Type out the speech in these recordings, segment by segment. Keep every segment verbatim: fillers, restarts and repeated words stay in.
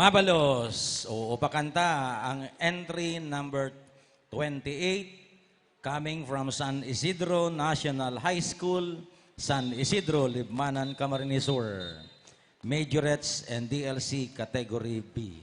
Abalos, o pakanta ang entry number twenty-eight, coming from San Isidro National High School, San Isidro, Libmanan, Camarines Sur. Majorettes and D L C category B.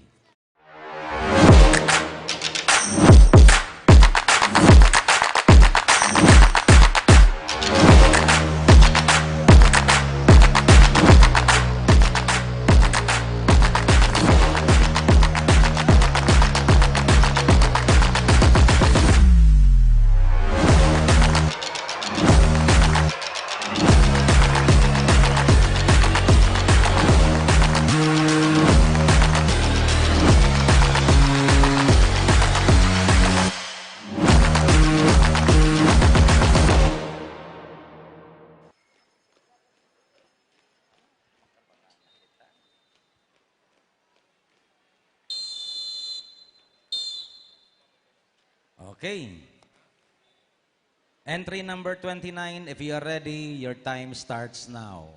Okay. Entry number twenty-nine, if you are ready, your time starts now.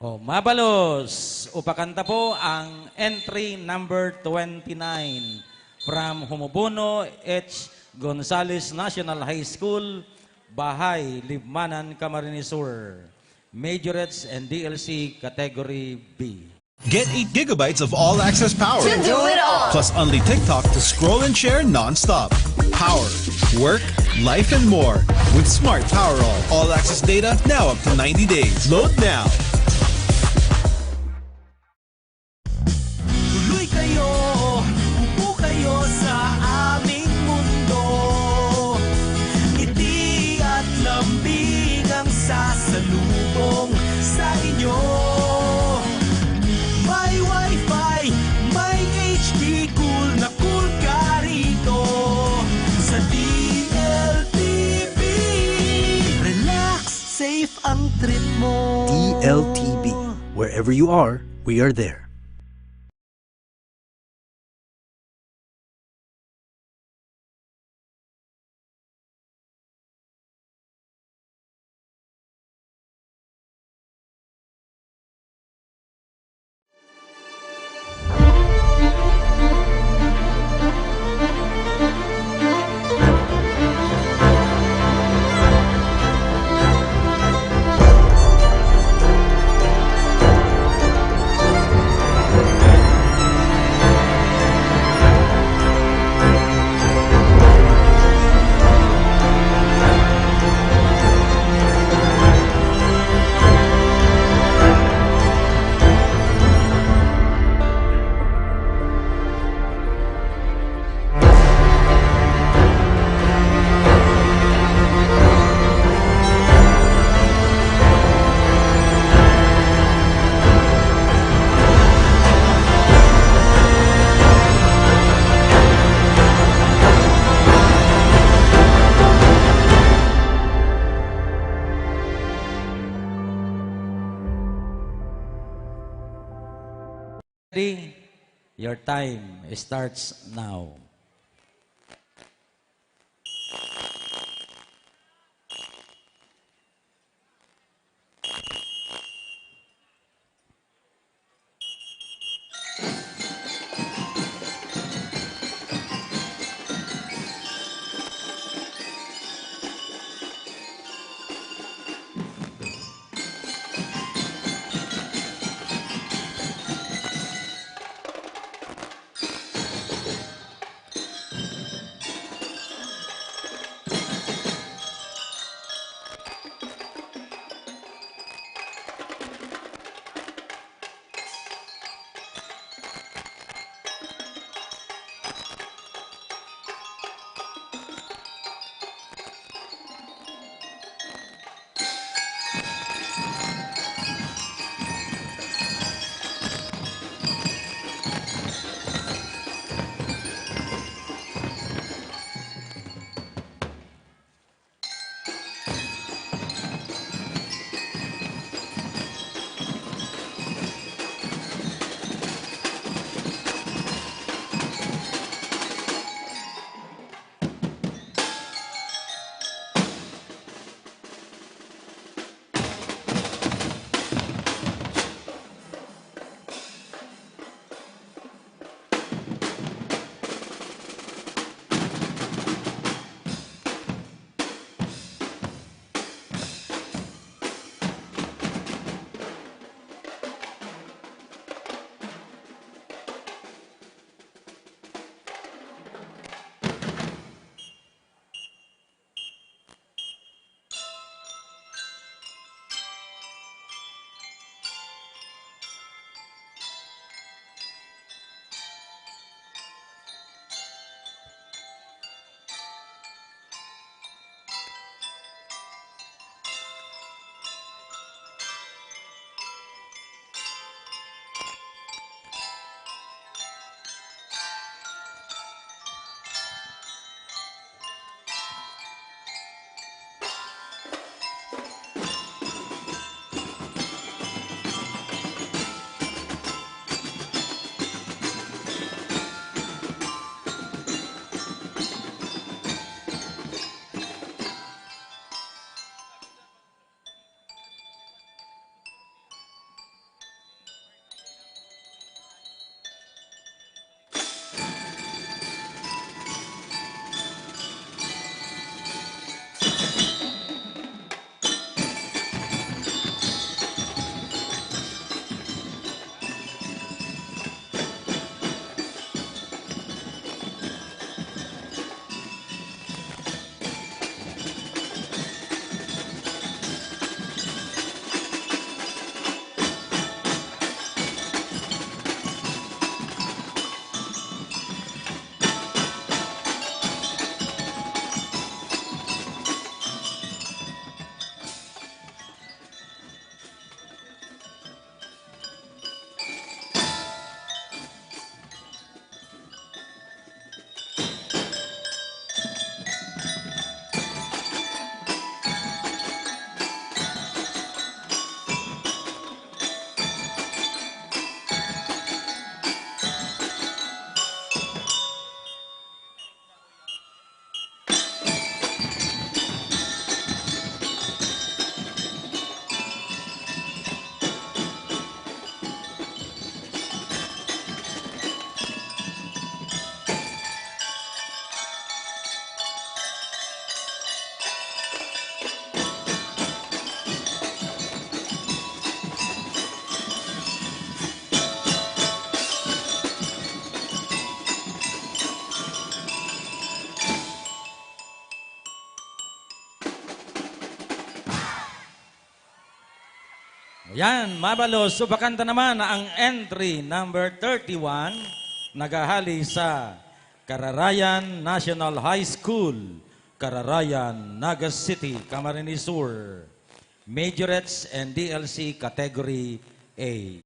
O, mabalos, upakanta po ang entry number twenty-nine from Humubuno H. Gonzales National High School, Bahay, Libmanan, Camarines Sur. Majorettes and D L C Category B. Get eight gigabytes of all-access power. To do it all. Plus only TikTok to scroll and share nonstop. Power, work, life, and more with Smart Power All. All-access data now up to ninety days. Load now. Tuloy kayo, upo kayo sa aming mundo. Ngiti at lambing ang sasalubong sa inyo. May wifi, may H D, cool na cool ka rito sa D L T V. Relax, safe ang trip mo. D L T V. Wherever you are, we are there. Ready? Your time starts now. Yan, mabalos. So, pakanta naman ang entry number thirty-one, naghahali sa Kararayan National High School, Kararayan, Naga City, Camarines Sur. Majorettes and D L C Category A.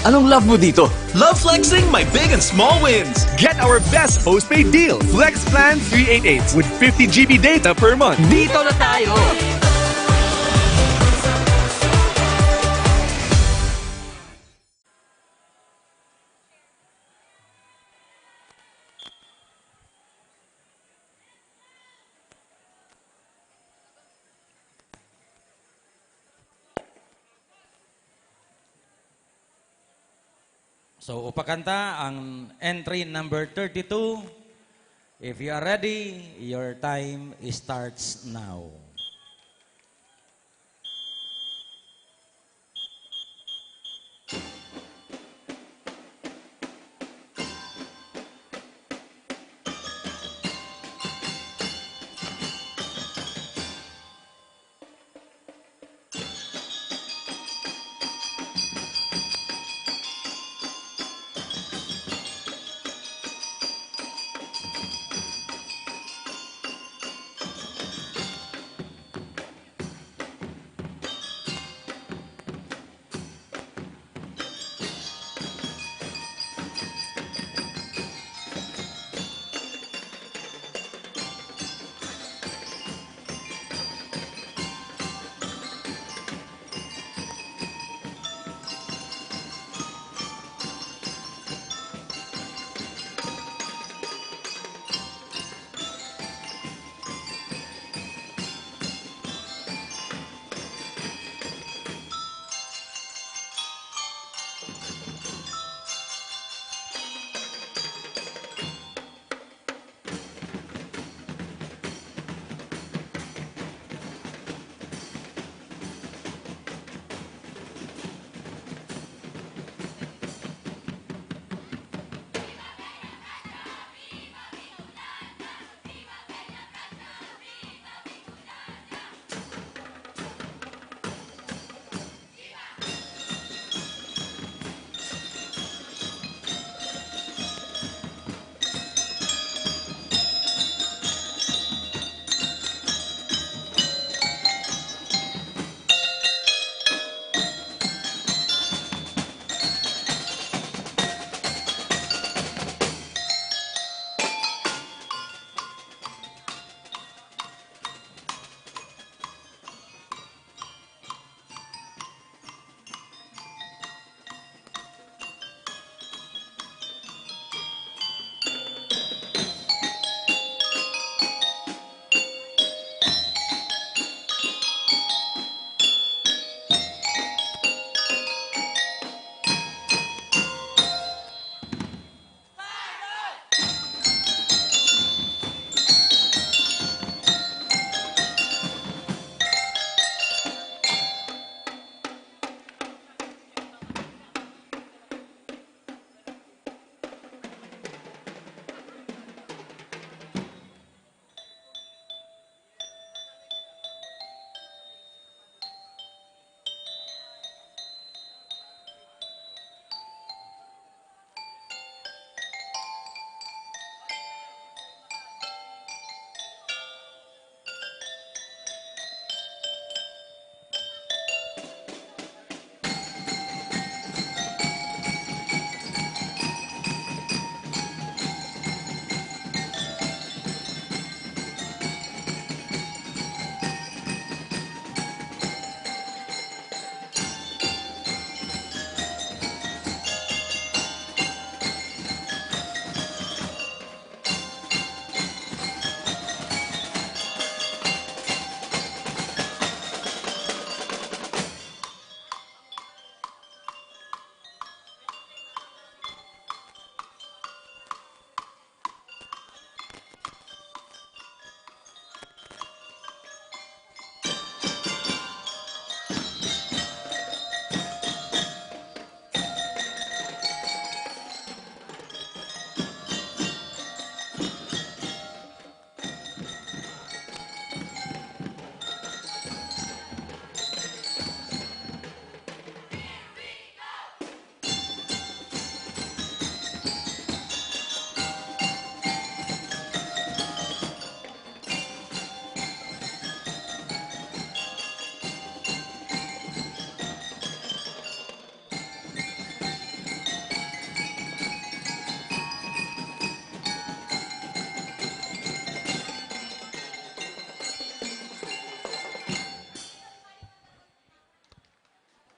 Anong love mo dito? Love flexing my big and small wins. Get our best postpaid deal, Flex Plan three eight eight, with fifty G B data per month. Dito na tayo! So, upakanta ang entry number thirty-two. If you are ready, your time starts now.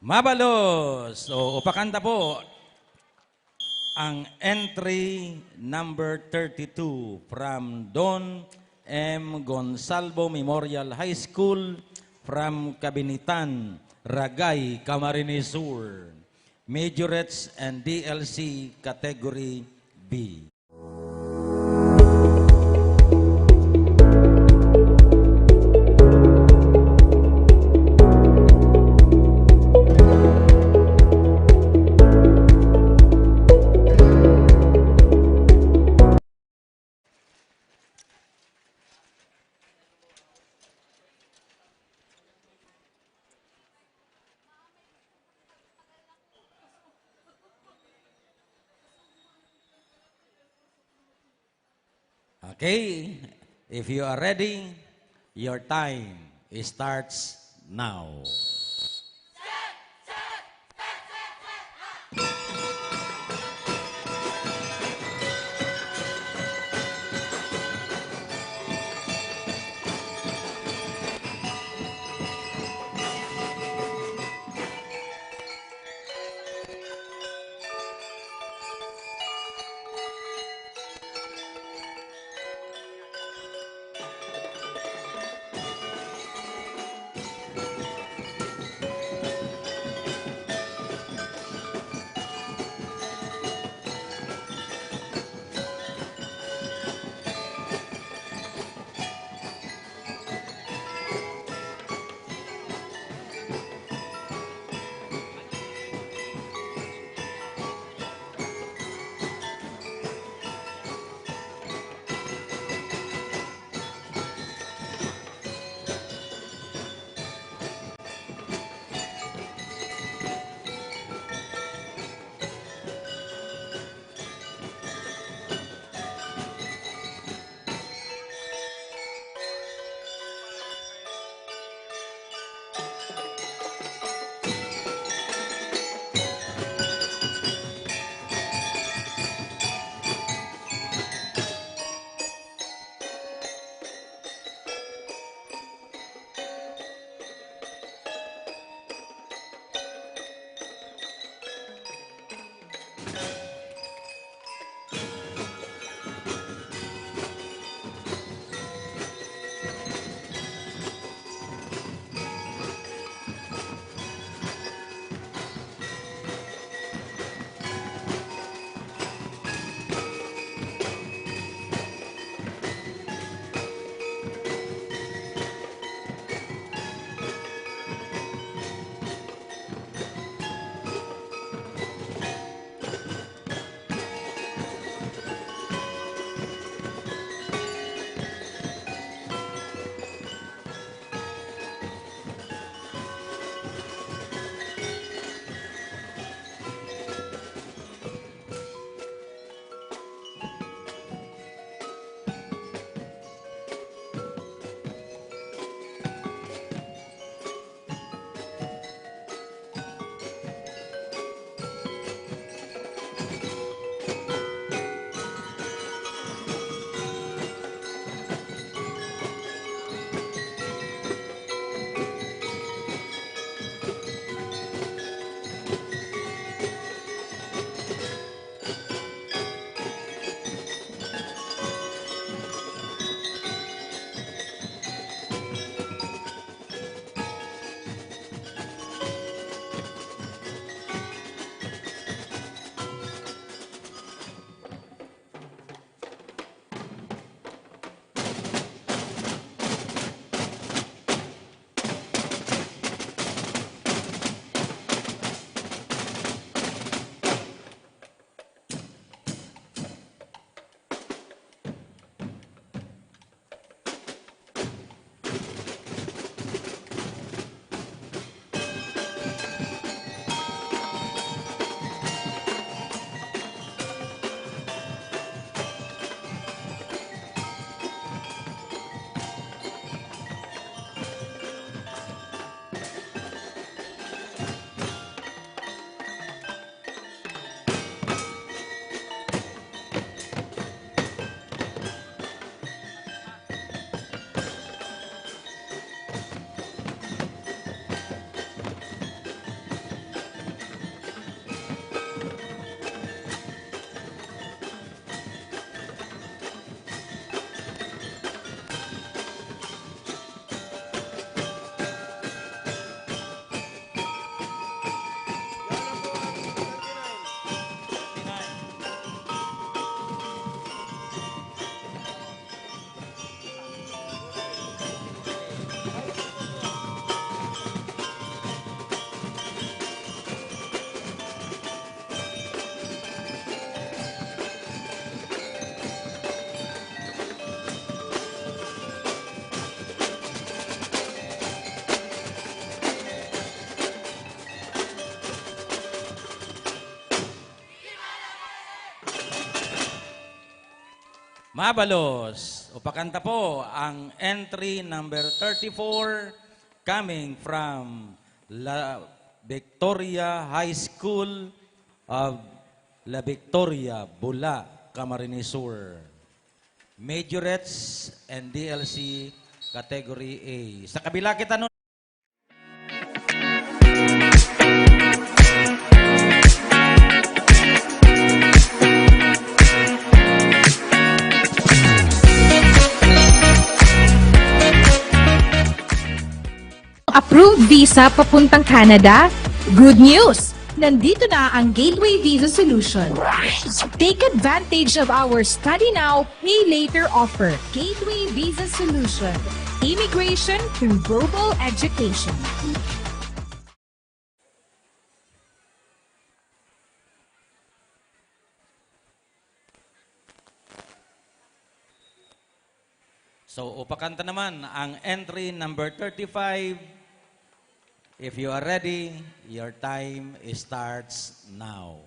Mabalos! O, upakanta po ang entry number thirty-two from Don M. Gonsalvo Memorial High School from Kabinitan, Ragay, Camarines Sur. Majorettes and D L C Category B. Okay, if you are ready, your time starts now. Mabalos, upakanta po ang entry number thirty-four, coming from La Victoria High School of La Victoria, Bula, Camarines Sur. Majorettes and D L C category A. Sa kabila kita nun. Approved visa papuntang Canada? Good news! Nandito na ang Gateway Visa Solution. Take advantage of our study now, pay later offer. Gateway Visa Solution. Immigration through global education. So, upakanta naman ang entry number thirty-five. If you are ready, your time starts now.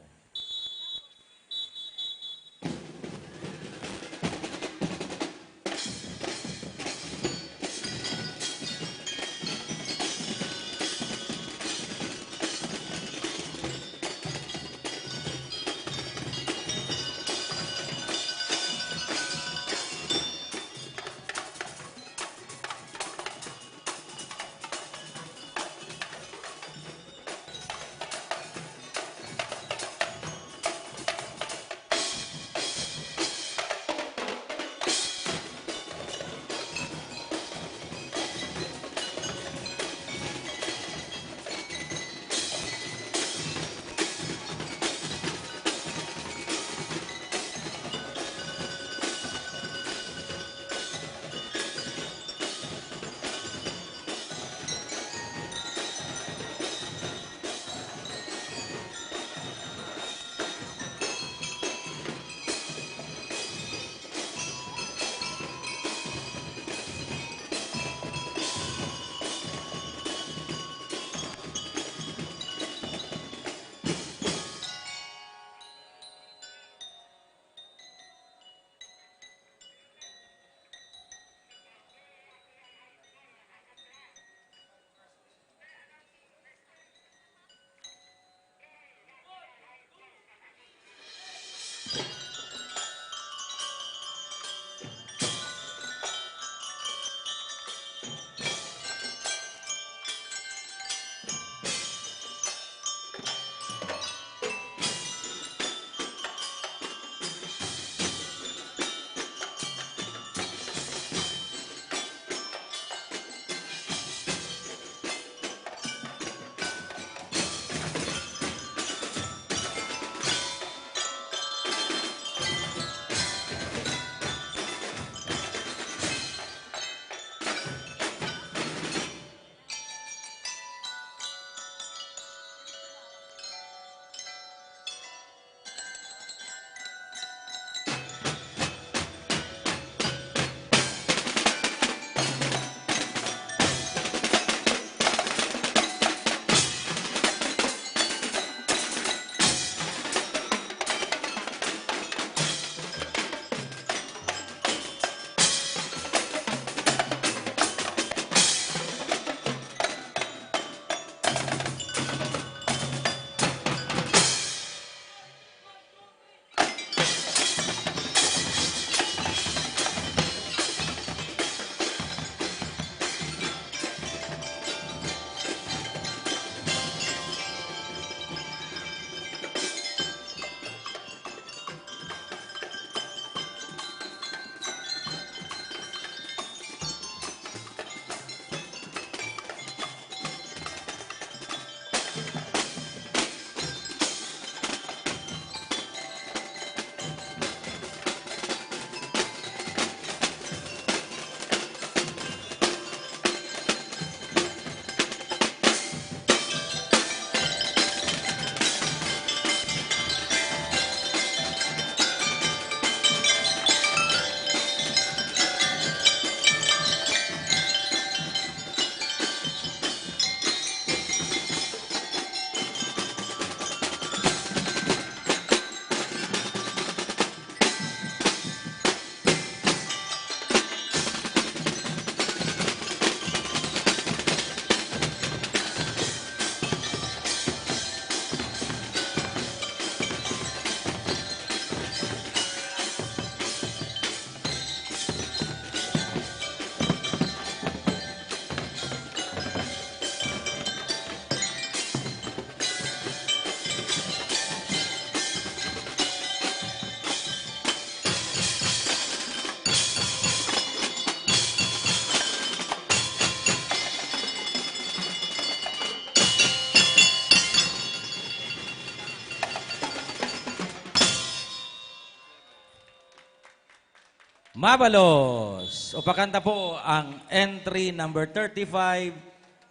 Mabalos! Upakanta po ang entry number thirty-five,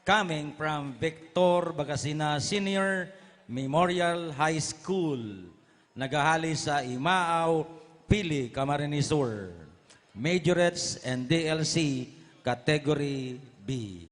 coming from Victor Bagasina Senior Memorial High School. Naghahali sa Imaaw, Pili, Camarines Sur. Majorettes and D L C, Category B.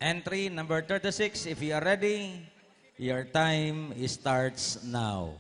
Entry number thirty-six, if you are ready, your time starts now.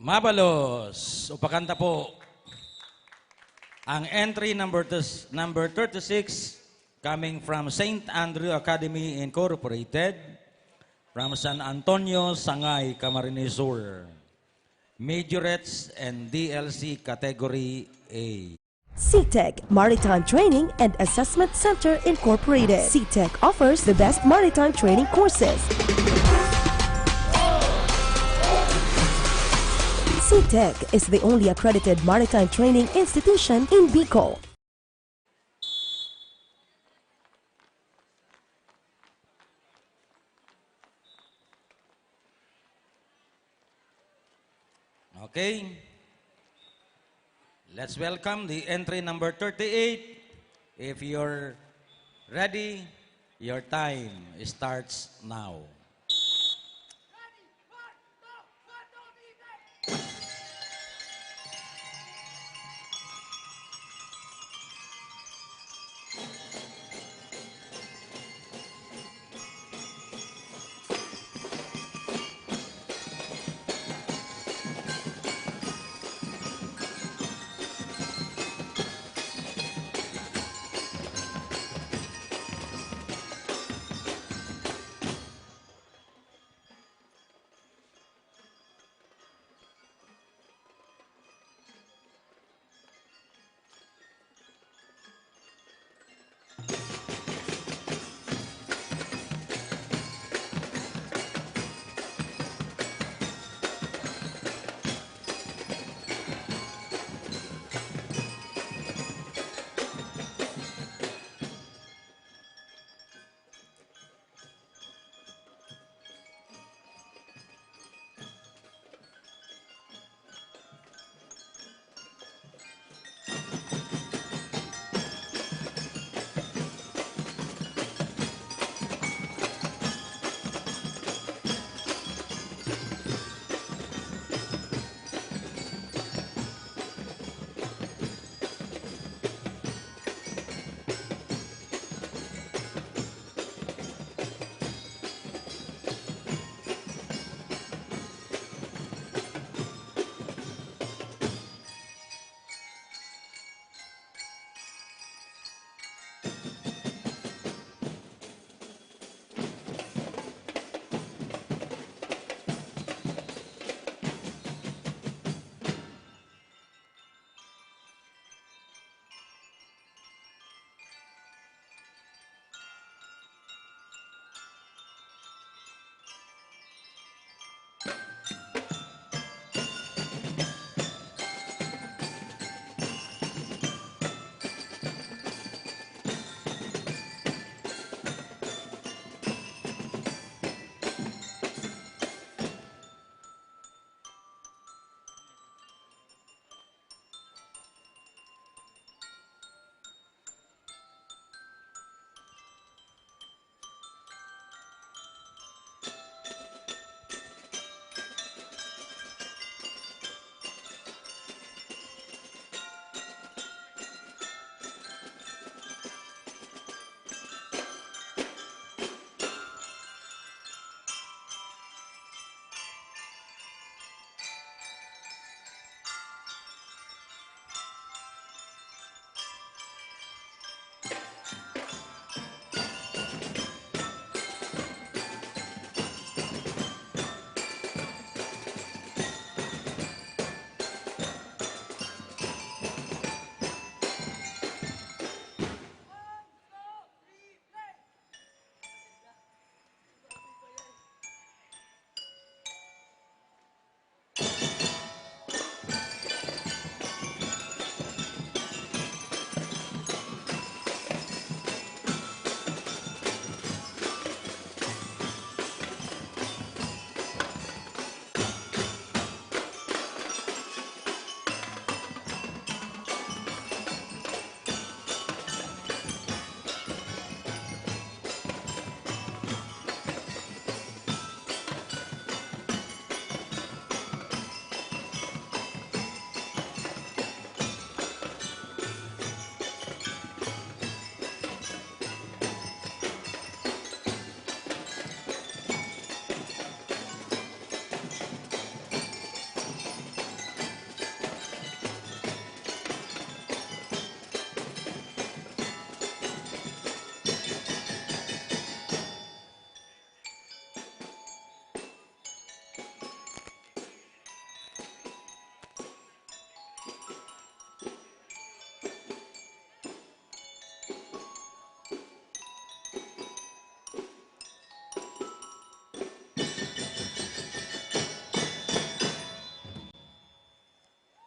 Mabalos, upakan ta po. Ang entry number tus-, number thirty-six, coming from Saint Andrew Academy Incorporated, from San Antonio, Sangay, Camarines Sur. Majorettes and D L C category A. CTEC Maritime Training and Assessment Center Incorporated. CTEC offers the best maritime training courses. CTEC is the only accredited maritime training institution in Bicol. Okay. Let's welcome the entry number thirty-eight. If you're ready, your time starts now.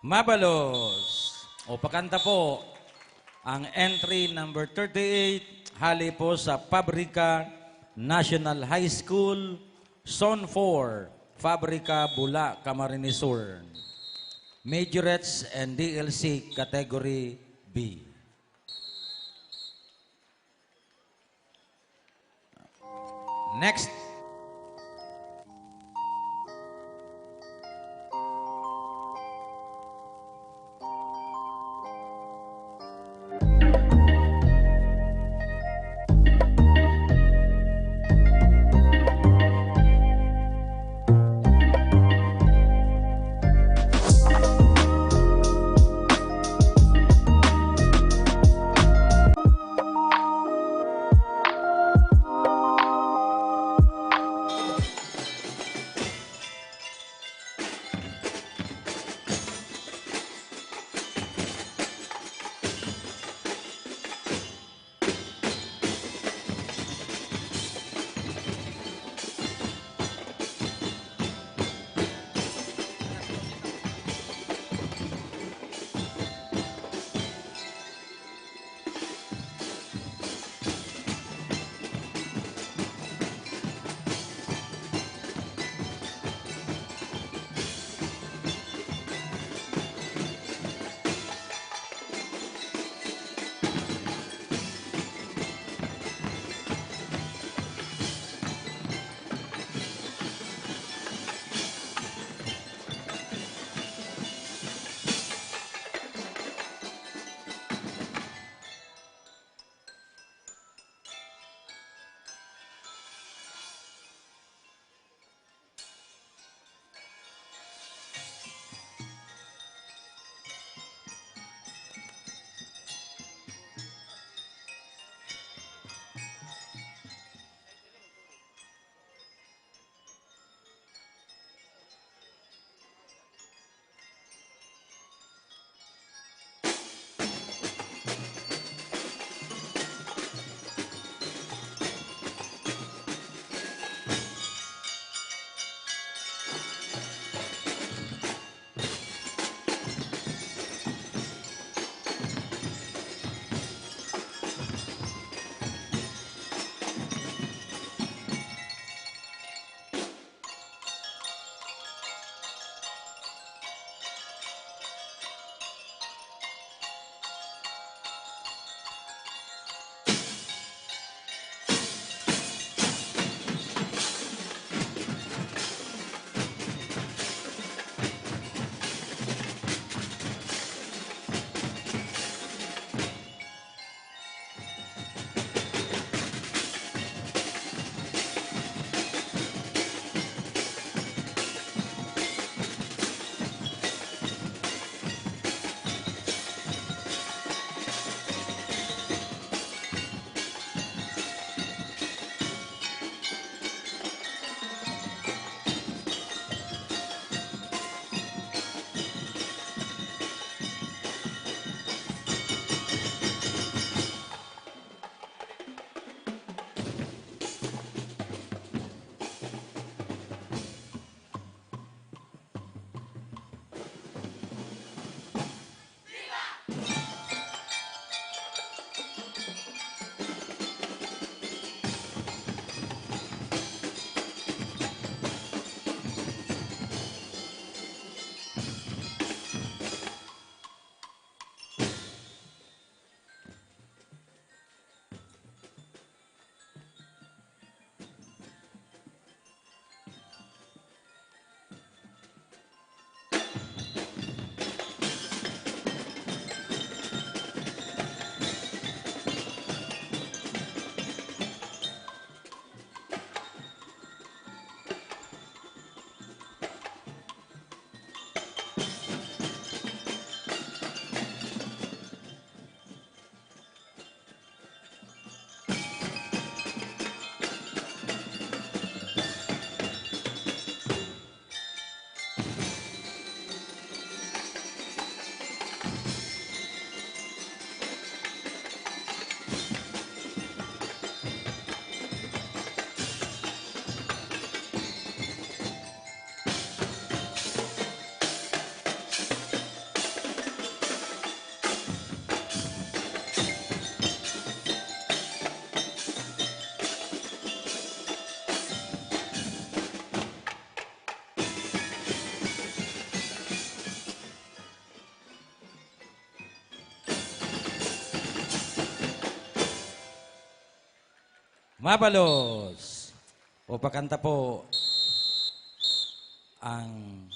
Mabalos. O, pakanta po ang entry number thirty-eight, hale po sa Pabrika National High School, Zone four, Pabrika, Bula, Camarines Sur. Majorettes and D L C category B. Next. Mabalos. Upakanta po ang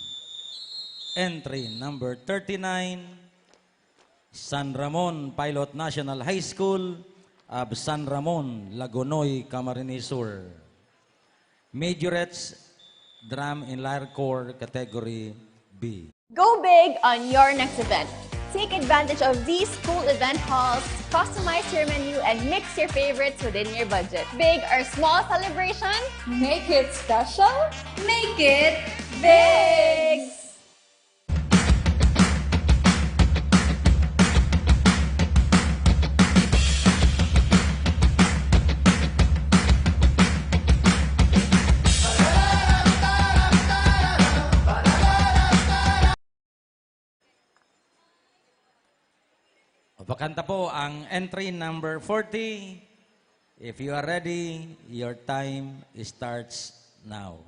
entry number thirty-nine, San Ramon Pilot National High School of San Ramon, Lagonoy, Camarines Sur. Majorettes, Drum and Lyre Corps, Category B. Go big on your next event. Take advantage of these cool event halls, customize your menu, and mix your favorites within your budget. Big or small celebration, make it special, make it big! Pakanta po ang entry number forty. If you are ready, your time starts now.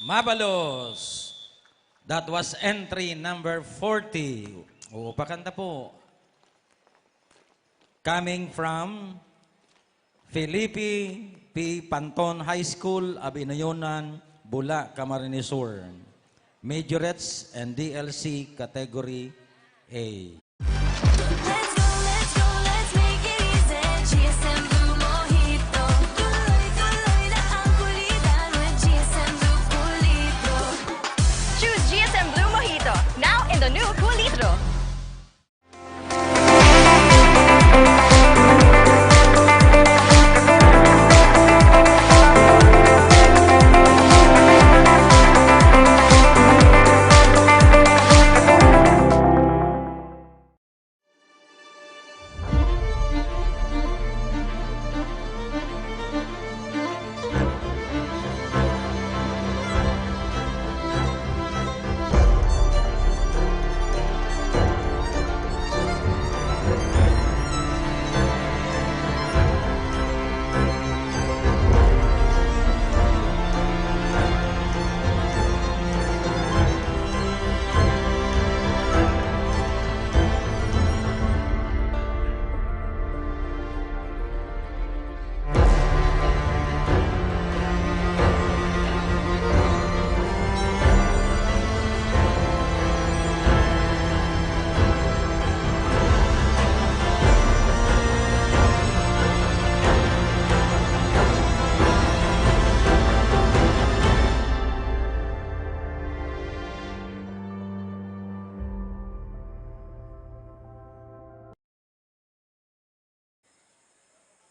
Mabalos. That was entry number forty. O, pakanta po. Coming from Felipe P. Panton High School, Abinoyonan, Bula, Camarines Sur. Majorettes and D L C category A. Let's go, let's go, let's make it easy. G S M Blue Mojito. Tuloy-tuloy na ang kulitan with G S M Blue Kulitro. Choose G S M Blue Mojito, now in the new Kulitro.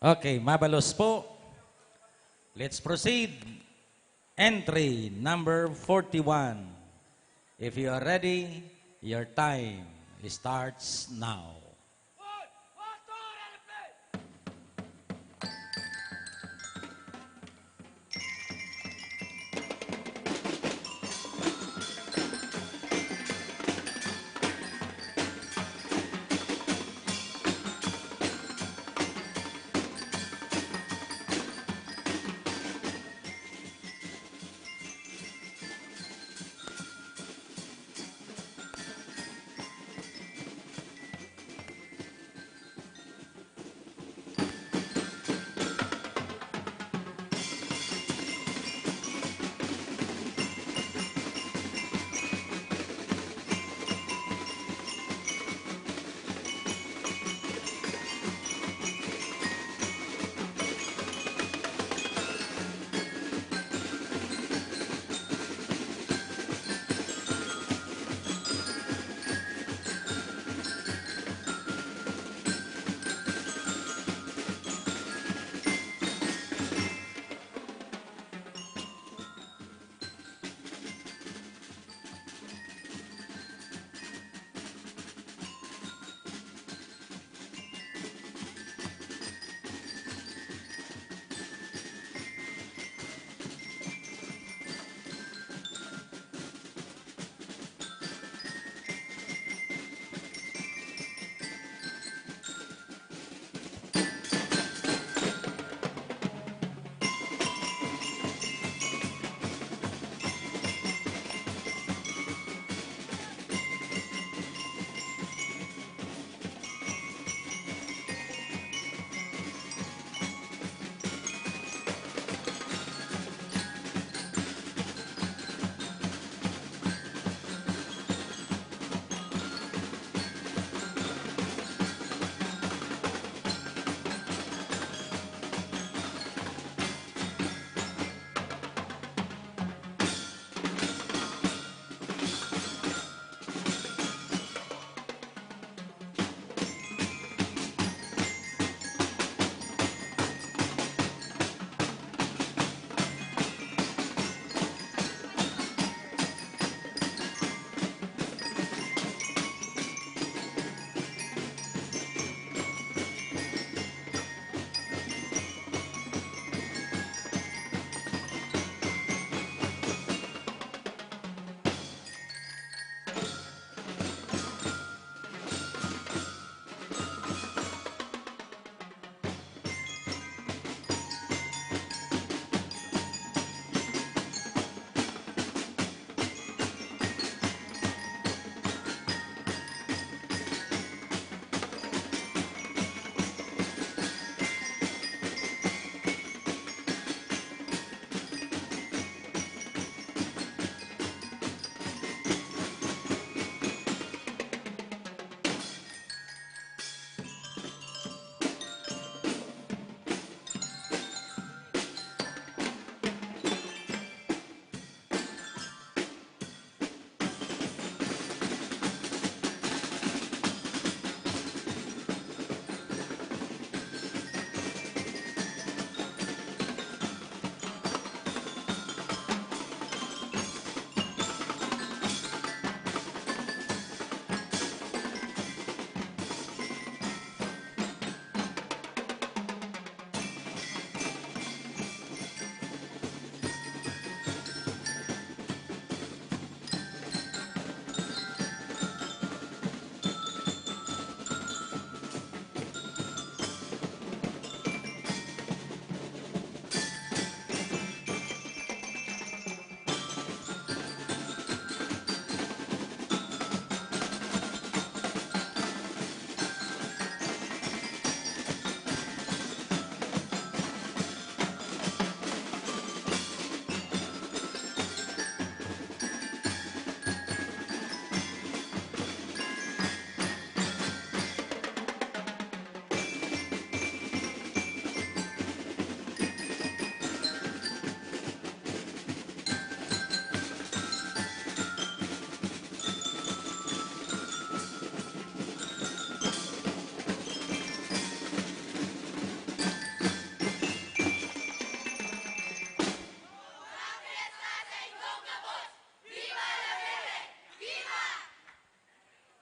Okay, mabalos po. Let's proceed. Entry number forty-one. If you are ready, your time starts now.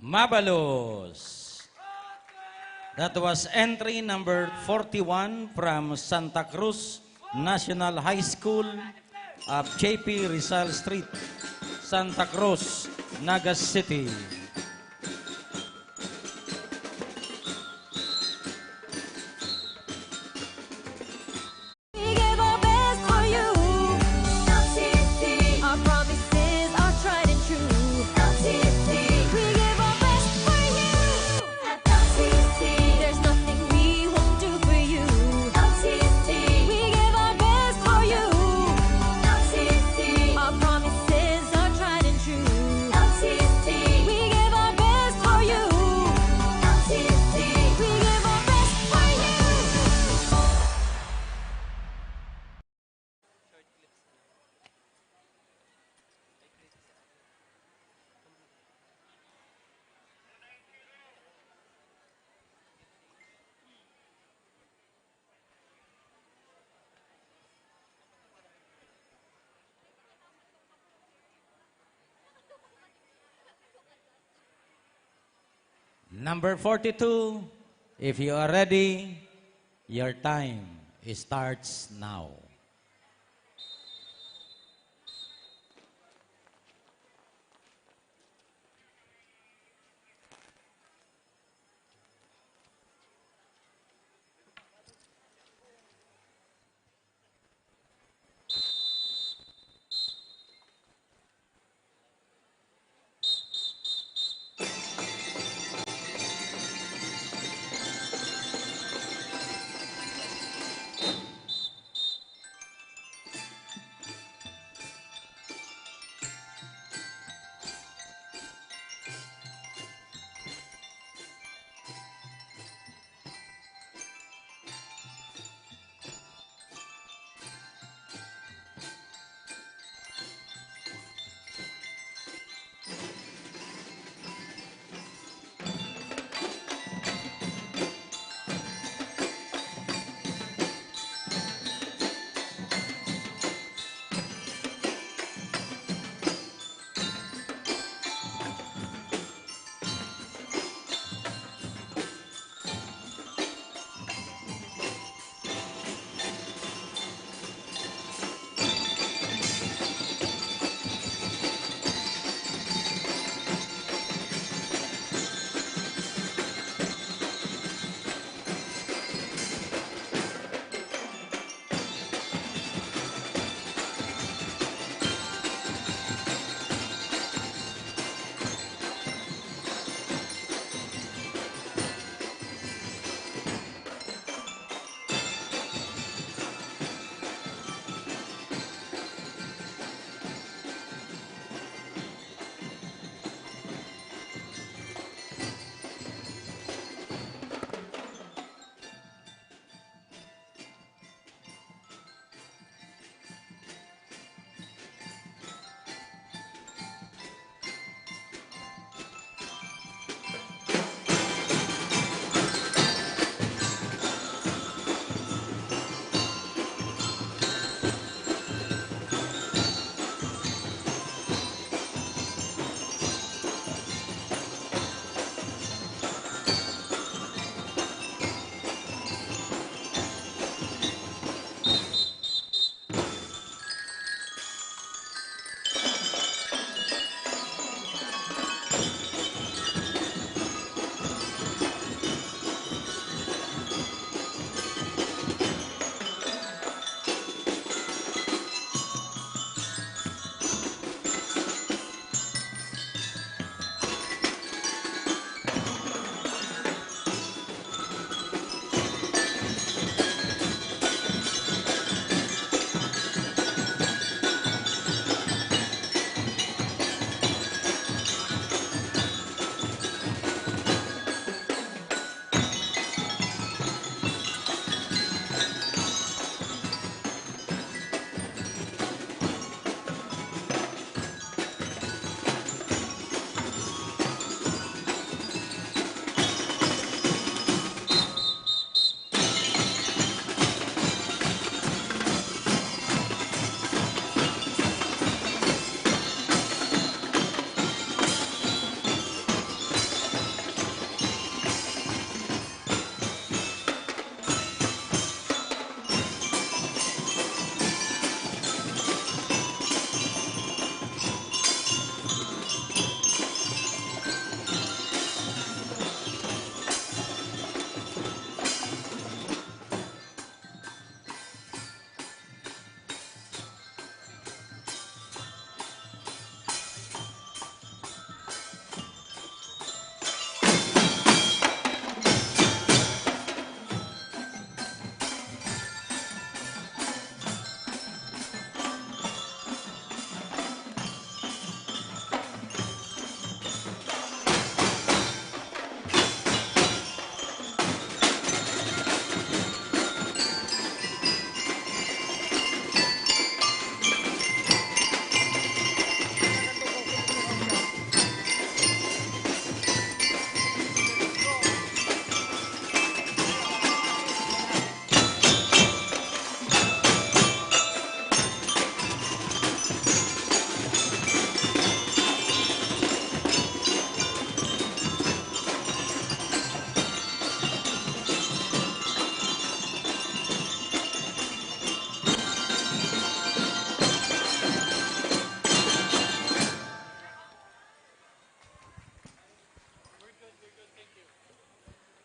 Mabalos. That was entry number forty-one from Santa Cruz National High School of J P Rizal Street, Santa Cruz, Naga City. We give our best for you. L T C. Our promises are tried and true. L T C. We give our best for you. At L T C, there's nothing we won't do for you. L T C. We give our best for you. L T C. Our promises are tried and true. L T C. We give our best for you. L T C. We give our best for you. Number forty-two, if you are ready, your time starts now.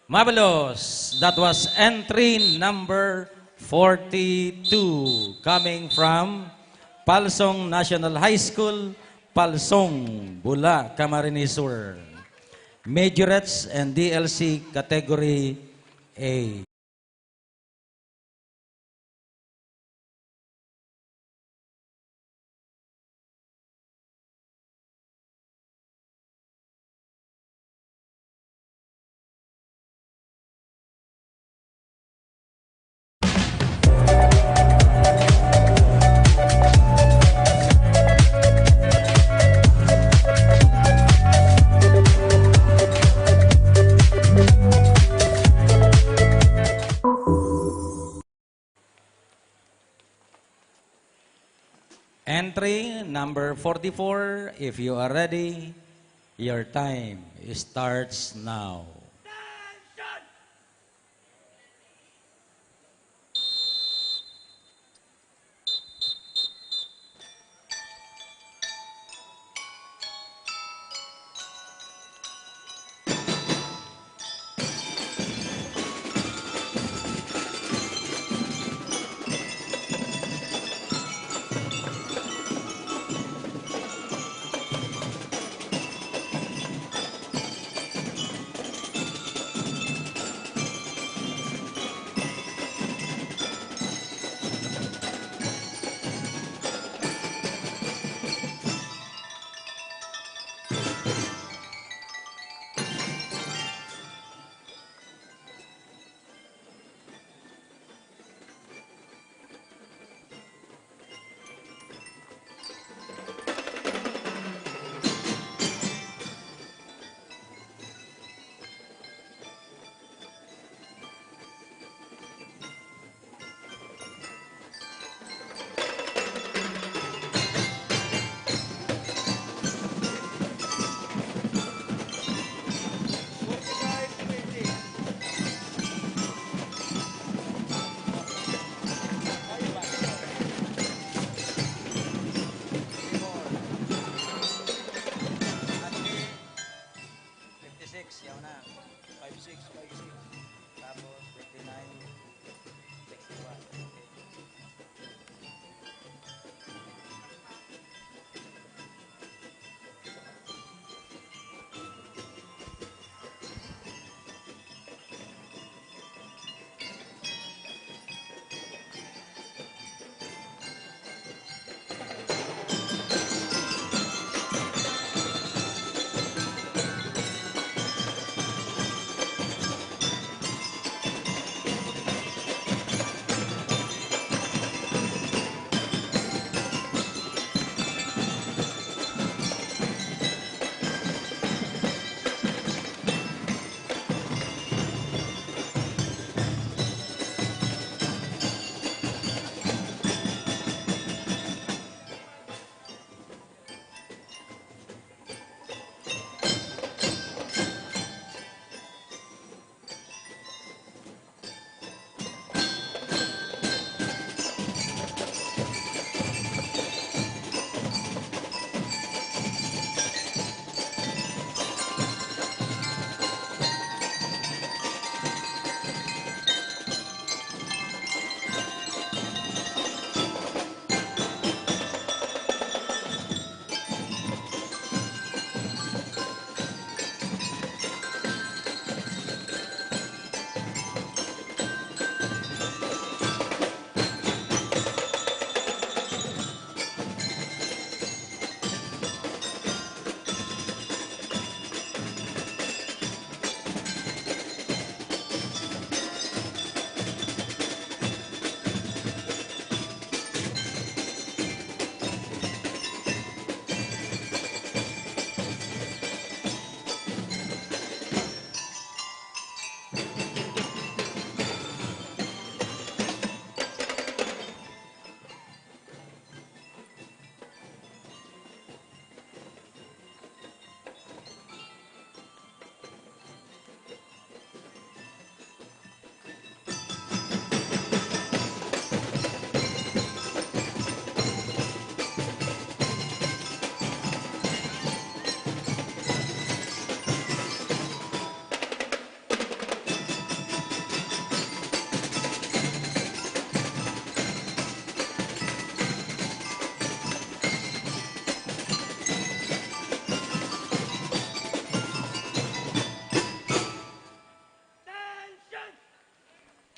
Mabalos, that was entry number forty-two, coming from Palsong National High School, Palsong, Bula, Camarines Sur. Majorettes and D L C category A. Entry number forty-four, if you are ready, your time starts now. Fifty-six, yaw na. Five six, five six. Tapos, fifty-nine, sixty-one.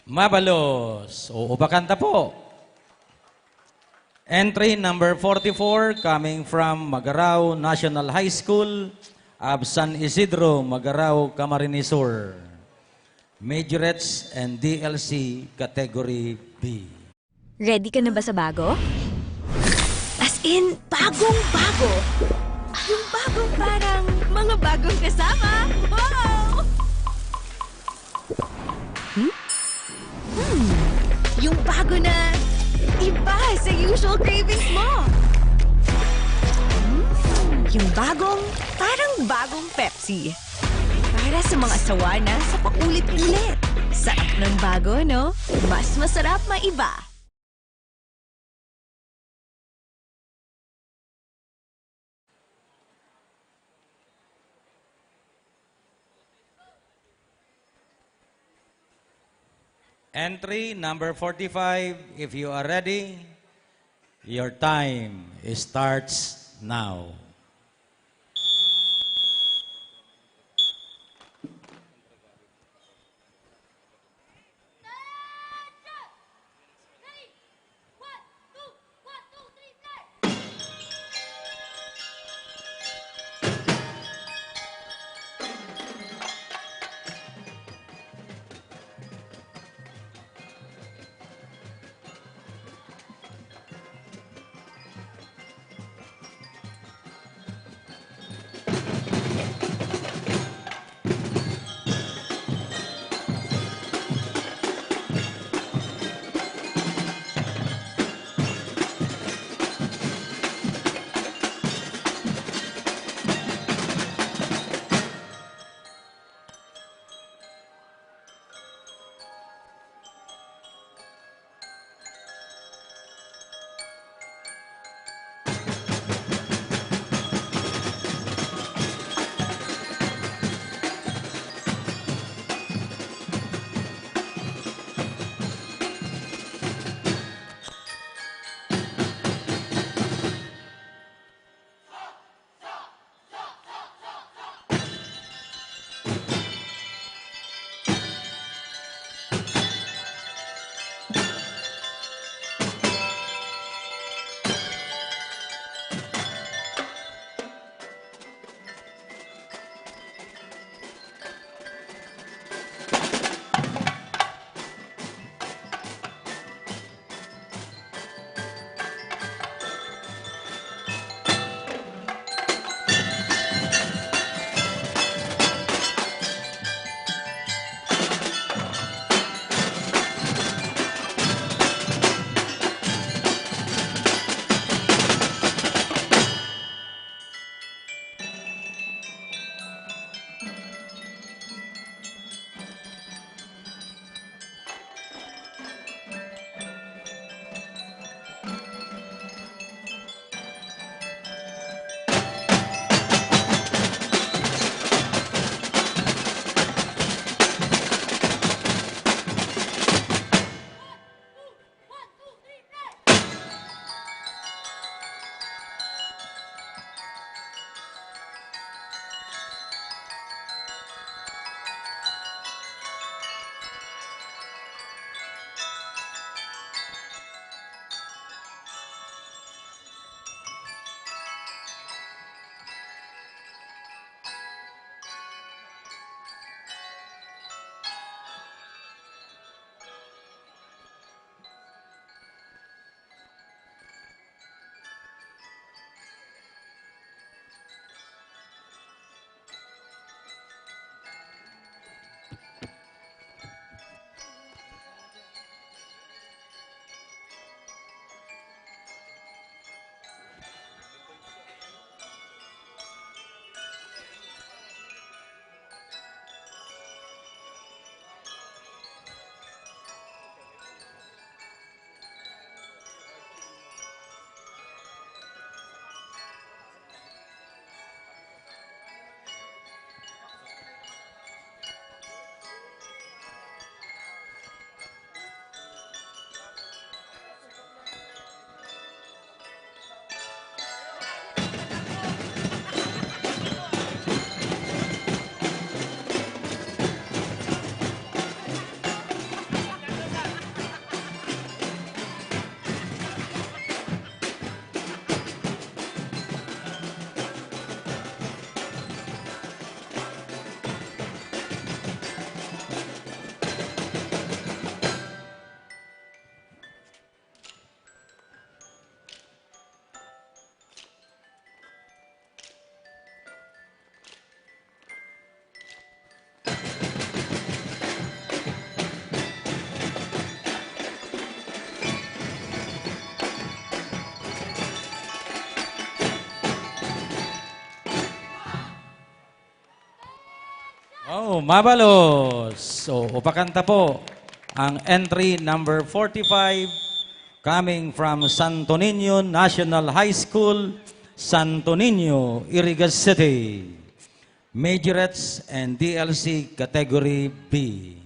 Mabalos. O, ubakan ta po. Entry number forty-four, coming from Magarao National High School of San Isidro, Magarao, Camarines Sur. Majorettes and D L C category B. Ready ka na ba sa bago? As in, bagong-bago. Yung bagong parang mga bagong kasama. Wow! Hmm? Hmm. Yung bago na iba sa usual cravings mo. Hmm. Yung bagong, parang bagong Pepsi. Para sa mga sawa na sa paulit-ulit. Sarap ng bago, no? Mas masarap maiba. Entry number forty-five, if you are ready, your time starts now. Oh, mabalos. So, upakanta po ang entry number forty-five, coming from Santo Niño National High School, Santo Niño, Iriga City. Majorettes and D L C Category B.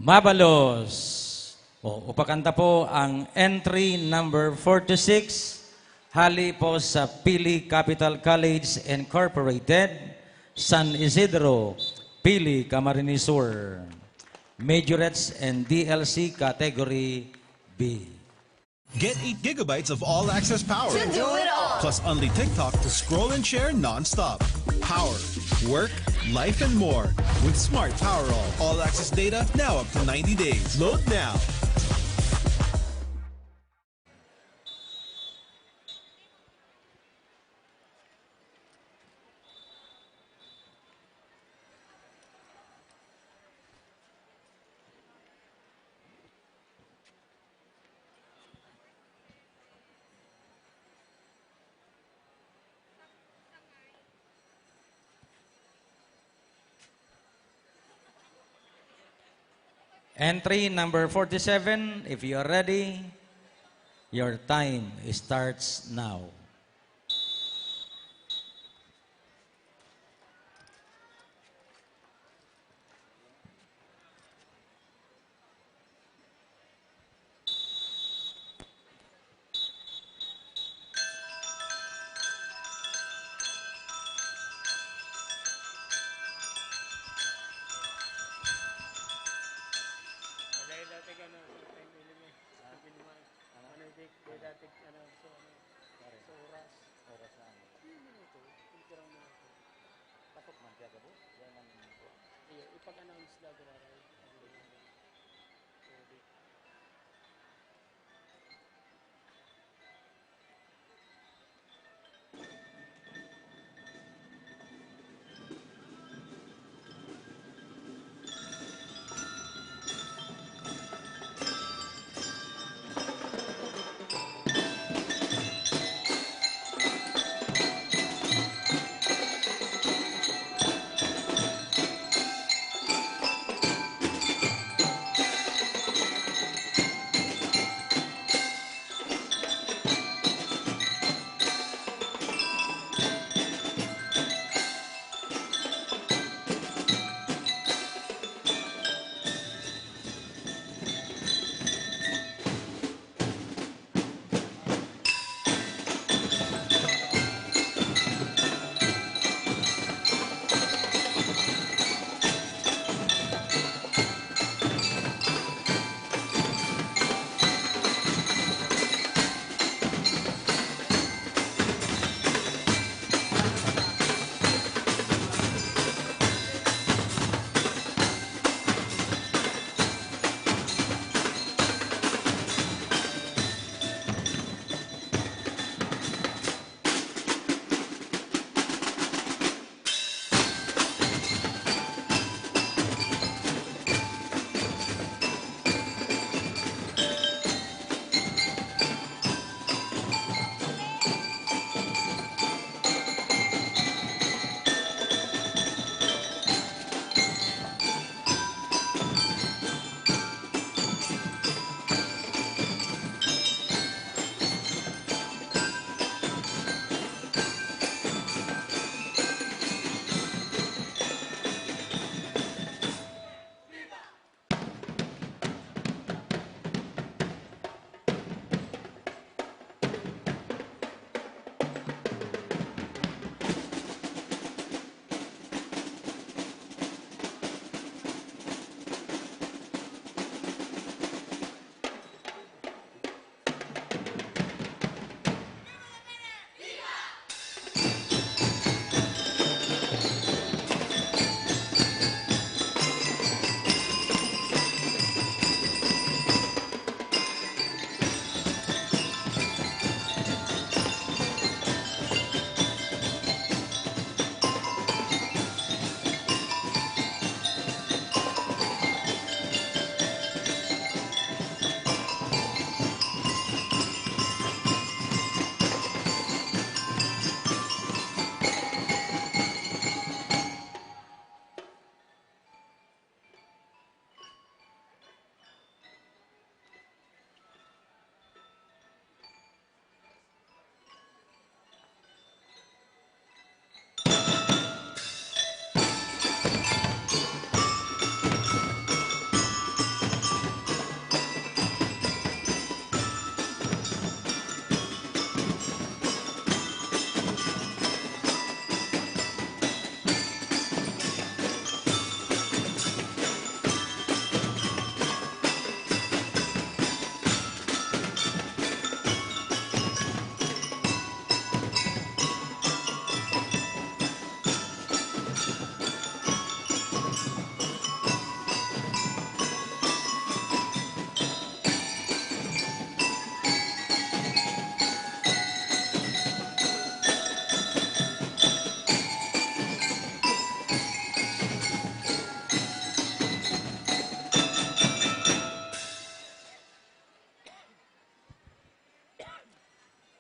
Mabalos. O, upakanta po ang entry number forty-six, Hali po sa Pili Capital College Incorporated, San Isidro, Pili, Camarines Sur. Majorettes and D L C category B. Get eight gigabytes of all-access power. To do it all. Plus unli TikTok to scroll and share nonstop. Power, work, life, and more with Smart Power All. All-access data now up to ninety days. Load now. Entry number forty-seven, if you are ready, your time starts now. Wala yung dati ka na sa time ilim eh. Sabi naman, ano yung di, di dati, ano, so, ano, sa oras. Oras na ano? Yung minuto, yung tirang minuto. Tapos man siya, gabo? Yan ang minuto. Iyo, ipag-announce na, ginaray.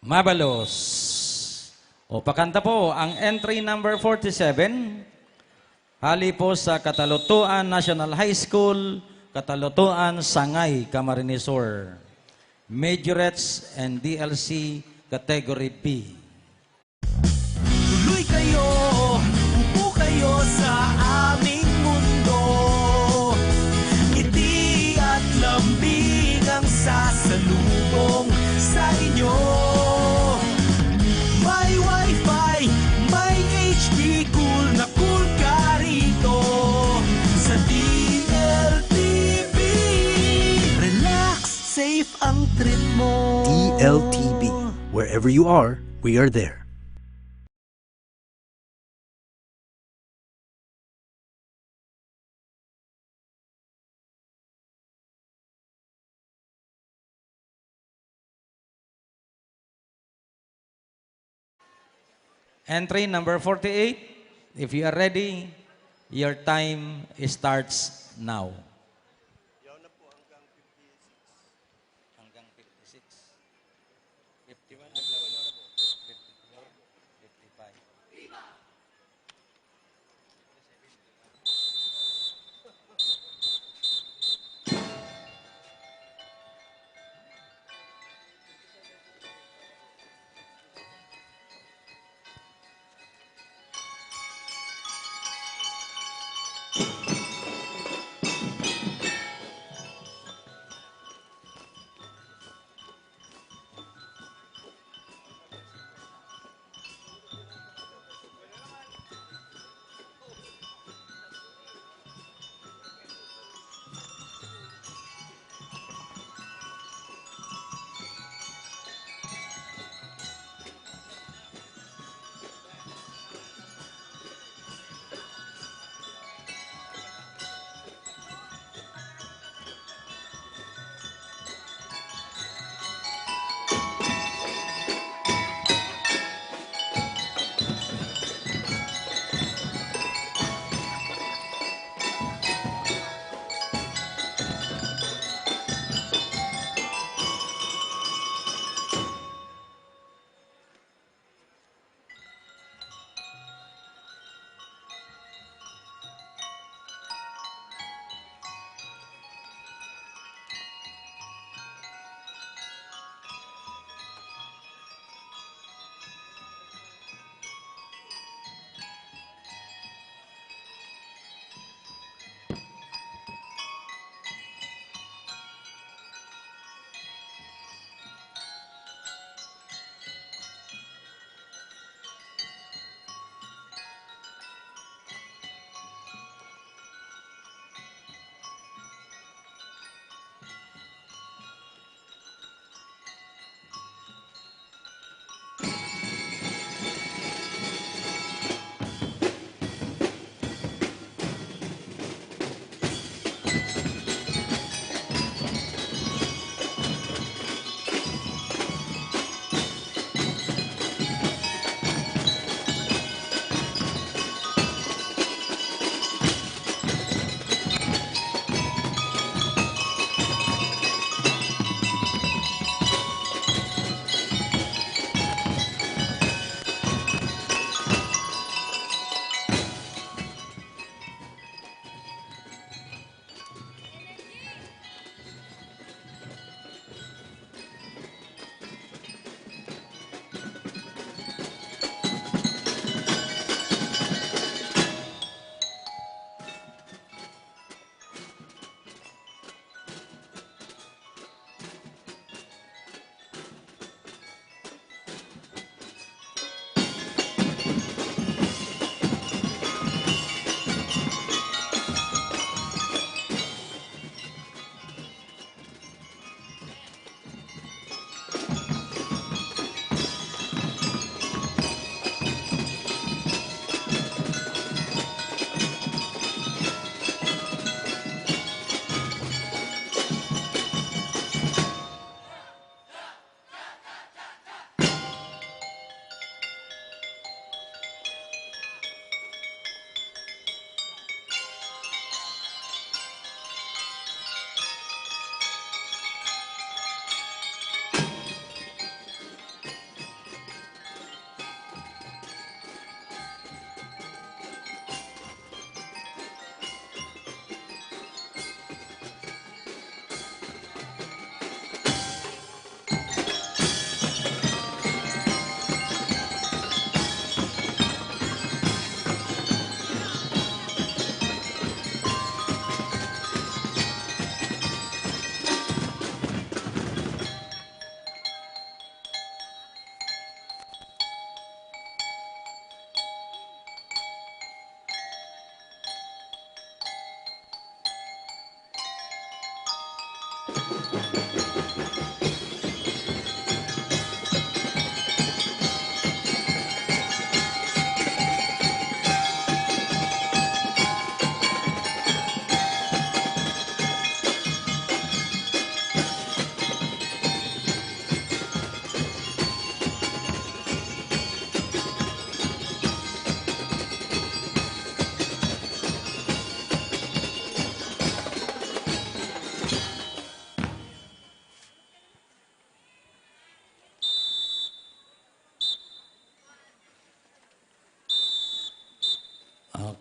Mabalos. O, pakanta po ang entry number forty-seven. Hali po sa Katalutuan National High School, Katalutuan, Sangay, Camarines Sur. Majorettes and D L C Category B. Tuloy kayo, upo kayo sa aming mundo. Ngiti at lambing ang sasalubong sa inyo. May wifi, may H P, cool na cool ka rito sa D L T V. Relax, safe ang trip mo. D L T V. Wherever you are, we are there. Entry number forty-eight. If you are ready, your time starts now. Hanggang fifty-six. Fifty-one, fifty-four, fifty-five.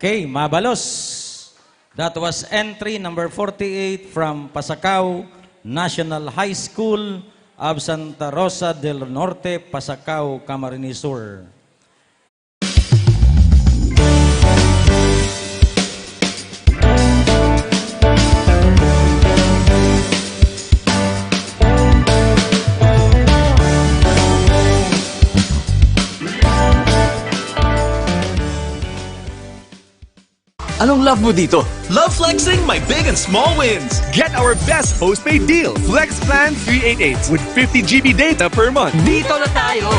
Okay, mabalos. That was entry number forty-eight from Pasacao National High School of Santa Rosa del Norte, Pasacao, Camarines Sur. Anong love mo dito? Love flexing my big and small wins. Get our best postpaid deal, Flex Plan three eight eight, with fifty G B data per month. Dito na tayo!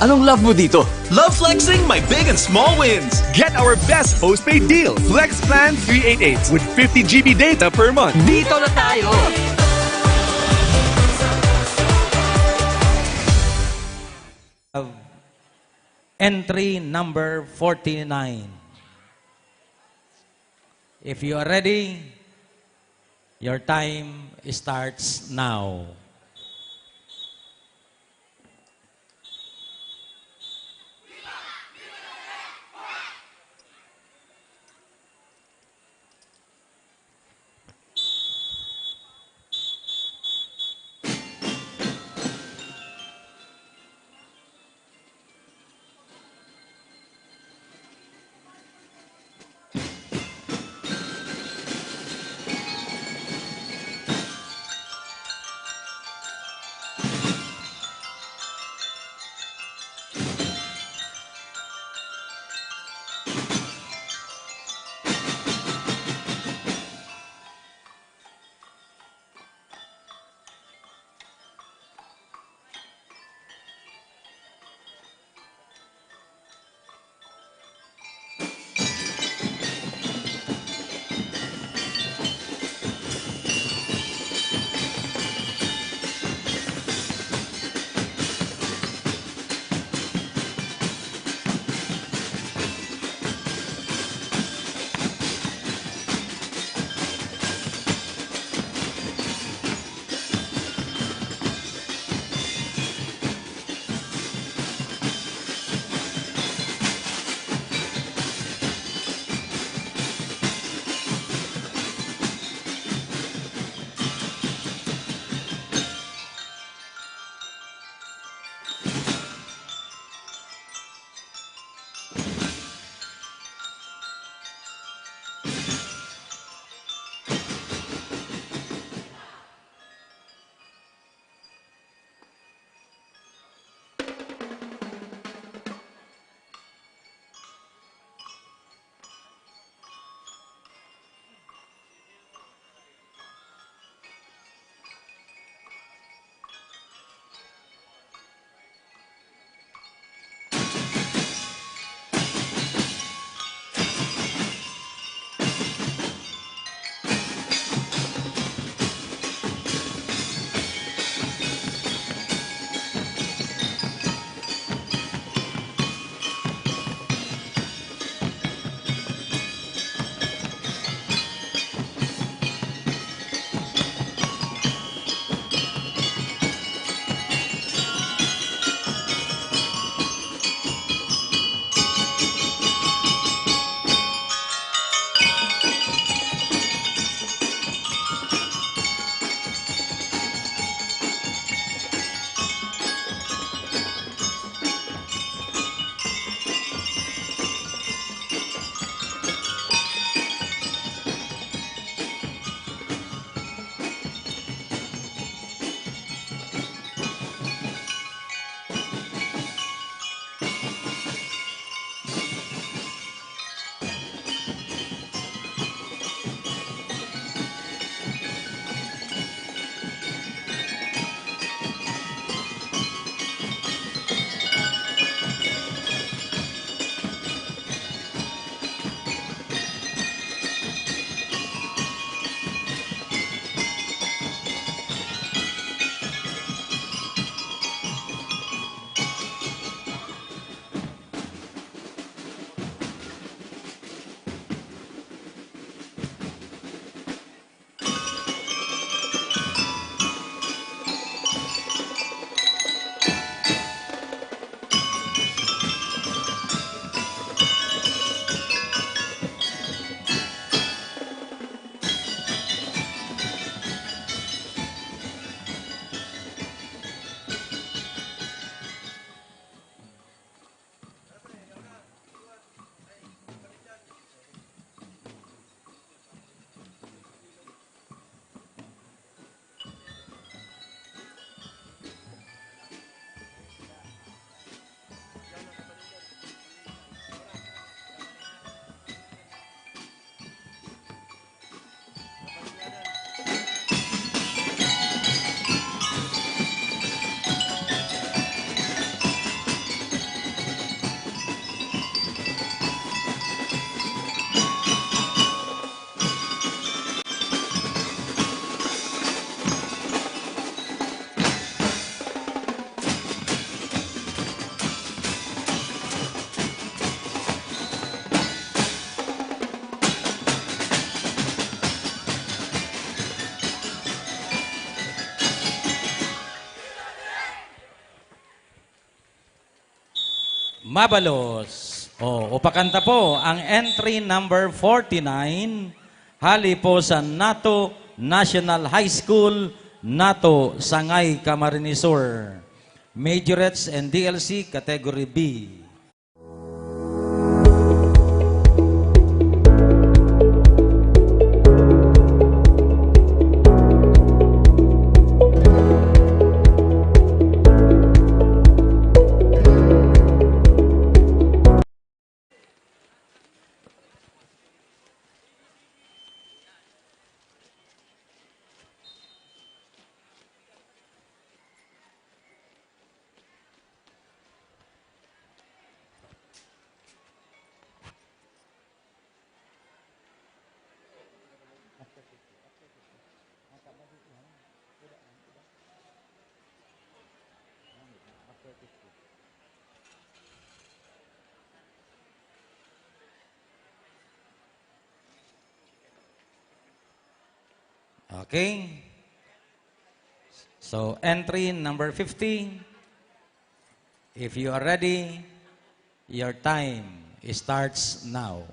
Anong love mo dito? Love flexing my big and small wins. Get our best postpaid deal, Flex Plan three eight eight, with fifty G B data per month. Dito na tayo! Entry number forty-nine. If you are ready, your time starts now. Mabalos. O, upakanta po ang entry number forty-nine, hali po sa Nato National High School, Nato, Sangay, Camarines Sur. Majorettes and D L C, Category B. Okay. So, entry number fifty. If you are ready, your time starts now.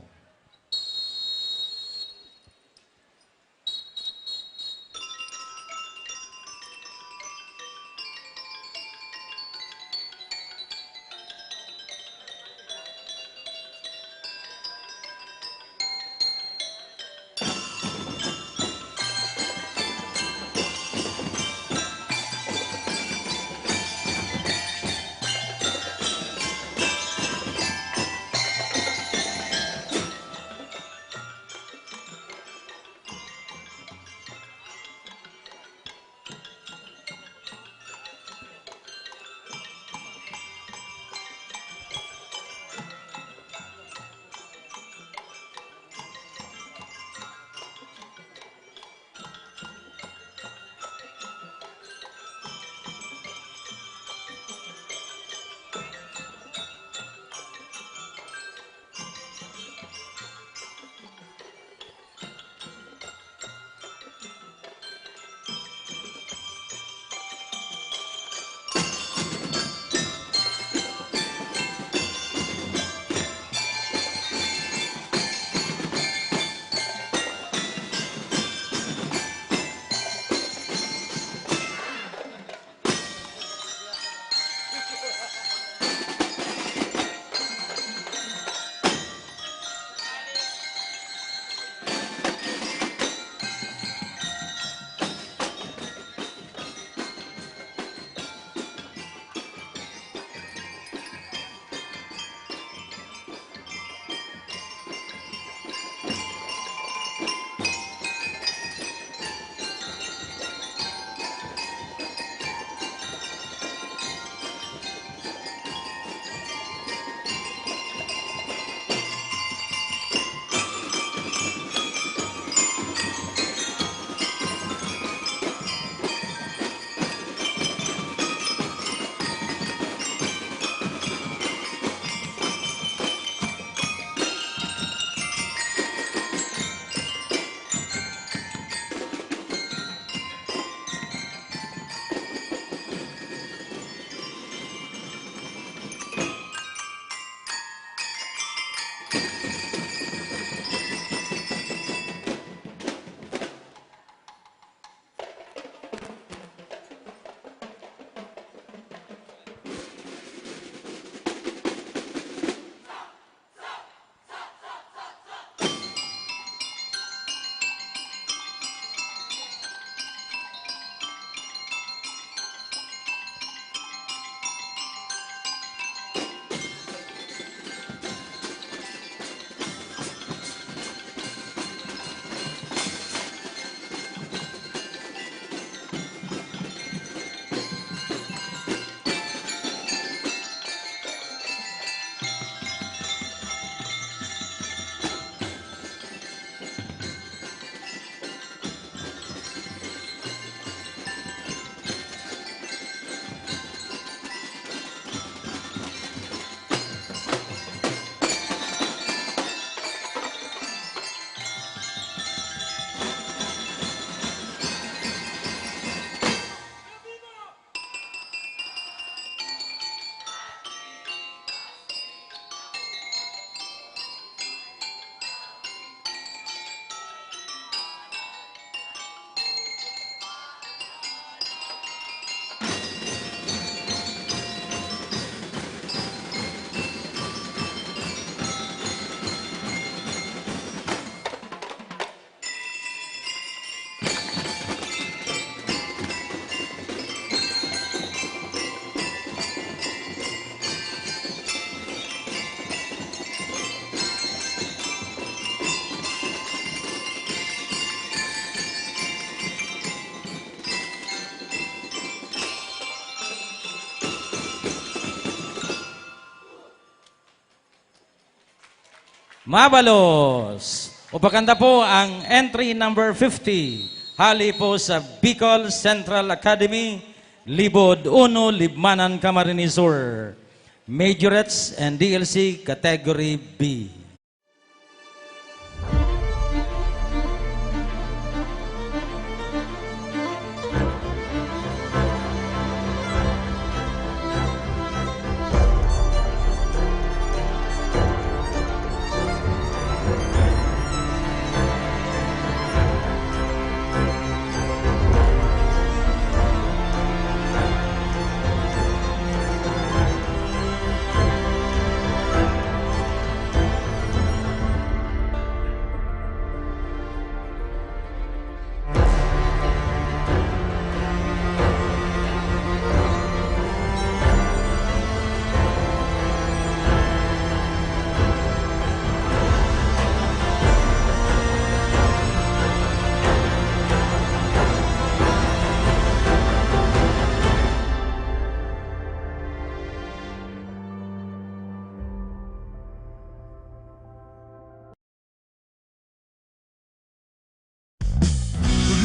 Abalos. Upakanta po ang entry number fifty. Hali po sa Bicol Central Academy, Libod uno, Libmanan, Camarines Sur. Majorettes and D L C Category B.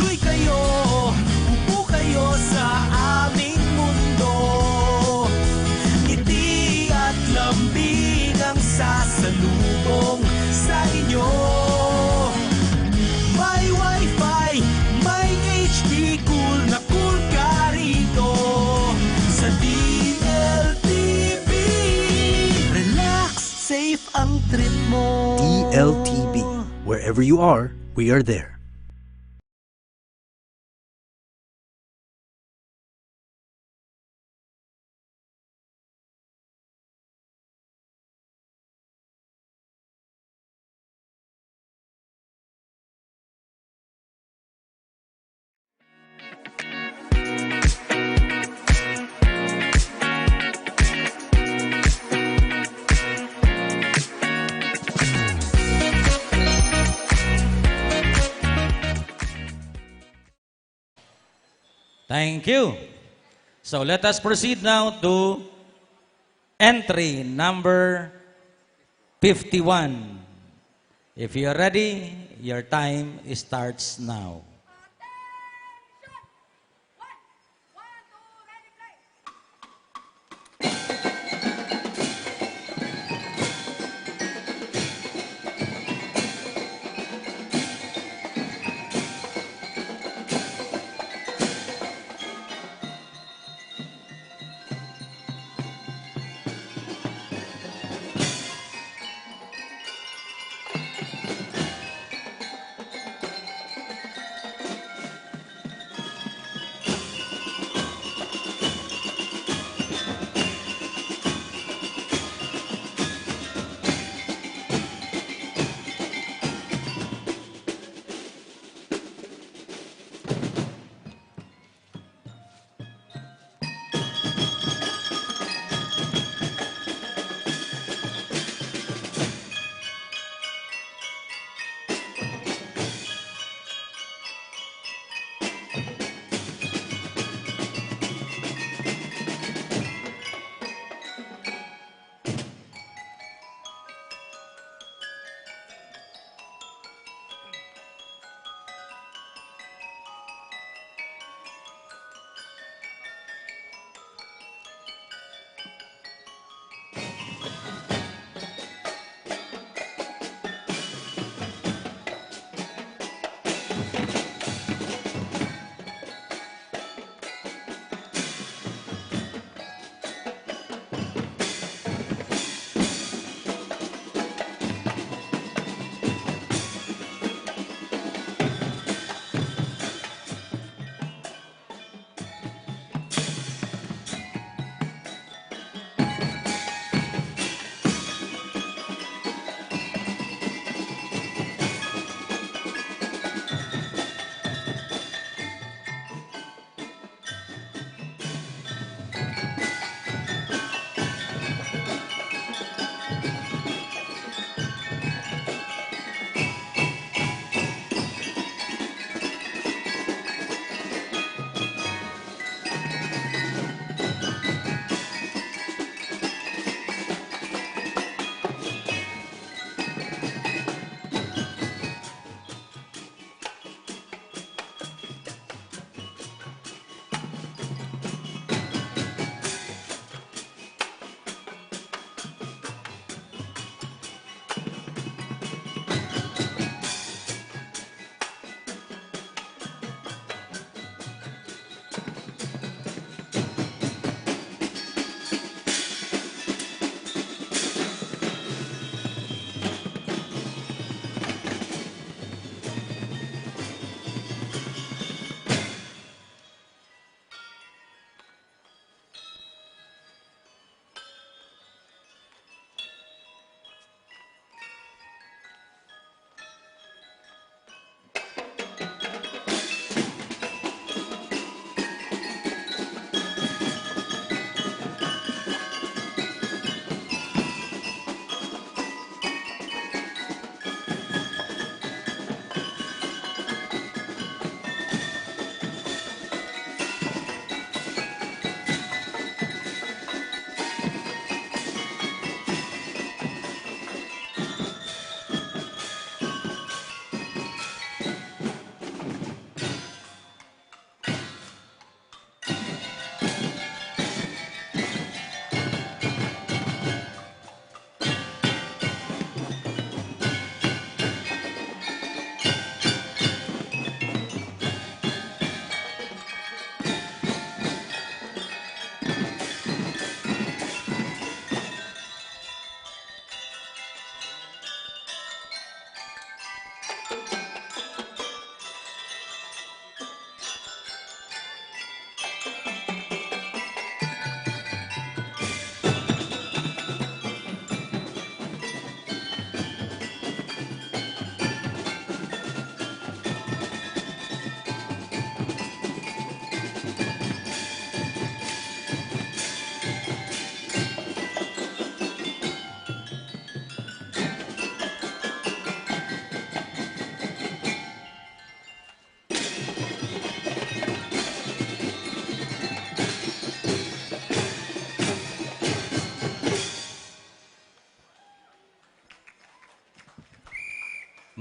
Tuloy kayo, upo kayo sa aming mundo. Ngiti at lambing ang sasalubong sa inyo. May wifi, may H D, cool na cool ka rito. Sa D L T V, relax, safe ang trip mo. D L T V. Wherever you are, we are there. Thank you. So let us proceed now to entry number fifty-one. If you're ready, your time starts now.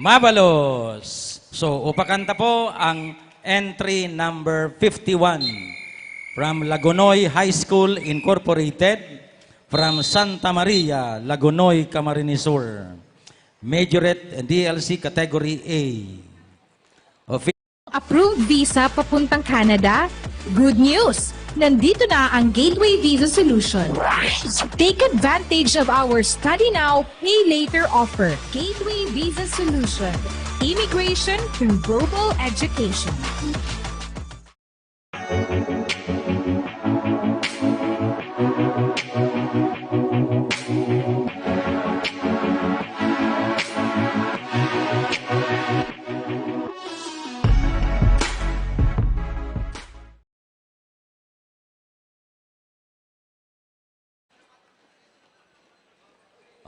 Mabalos. So, upakan ta po ang entry number fifty-one from Lagonoy High School Incorporated, from Santa Maria, Lagonoy, Camarines Sur. Majorette D L C Category A. Offi- Approved visa papuntang Canada? Good news! Nandito na ang Gateway Visa Solution. Take advantage of our study now, pay later offer. Gateway Visa Solution. Immigration through global education.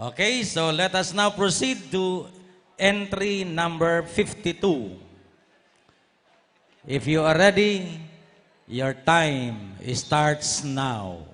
Okay, so let us now proceed to entry number fifty-two. If you are ready, your time starts now.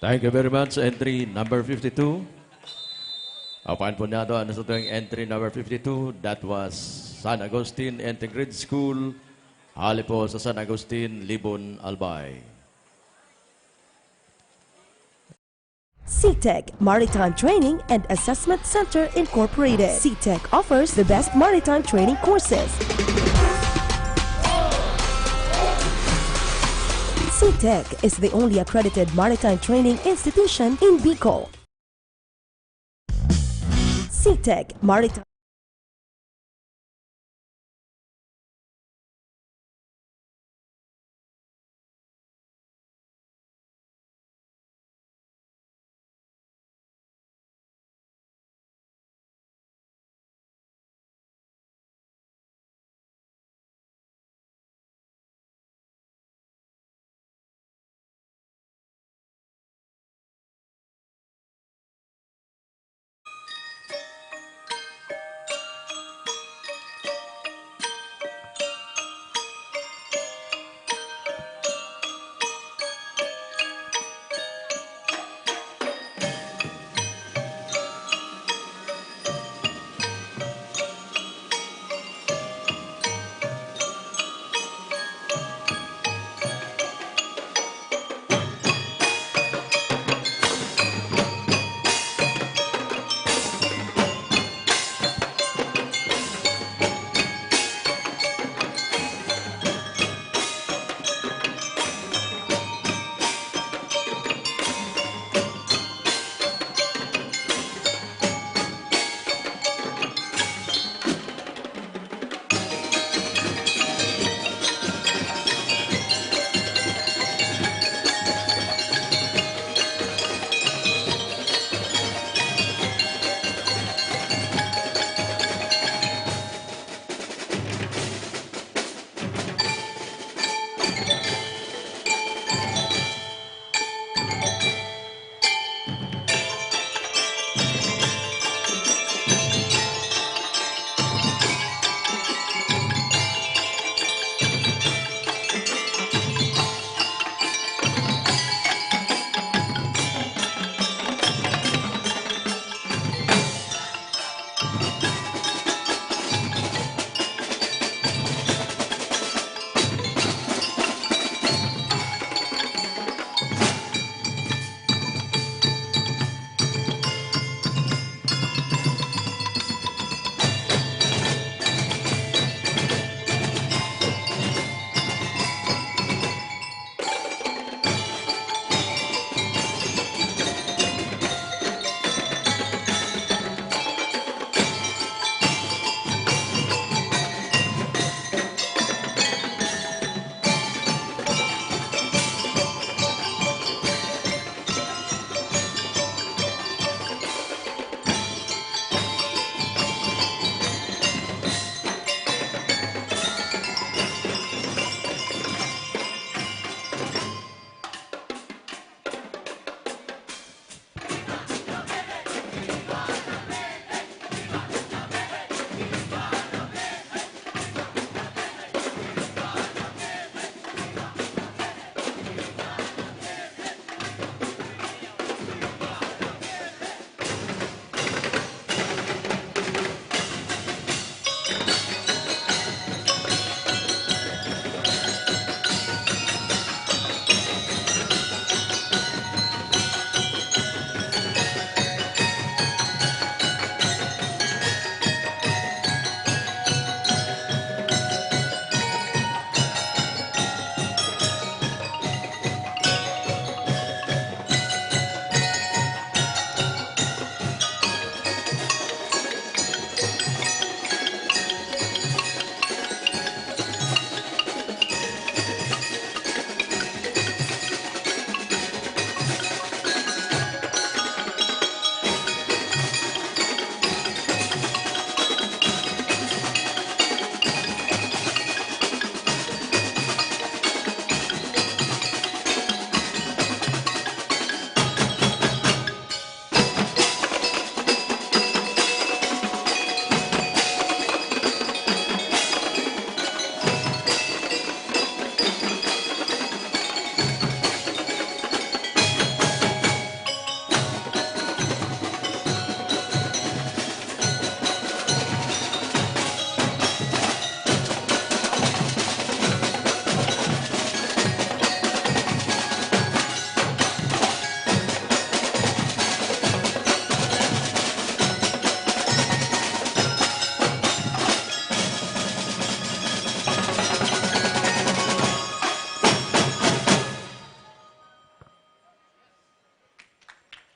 Thank you very much, entry number fifty-two. Apan po nato ang sa tuwing entry number fifty-two, that was San Agustin Integrated School, hali po sa San Agustin, Libon, Albay. CTEC Maritime Training and Assessment Center Incorporated. CTEC offers the best maritime training courses. CTEC is the only accredited maritime training institution in Bicol. CTEC Maritime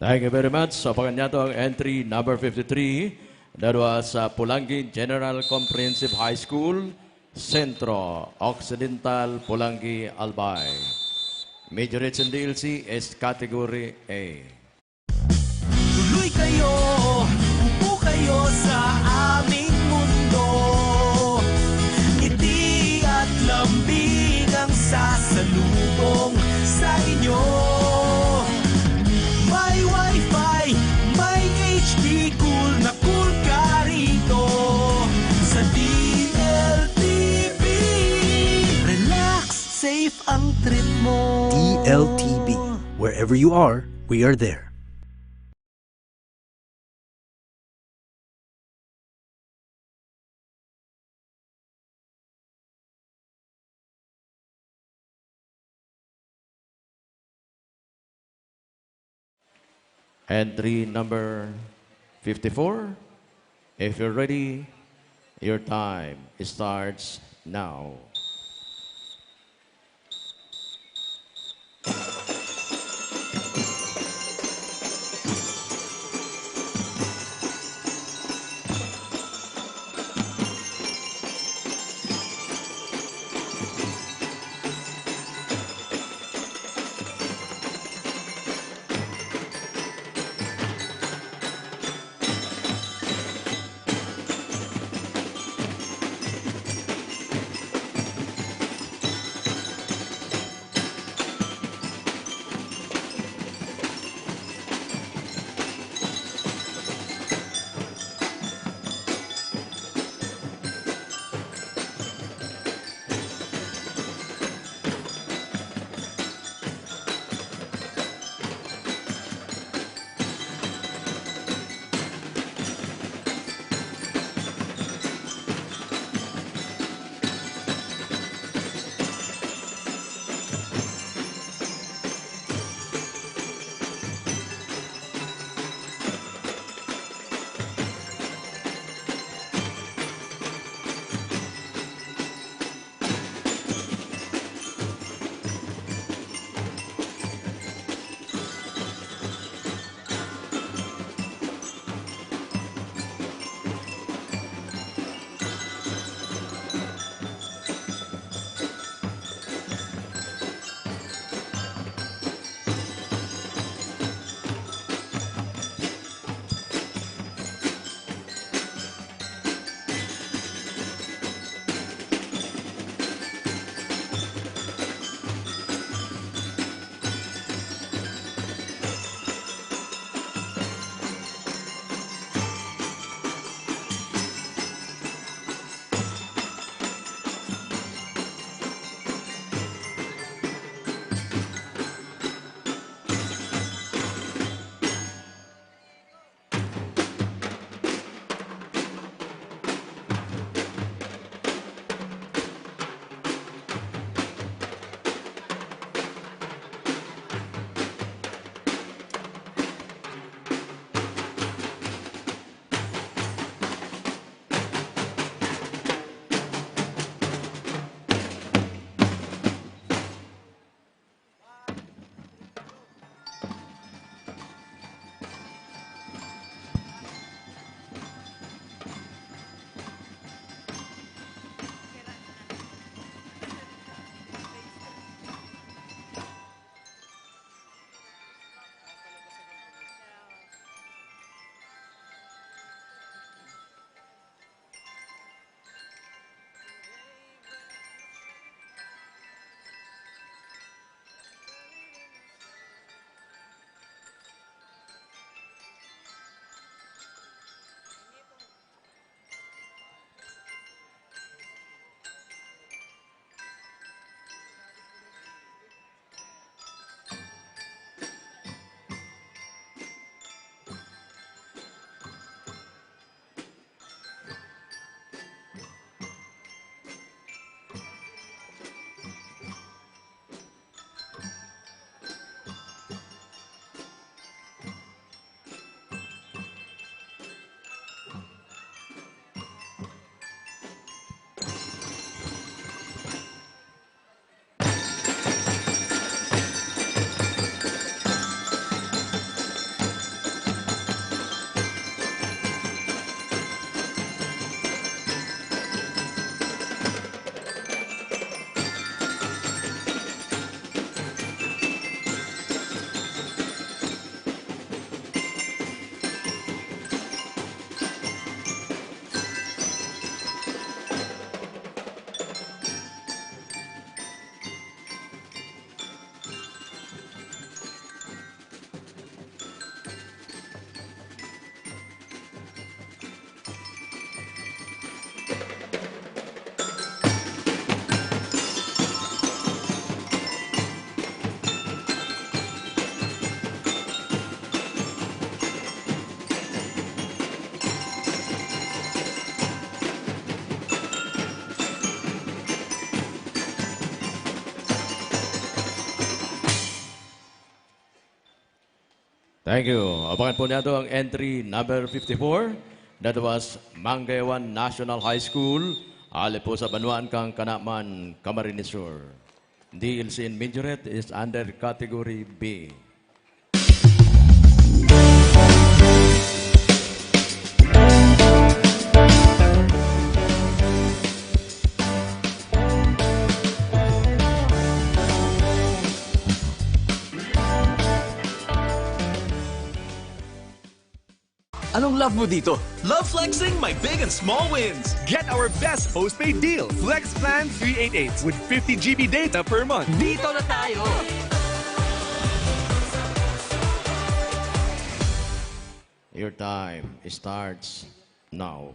Thank you very much. So, pakanyato ang entry number fifty-three, that was, uh, Pulangi General Comprehensive High School, Centro Occidental, Pulangi, Albay. Major H and D L C is category A. Tuloy kayo, upo kayo sa aming mundo. Ngiti at lambing ang sasalubong sa inyo. May wifi, may H D, cool na cool ka rito sa D L T V. Relax, safe ang trip mo. D L T V. Wherever you are, we are there. Entry number fifty-four. If you're ready, your time starts now. Thank you. Abangan po niyato ang entry number fifty-four. That was Mangayawan National High School, ali po sa banwaan kan Canaman, Camarines Sur. D L C in Majorette is under category B. Anong love mo dito? Love flexing my big and small wins. Get our best postpaid deal, Flex Plan three eight eight, with fifty G B data per month. Dito na tayo! Your time starts now.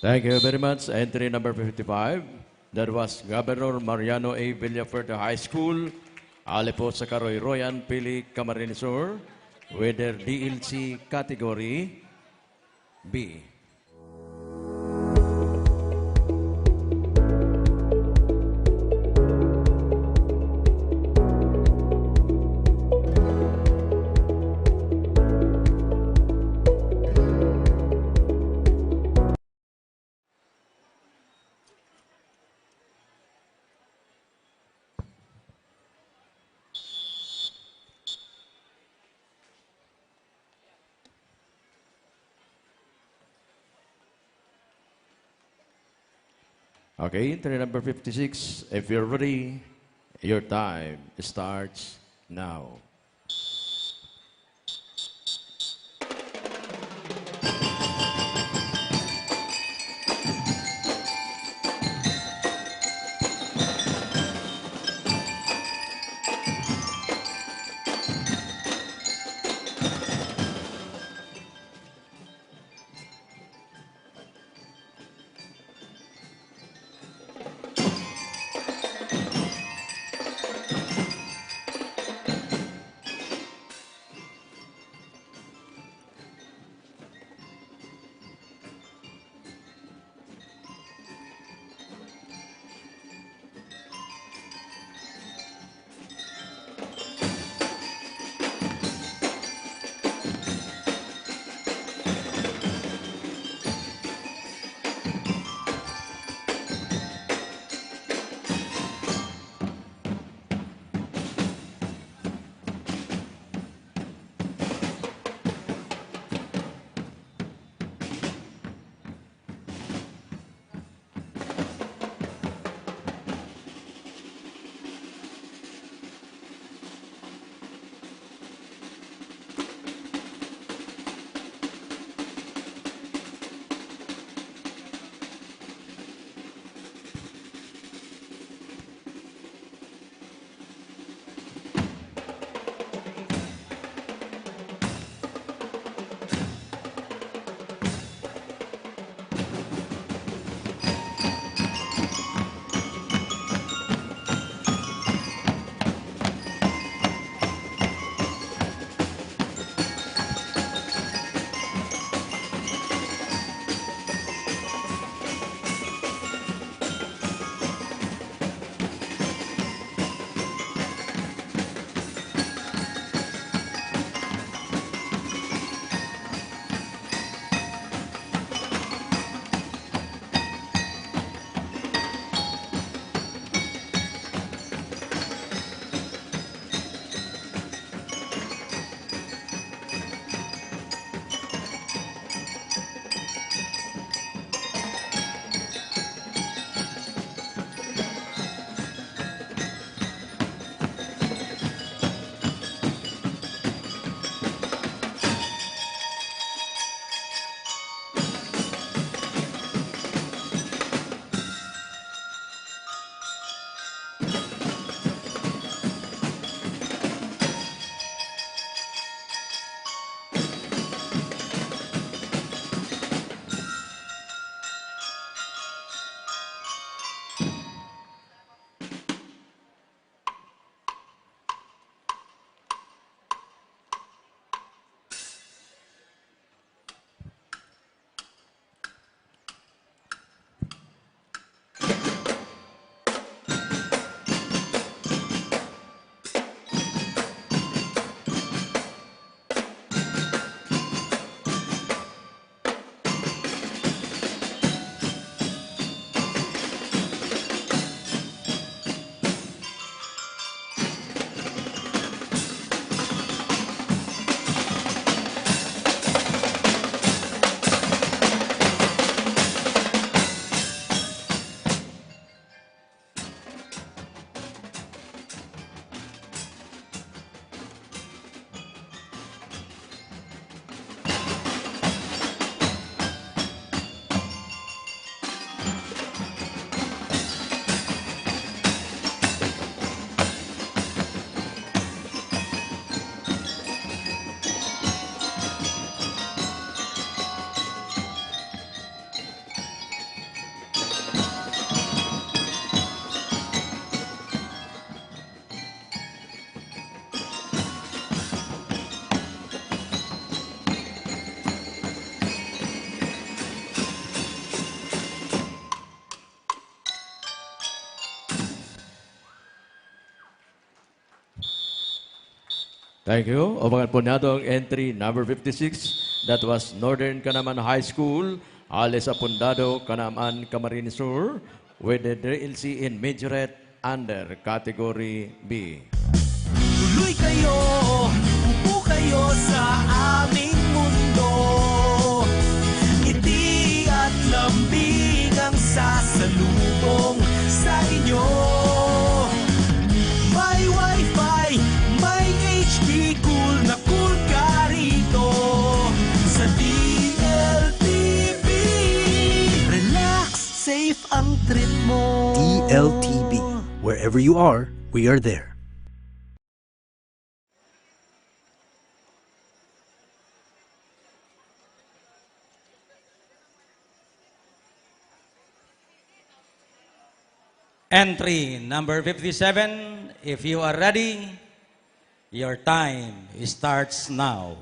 Thank you very much. Entry number fifty-five, that was Governor Mariano A. Villafuerte High School, hale po sa Karoyroyan, Pili, Camarines Sur, with their D L C category B. Okay, entry number fifty-six. If you're ready, your time starts now. Thank you. Abangan po nato ang entry number fifty-six. That was Northern Canaman High School, hale sa Pundado, Canaman, Camarines Sur, with the D L C in Majorette under Category B. Tuloy kayo, upo kayo sa aming mundo. Ngiti at lambing ang sasalubong sa inyo. May wifi, may H P, cool na cool ka rito. Sa D L T V, relax, safe ang trip mo. D L T V, wherever you are, we are there. Entry number fifty-seven, if you are ready, your time starts now.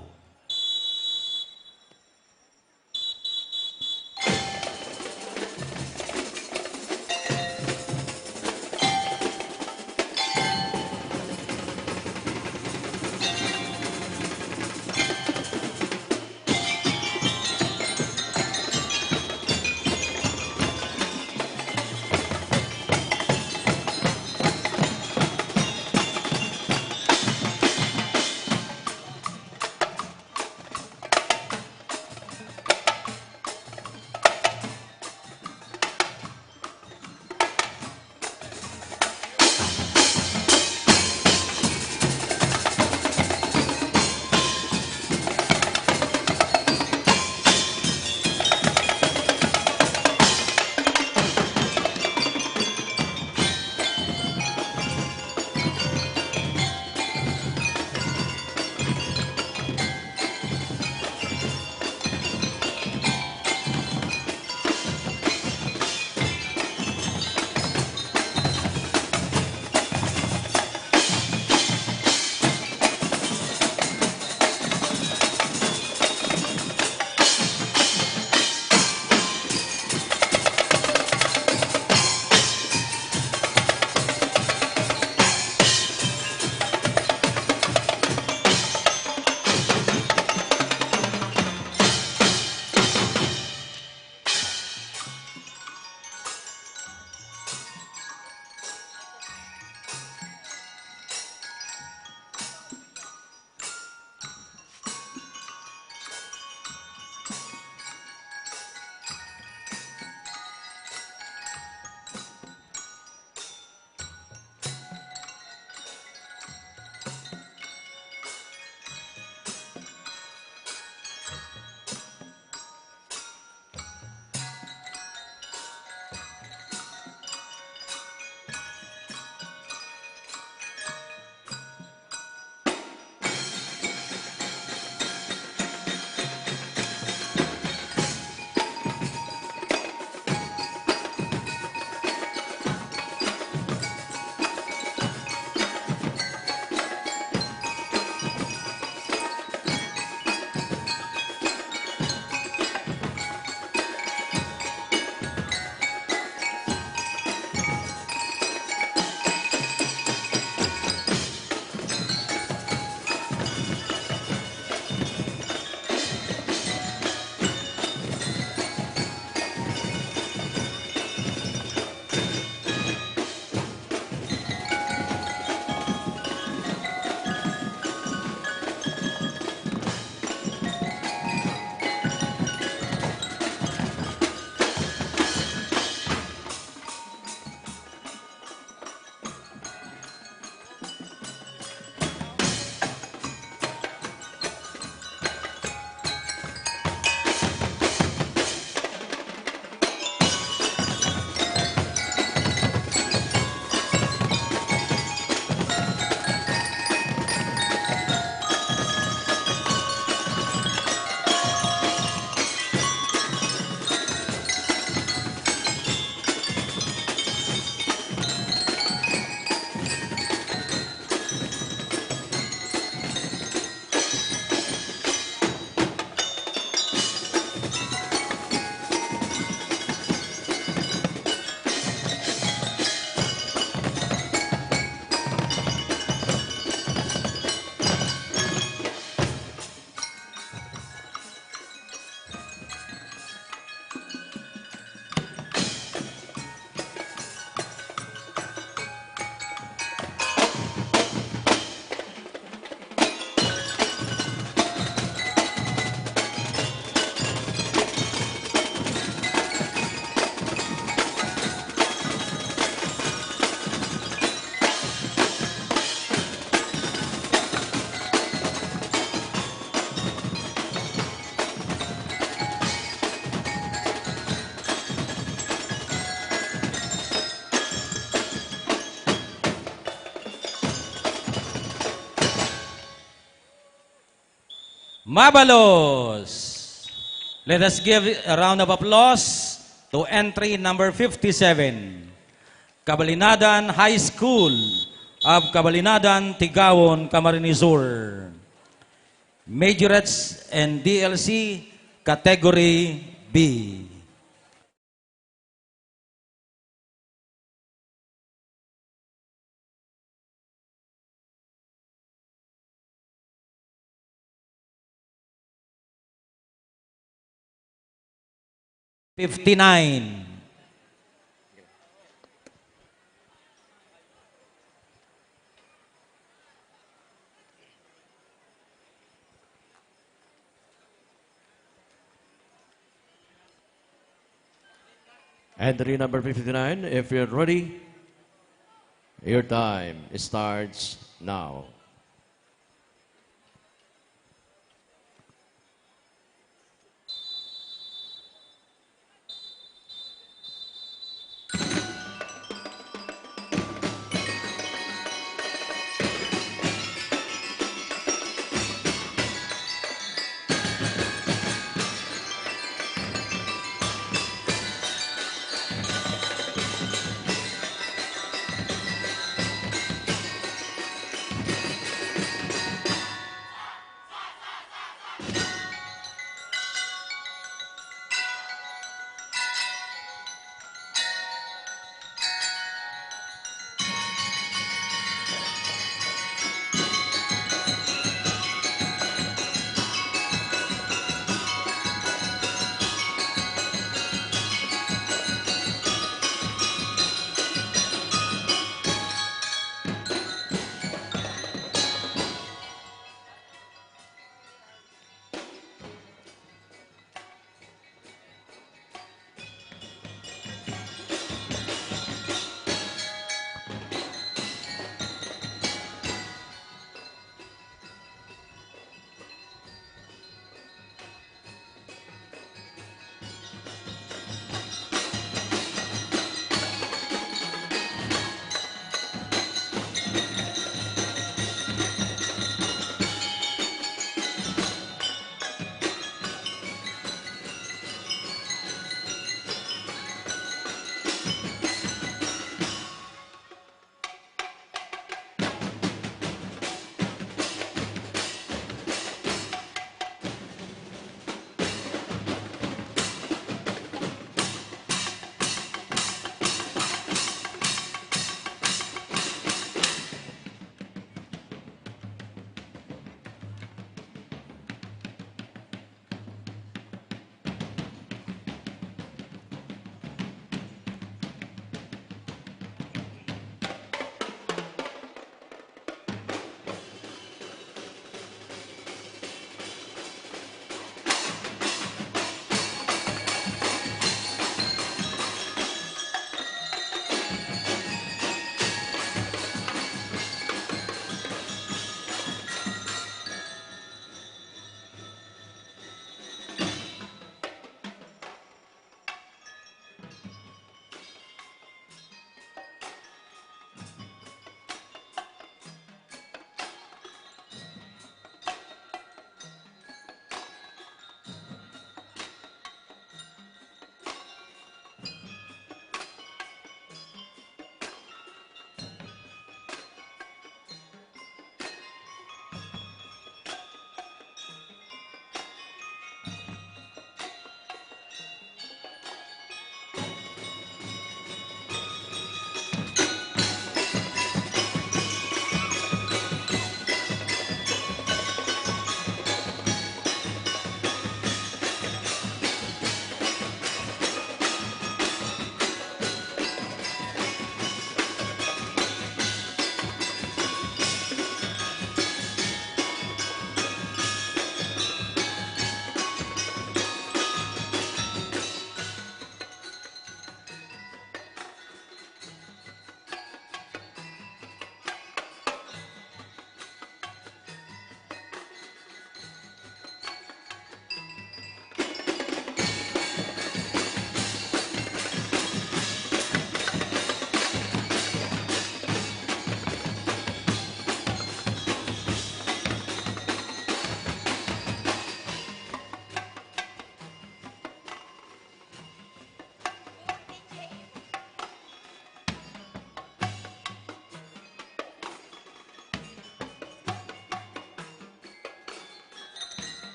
Mabalos! Let us give a round of applause to entry number fifty-seven, Cabalinadan High School of Cabalinadan, Tigaon, Camarines Sur. Majorettes and D L C, Category B. Fifty-nine. Entry number fifty-nine, if you're ready, your time starts now.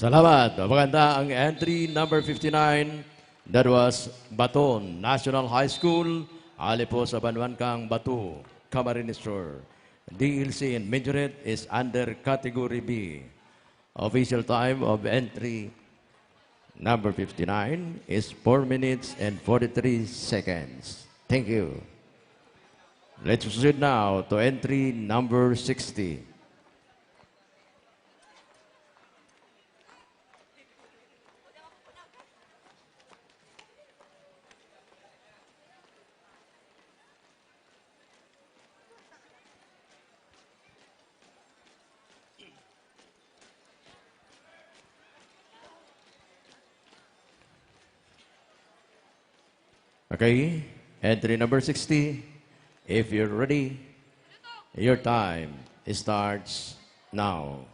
Salamat. Maganda ang entry number fifty-nine. That was Baton National High School. Ali po sa banwan kang Bato, Camarines Sur. D L C in Minjoret is under Category B. Official time of entry number fifty-nine is four minutes and forty-three seconds. Thank you. Let's proceed now to entry number sixty. Okay, entry number sixty. If you're ready, your time starts now.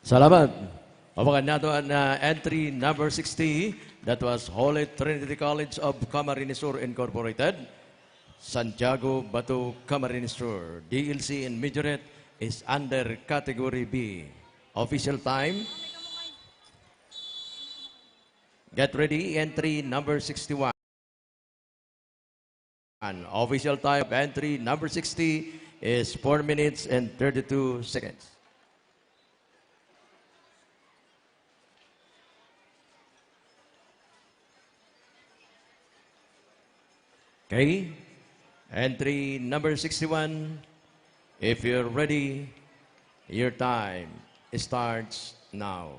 Salamat. Pabakan nato an, ah, entry number sixty. That was Holy Trinity College of Camarines Sur Incorporated. Santiago Bato, Camarines Sur. D L C in Majorette is under Category B. Official time. Get ready, entry number sixty-one. Official time of entry number sixty is four minutes and thirty-two seconds. Okay. Entry number sixty-one. If you're ready, your time starts now.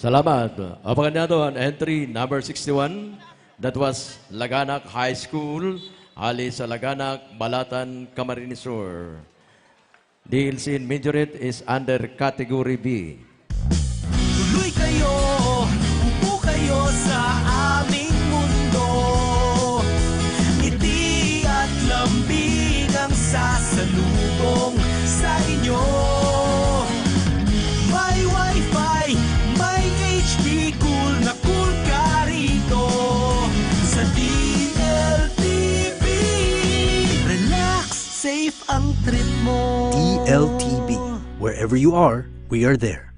Salamat. Abangan niyato an entry number sixty-one. That was Laganak High School, hali sa Laganak, Balatan, Camarines Sur. Dahil si Inmediate is under category B. Tuloy kayo, upo kayo sa aming mundo. Ngiti at lambing ang sasalubong sa inyo. May wifi, may H D, cool na cool ka rito sa D L T V. Relax, safe ang trip mo. D L T V. Wherever you are, we are there.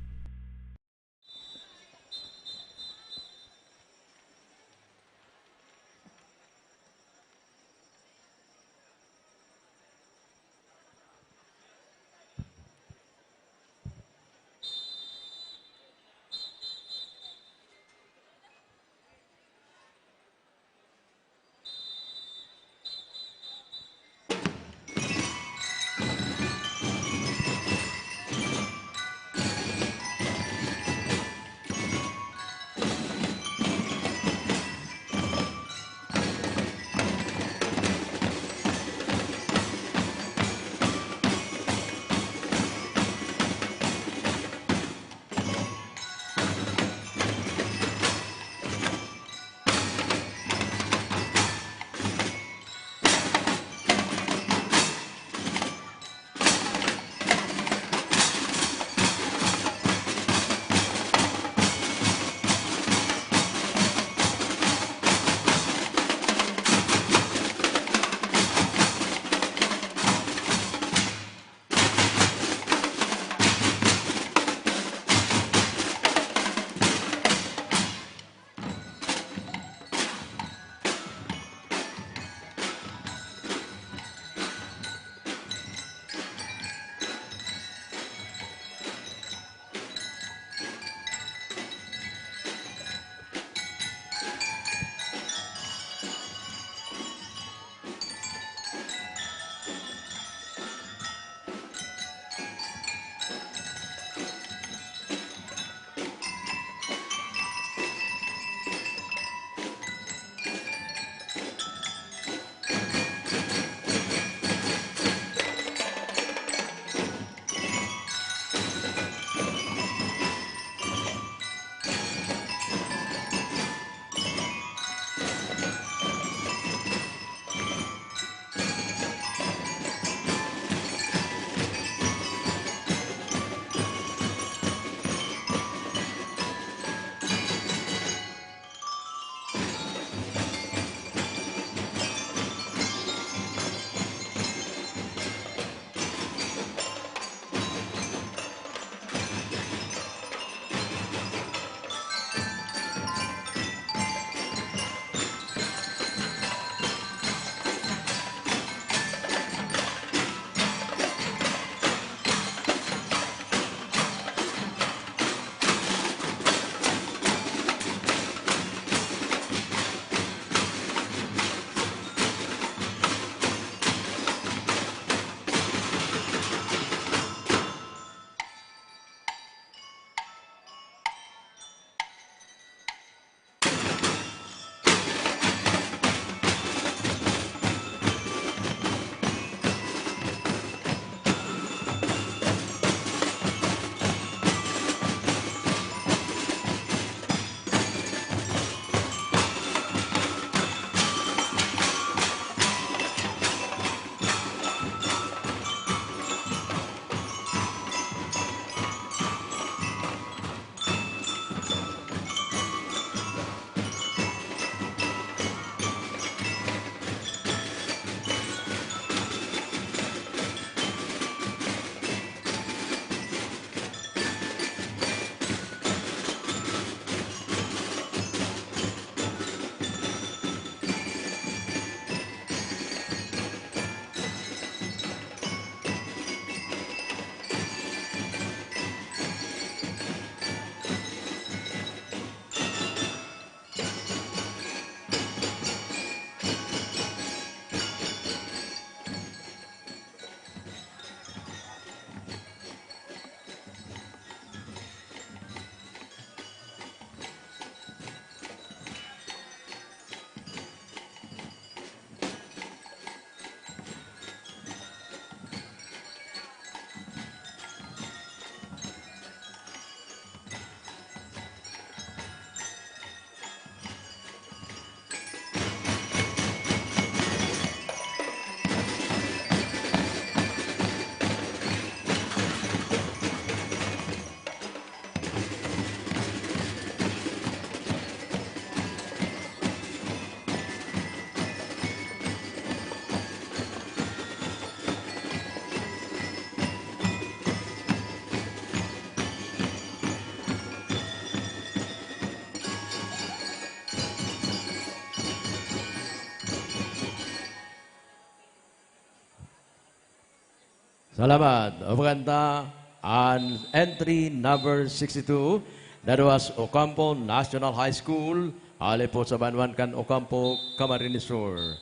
Salamat. Upagkanta, an entry number sixty-two, that was Ocampo National High School, hale po sa banwaan kan Ocampo, Camarines Sur.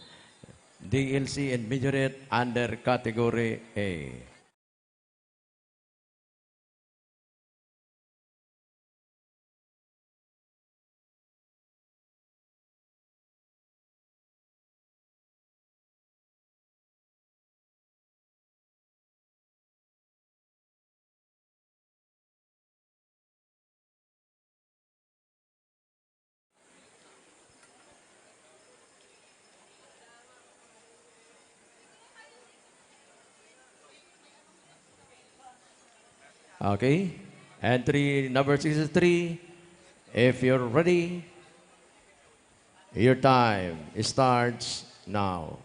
D L C and Majorette under category A. Okay. Entry number sixty-three. If you're ready, your time starts now.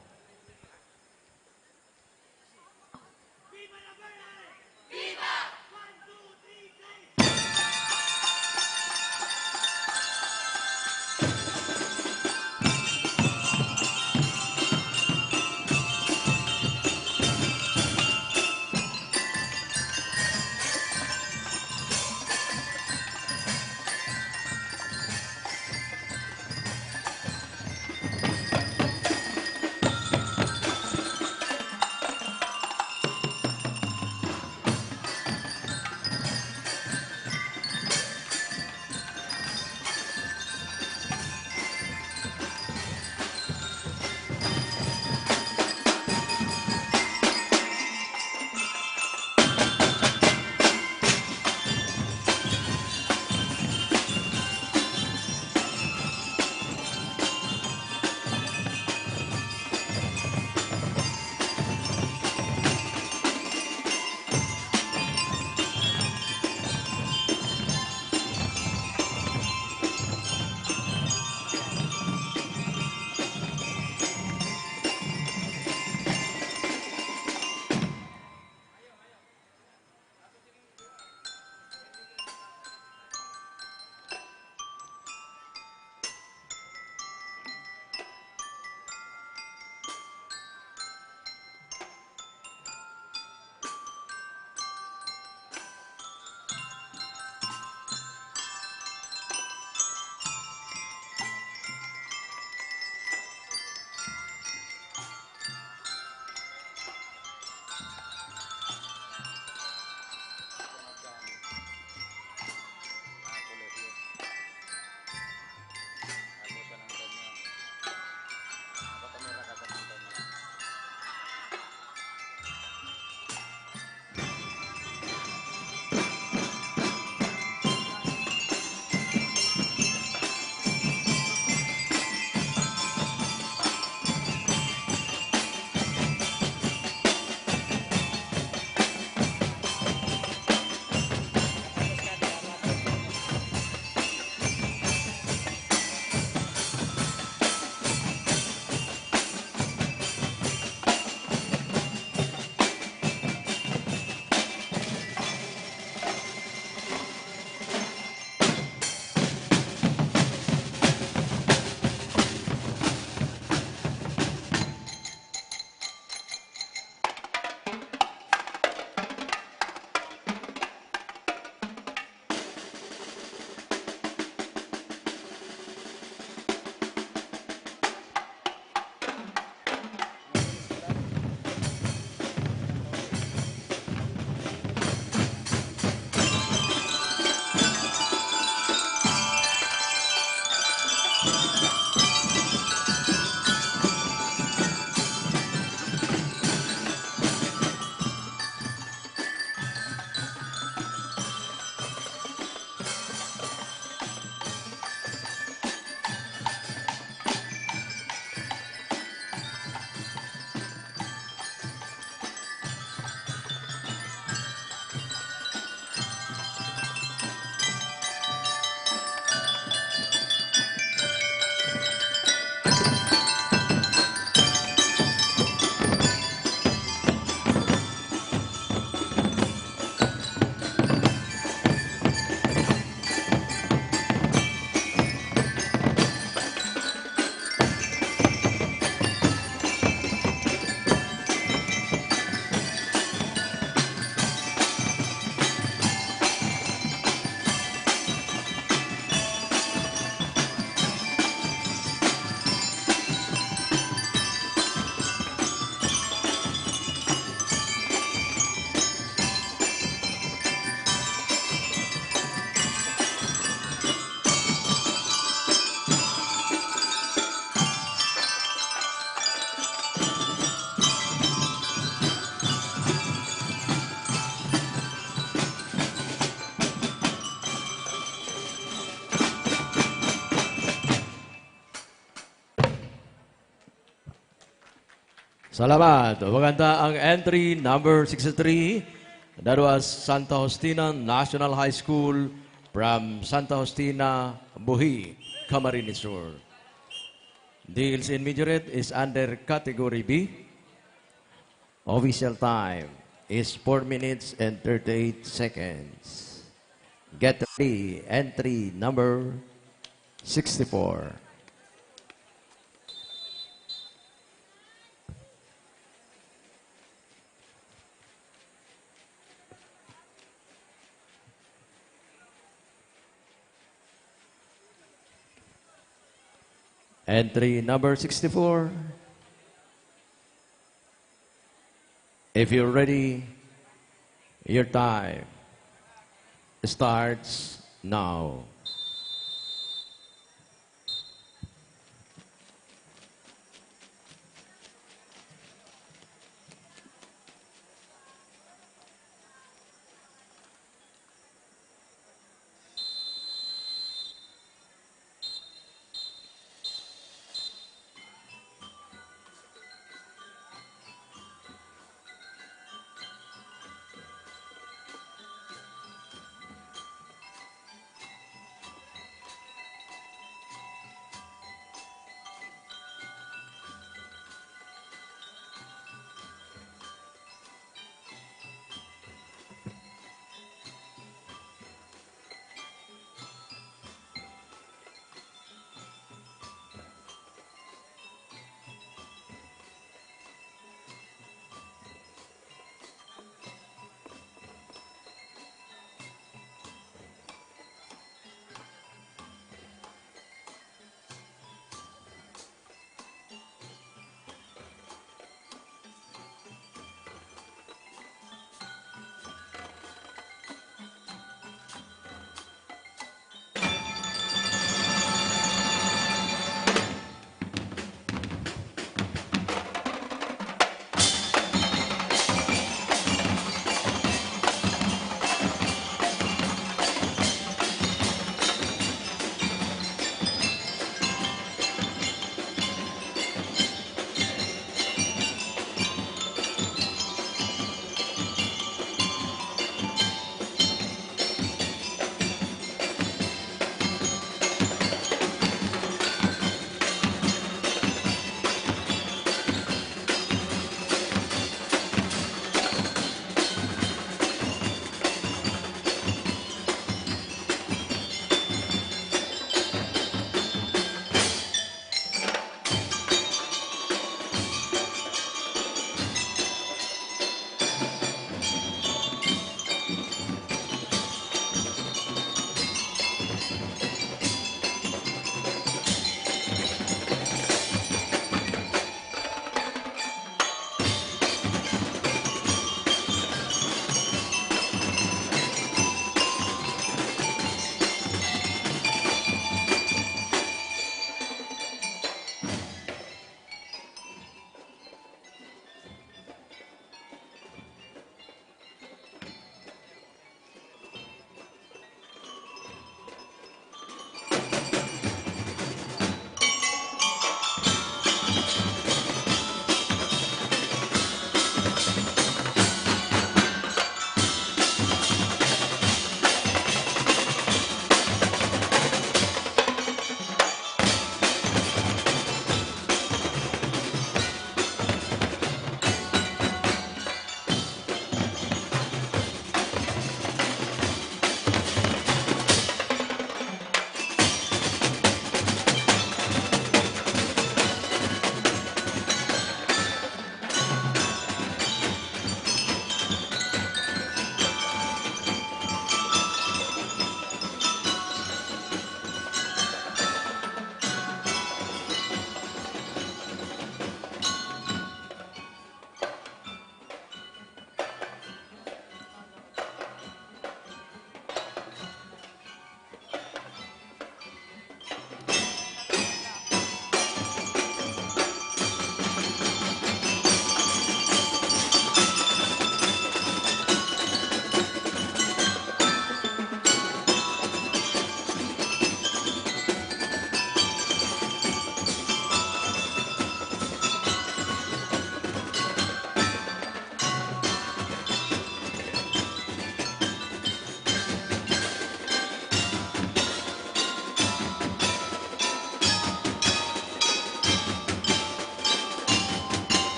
Salamat. Maganda ang entry number sixty-three. That was Santa Justina National High School from Santa Justina, Buhi, Camarines Sur. D L C in Majorette is under category B. Official time is four minutes and thirty-eight seconds. Get ready, entry number sixty-four. Entry number sixty-four. If you're ready, your time starts now.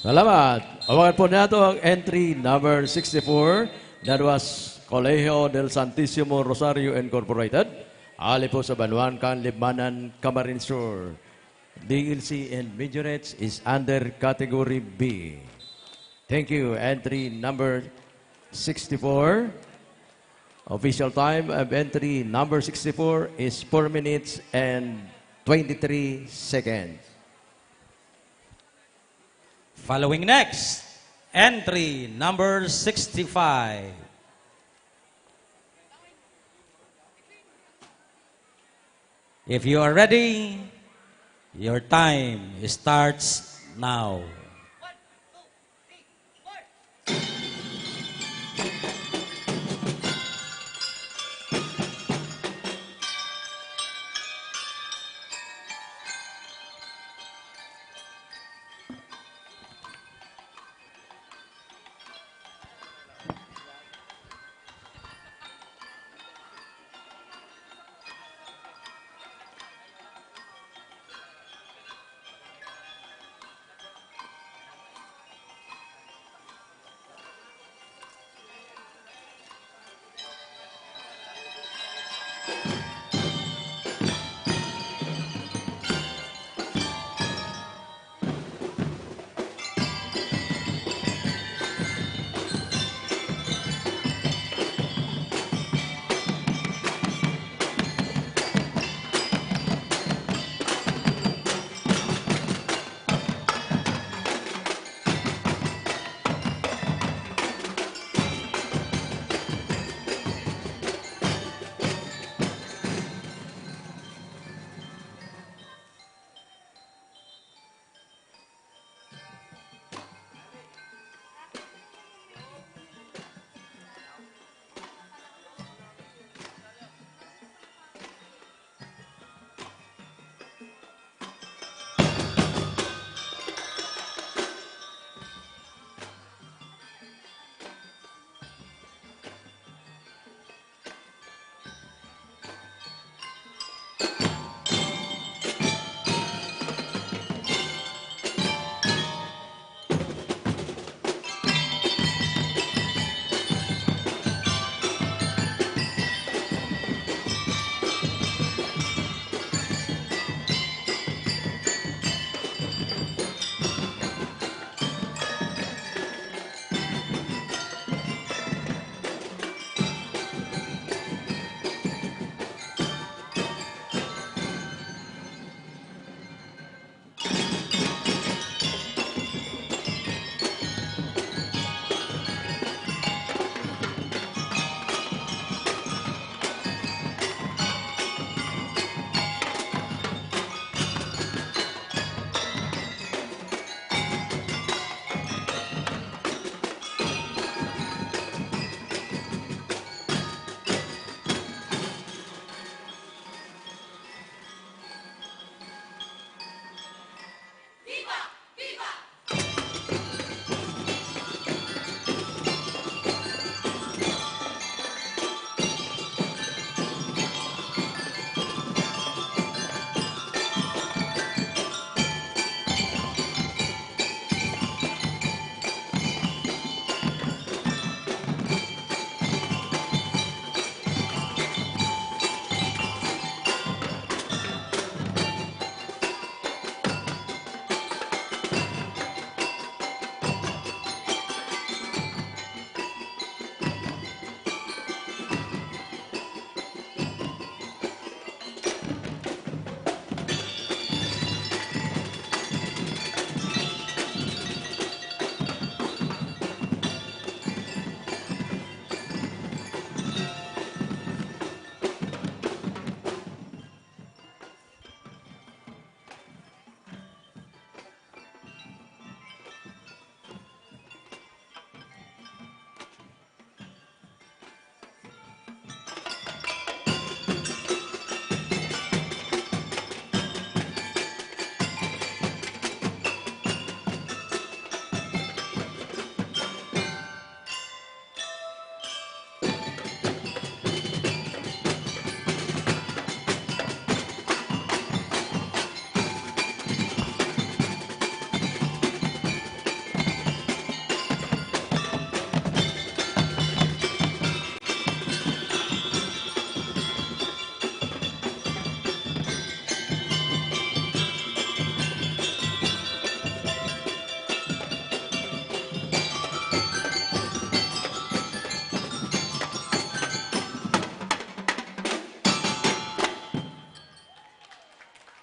Salamat. Awagan po nato ang entry number sixty-four, that was Colegio del Santisimo Rosario Incorporated. Ali po sa banwaan kan Libmanan, Camarines Sur. D L C and Majorettes is under category B. Thank you. Entry number sixty-four. Official time of entry number sixty-four is four minutes and twenty-three seconds. Following next, entry number sixty-five. If you are ready, your time starts now.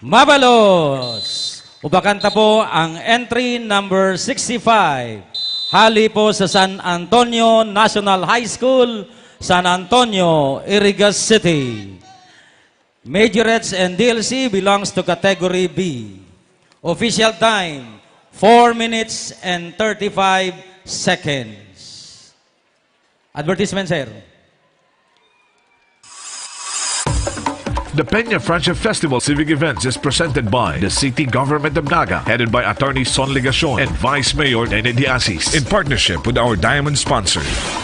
Mabalos! Ubakan ta po ang entry number sixty-five. Hali po sa San Antonio National High School, San Antonio, Iriga City. Majorettes and D L C belongs to category B. Official time, four minutes and thirty-five seconds. Advertisement, sir. The Peña Francia Festival Civic Events is presented by the City Government of Naga, headed by Attorney Son Legacion and Vice Mayor Nene Diasis, in partnership with our diamond sponsor,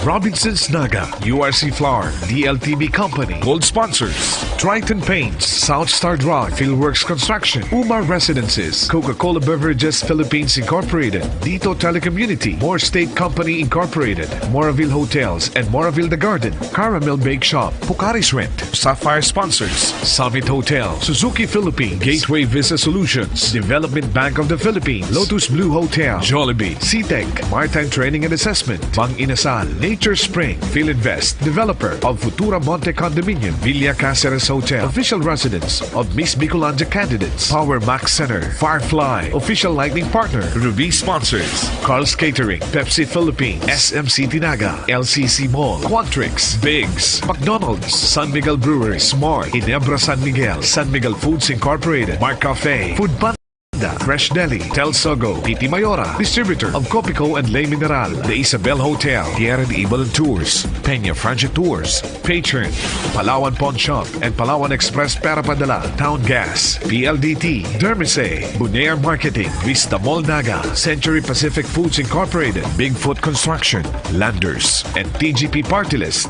Robinson's Naga, U R C Flour, D L T V Company, gold sponsors, Triton Paints, South Star Drug, Fieldworks Construction, Uma Residences, Coca-Cola Beverages Philippines Incorporated, Dito Telecommunity, More State Company Incorporated, Moraville Hotels and Moraville The Garden, Caramel Bake Shop, Pocari's Rent, Sapphire Sponsors, Summit Hotel, Suzuki Philippines, Gateway Visa Solutions, Development Bank of the Philippines, Lotus Blue Hotel, Jollibee, C-Tech, Maritime Training and Assessment, Bang Inasal, Nature Spring, Filinvest, developer of Futura Monte Condominium, Villa Caceres Hotel, official residence of Miss Bicolandia candidates, Power Max Center, Firefly, official lighting partner, Ruby sponsors, Carl's Catering, Pepsi Philippines, S M City Naga, L C C Mall, Quantrix, Biggs, McDonald's, San Miguel Brewery, Smart, Ginebra San Miguel, San Miguel Foods Incorporated, Mark Cafe, Food Panda, Fresh Deli, Telsogo, Titi Mayora, distributor of Copico and Le Mineral, The Isabel Hotel, Tierra de Ibalan Tours, Peña Francia Tours, Patron, Palawan Pawn Shop and Palawan Express Pera Padala, Town Gas, P L D T, Dermise, Bonaire Marketing, Vista Mall Naga, Century Pacific Foods Incorporated, Bigfoot Construction, Landers, and T G P Party List.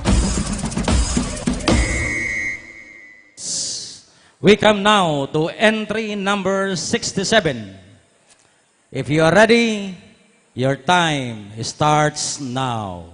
We come now to entry number sixty-seven. If you are ready, your time starts now.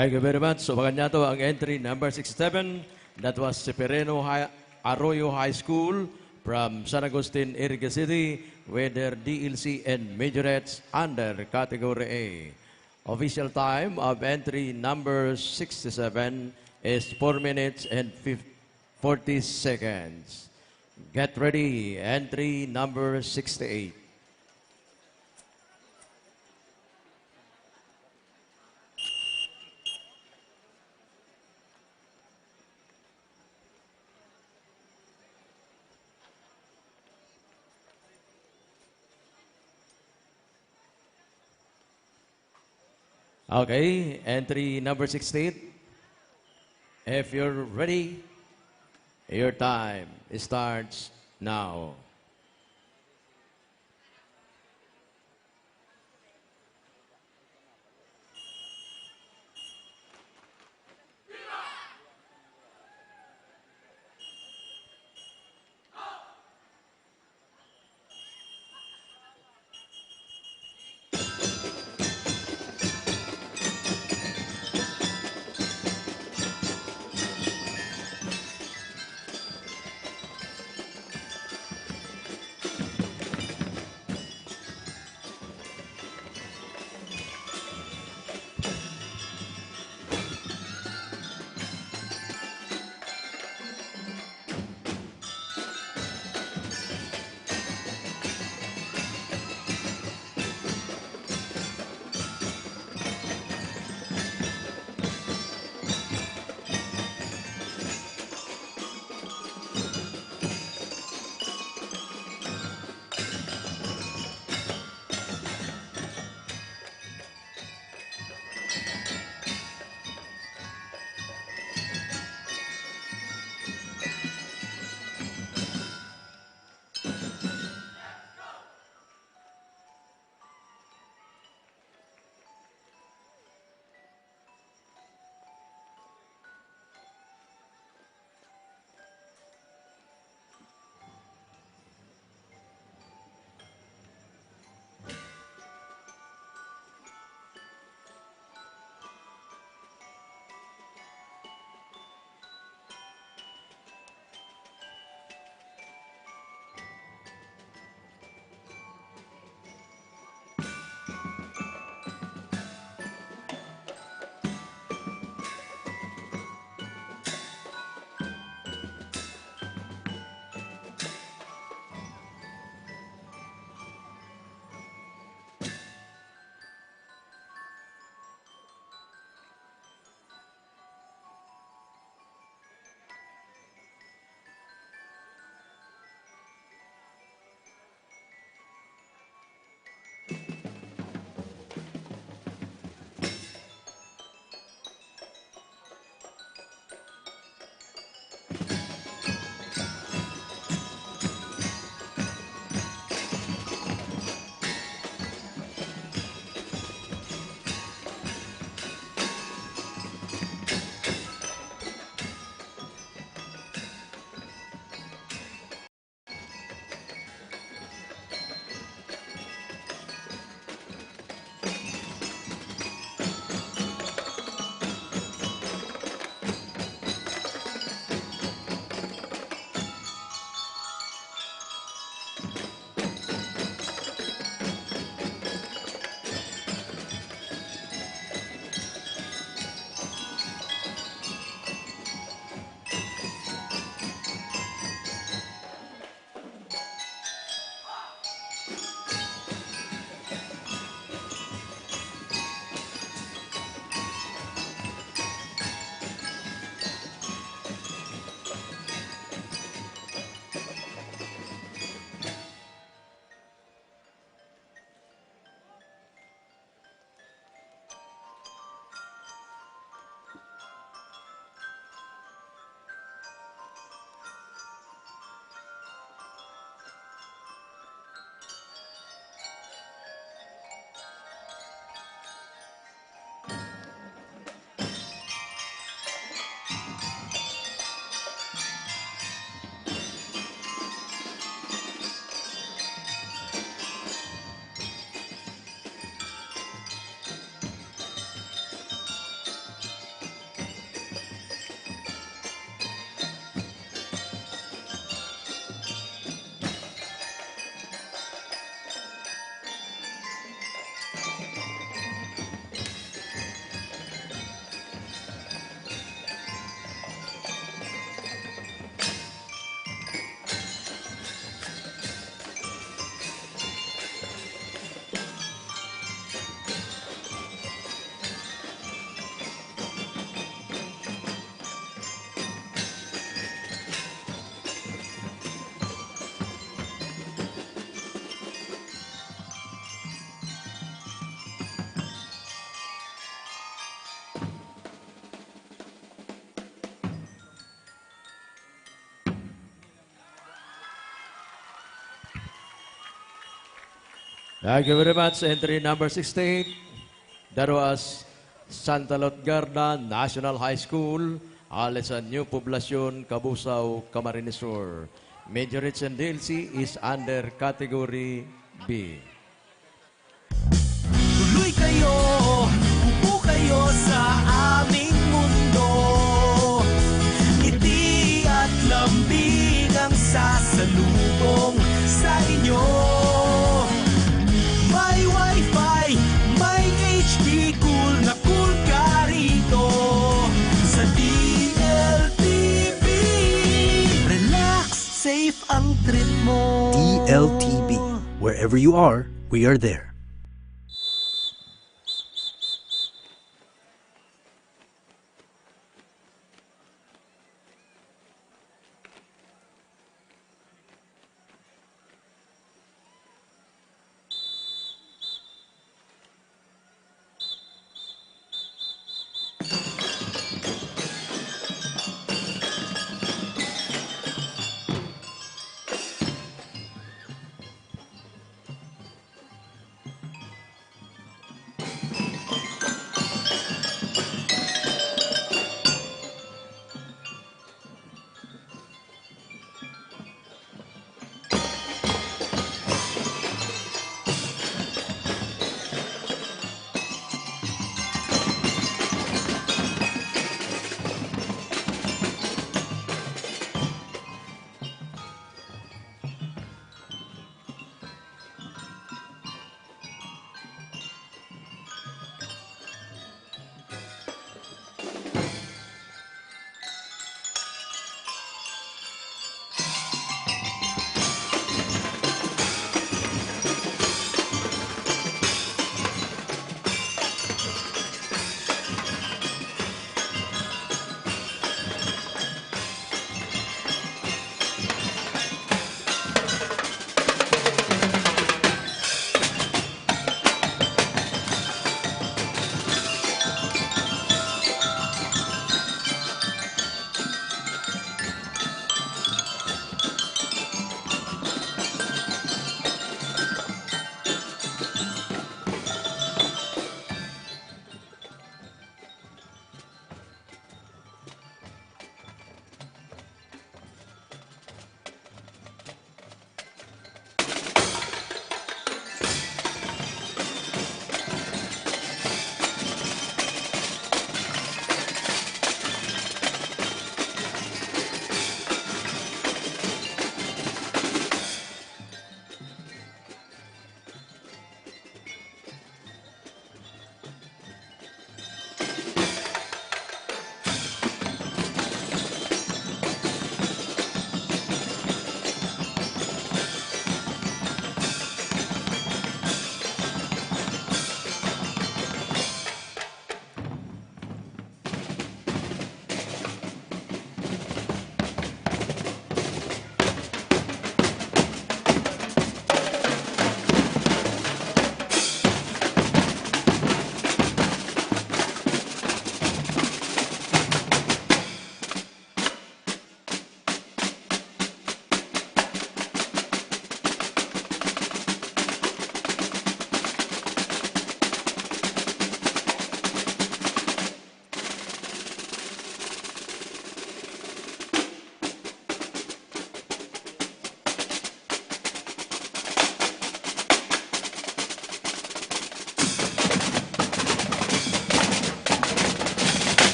Thank you very much. So, makan niya to ang entry number sixty-seven. That was Severino High, Arroyo High School from San Agustin, Iriga City with their D L C and Majorettes under Category A. Official time of entry number sixty-seven is four minutes and fif-, forty seconds. Get ready, entry number sixty-eight. Okay, entry number sixty-eight. If you're ready, your time starts now. Thank you very much. Entry number sixty-eight, Daroas, Santa Lotgarda National High School, hale sa New Poblacion, Cabusao, Camarines Sur. Major H and D L C is under category B. Tuloy kayo, upo kayo sa aming mundo. Ngiti at lambing ang sasalubong sa inyo. May wifi, may H D, cool na cool ka rito sa D L T V. Relax, safe ang trip mo. D L T V. Wherever you are, we are there.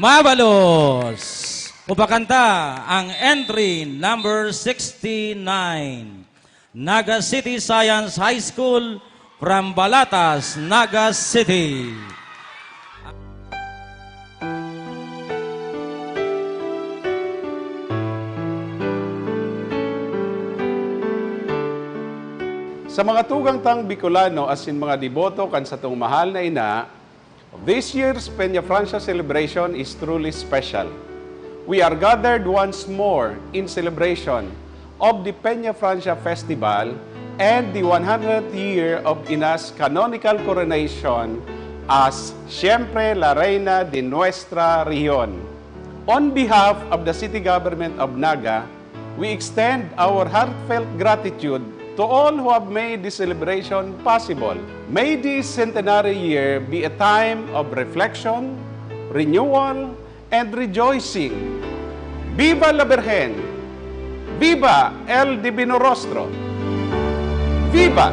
Pabalos! Upakanta ang entry number sixty-nine, Naga City Science High School from Balatas, Naga City. Sa mga tugang tang Bicolano asin mga deboto kan satong mahal na ina, this year's Peñafrancia celebration is truly special. We are gathered once more in celebration of the Peñafrancia Festival and the one hundredth year of Ina's canonical coronation as Siempre la Reina de nuestra rehiyon. On behalf of the City Government of Naga, we extend our heartfelt gratitude to all who have made this celebration possible. May this centenary year be a time of reflection, renewal, and rejoicing. Viva la Birhen! Viva el Divino Rostro! Viva!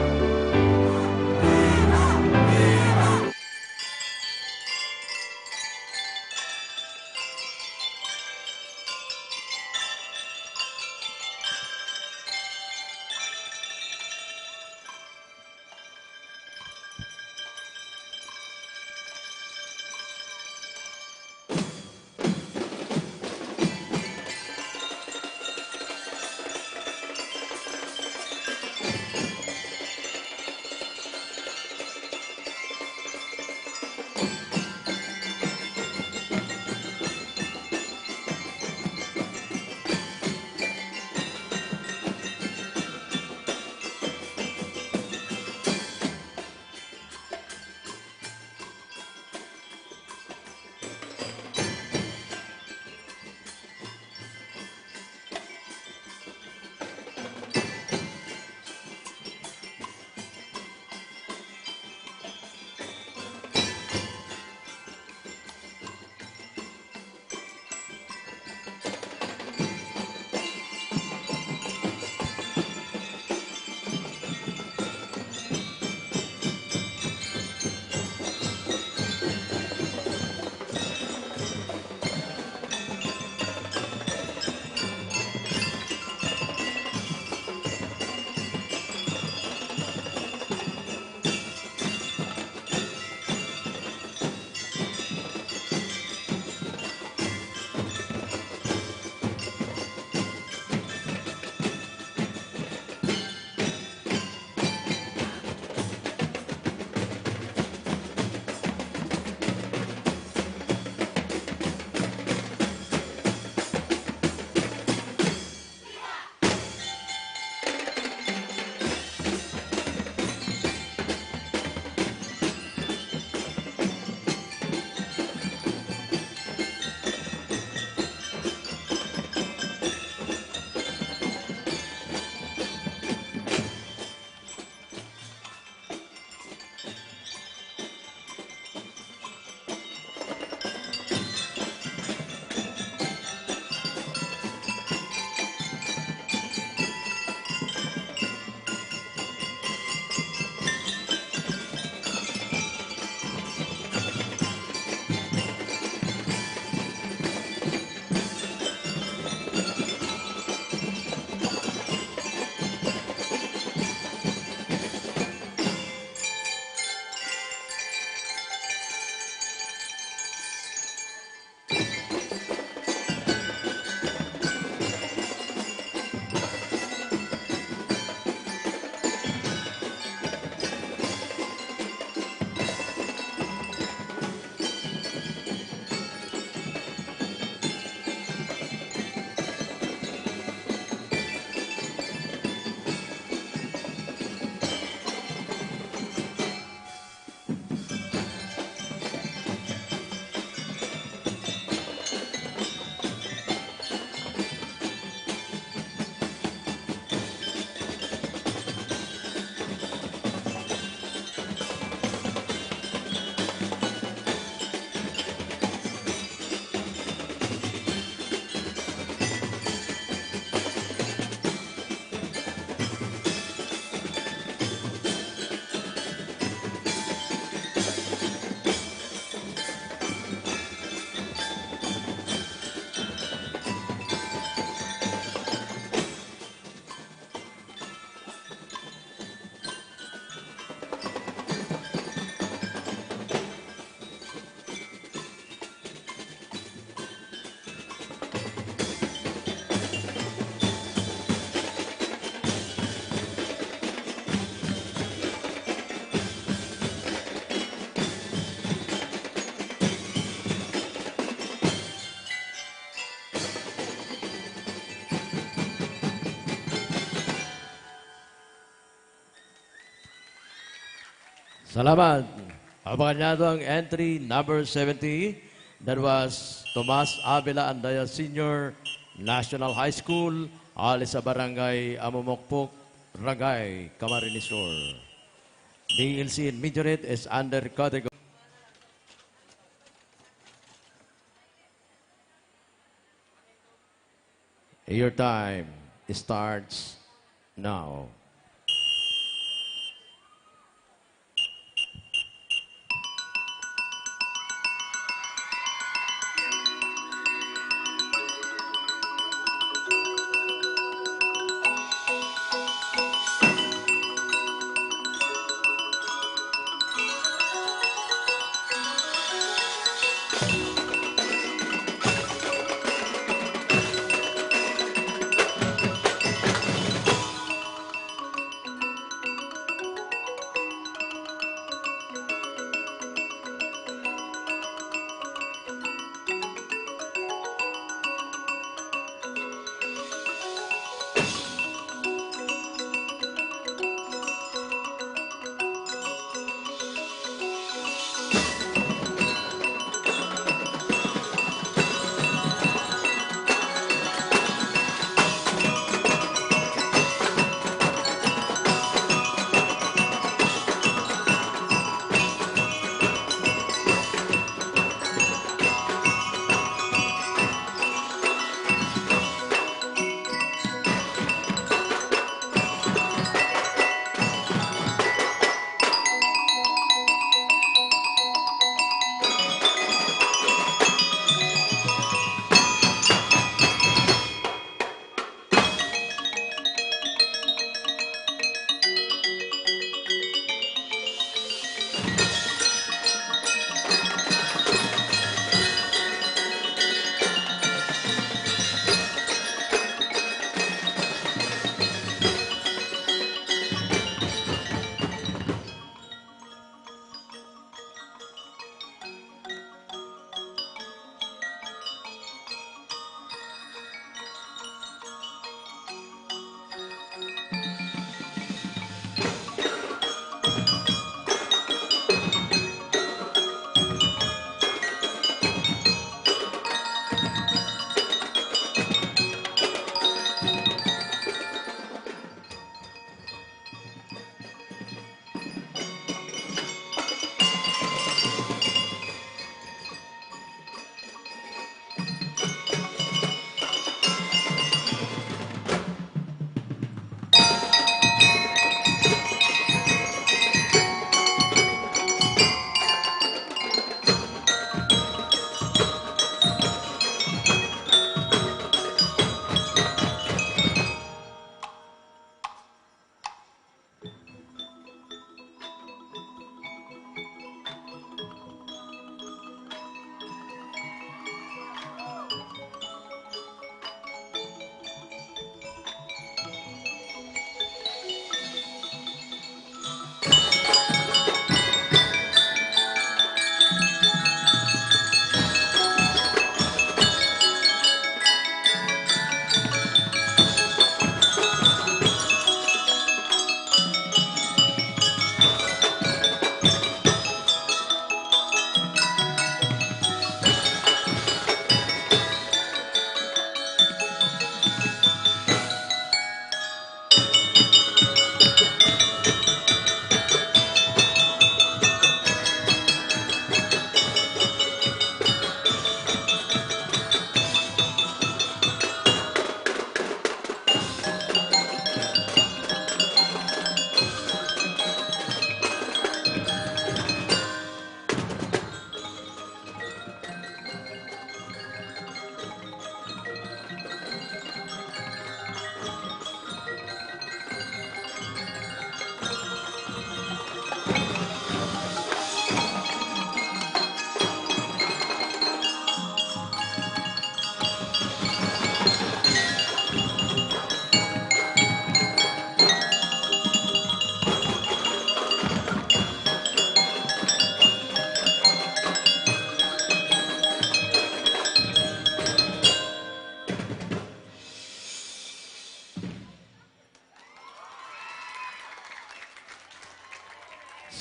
Salamat. Abangan niyato ang entry number seventy. That was Tomas Avila Andaya Senior National High School, hali sa Barangay Amumokpok, Ragay, Camarines Sur. D L C in Majorette is under category. Your time starts now.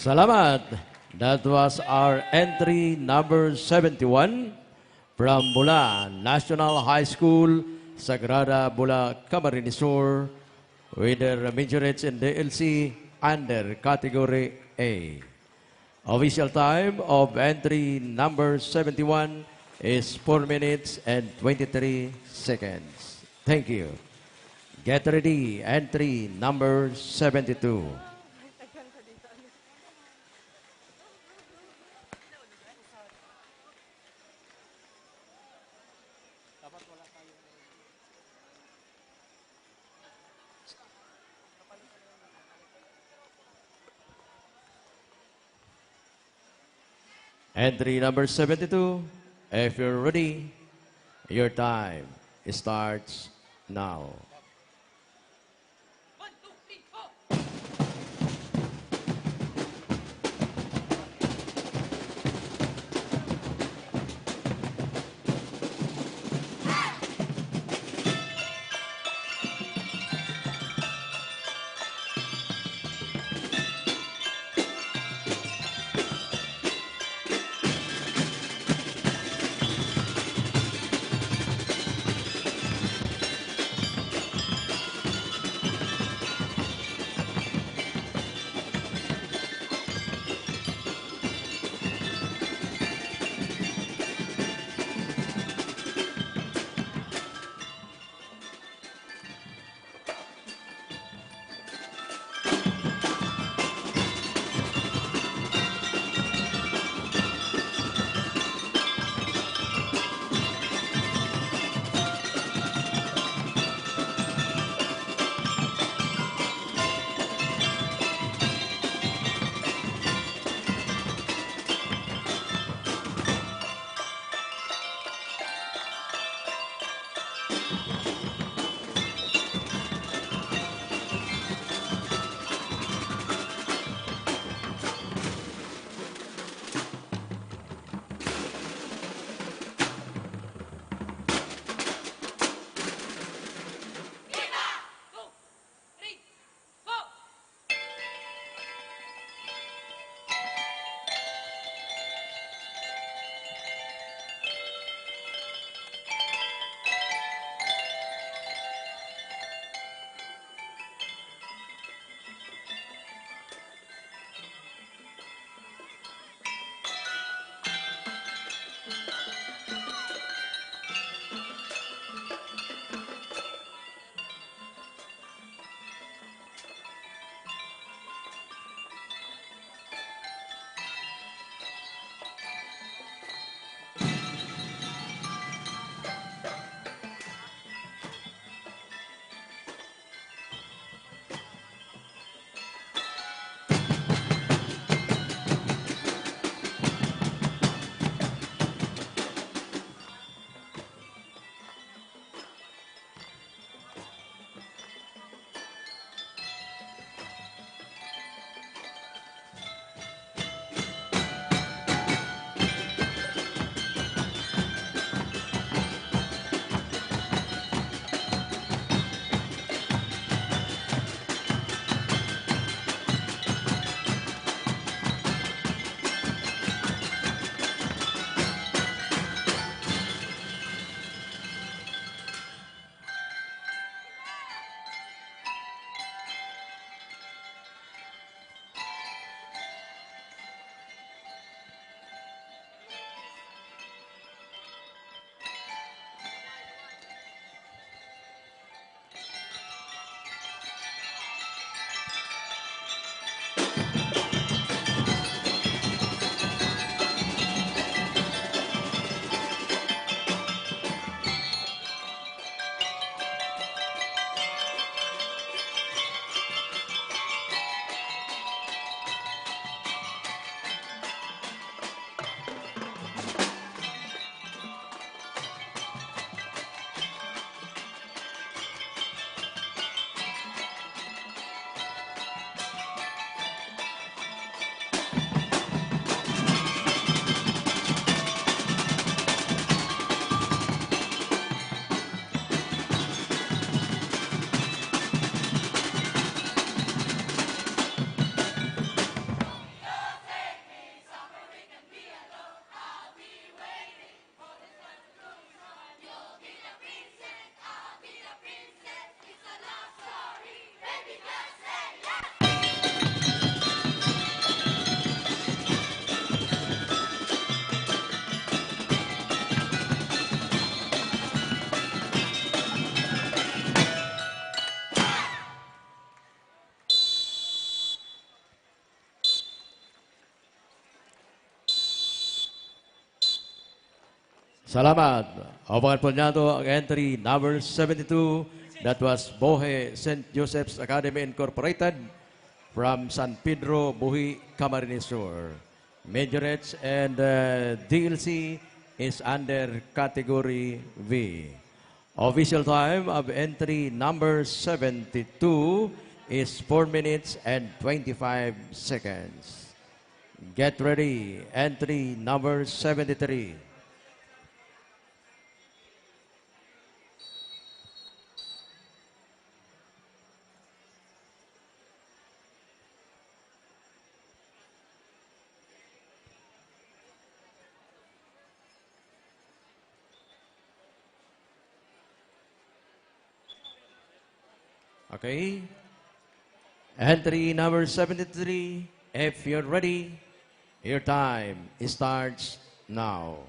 Salamat. That was our entry number seventy-one from Bula National High School, Sagrada, Bula, Camarines Sur, with their majorette in D L C under category A. Official time of entry number seventy-one is four minutes and twenty-three seconds. Thank you. Get ready, entry number seventy-two. Entry number seventy-two, if you're ready, your time starts now. Salamat. Abangan po niyato ang entry number seventy-two, that was Bohe Saint Joseph's Academy Incorporated from San Pedro, Bohol, Camarines Sur. Majorettes and uh, D L C is under category V. Official time of entry number seventy-two is four minutes and twenty-five seconds. Get ready, entry number seventy-three. Okay. Entry number seventy-three, if you're ready, your time starts now.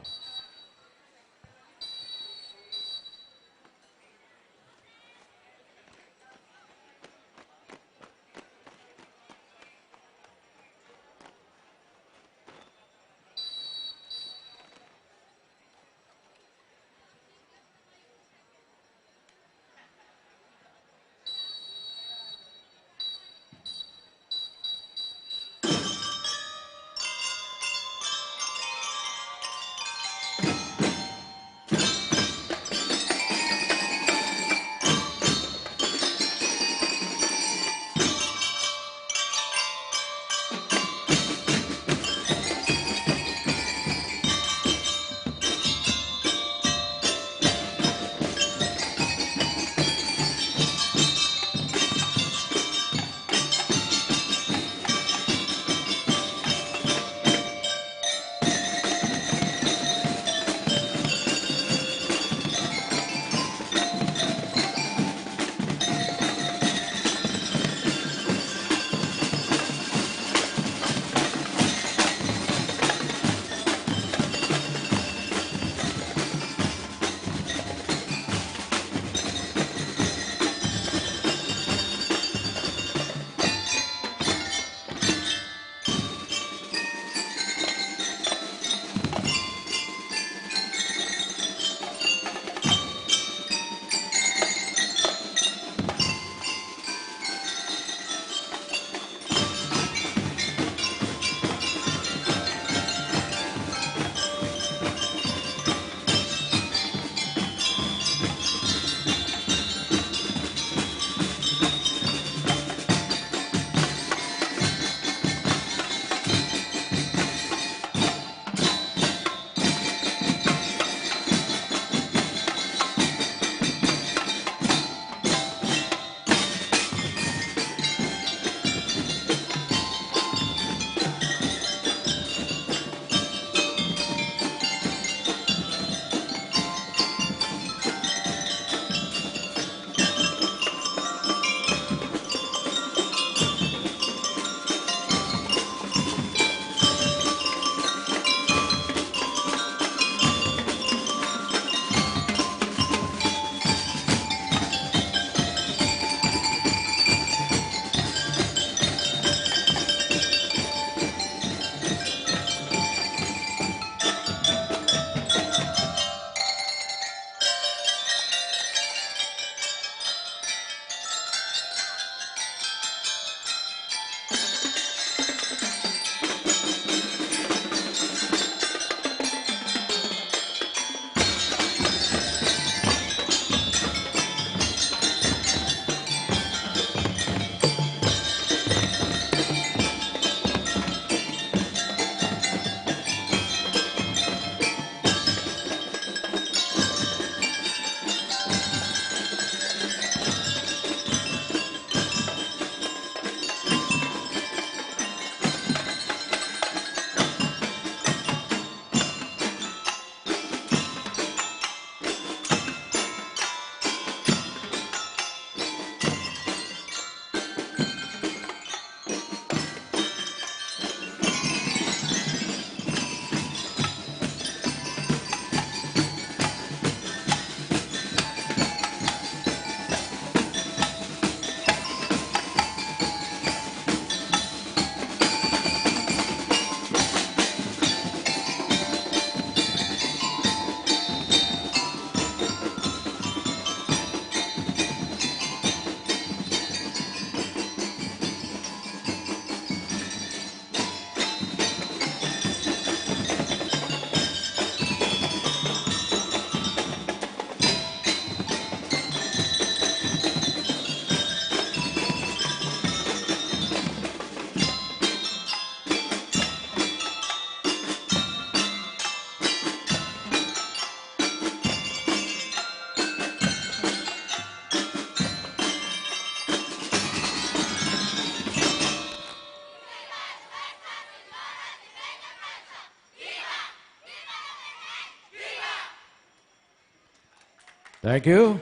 Thank you.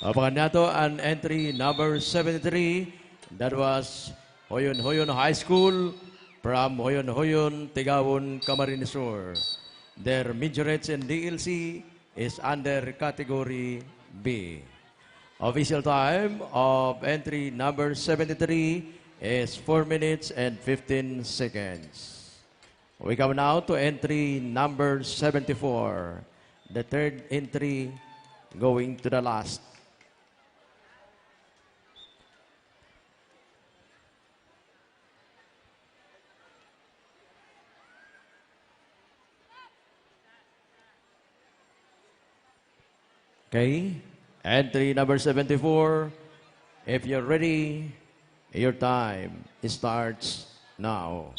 Abangan nato an entry number seventy-three. That was Hoyon-Hoyon High School from Hoyon-Hoyon, Tigawon, Camarines Sur. Their majorette in D L C is under category B. Official time of entry number seventy-three is four minutes and fifteen seconds. We come now to entry number seventy-four, the third entry going to the last. Okay, entry number seventy-four. If you're ready, your time starts now.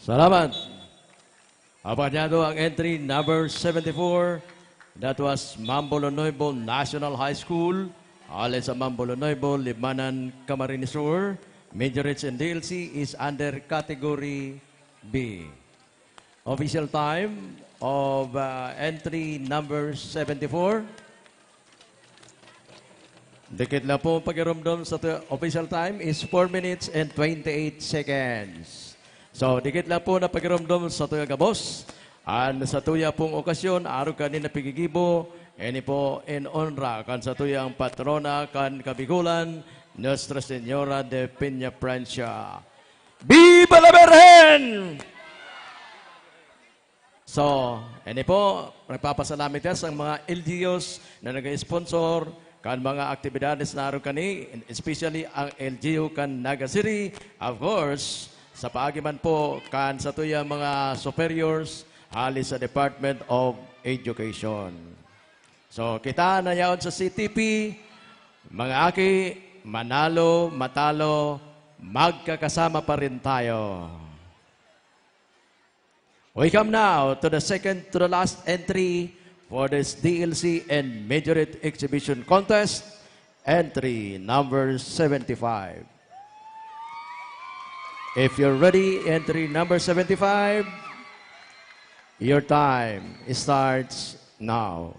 Salamat. Apadyado ang entry number seventy-four. That was Mambo Lonoibo National High School. Hale sa Mambo Lonoibo, Libmanan, Camarines Sur. Majorate in D L C is under category B. Official time of uh, entry number seventy-four. Dikit lang po pagiromdom sa tu- official time is four minutes and twenty-eight seconds. So, dikit lang po na pagiromdom sa tuya gabos. And sa tuya pong okasyon, arog kanin na pigigibo, ini po in honra kan sa tuyang patrona kan Kabigolan, Nuestra Señora de Peña Francia. Viva la Virgen! So, ini po, nagpapasalamat tayo sa mga L G Us na nag-sponsor kan mga aktibidades na araw kani, especially ang L G U kan Naga City, of course, sa paagi man po kan sa tuyang mga superiors hali sa Department of Education. So, kita na yaon sa C T P, mga aki, manalo, matalo, magkakasama pa rin tayo. We come now to the second to the last entry for this D L C and Majorate Exhibition Contest, entry number seventy-five. If you're ready, entry number seventy-five, your time starts now.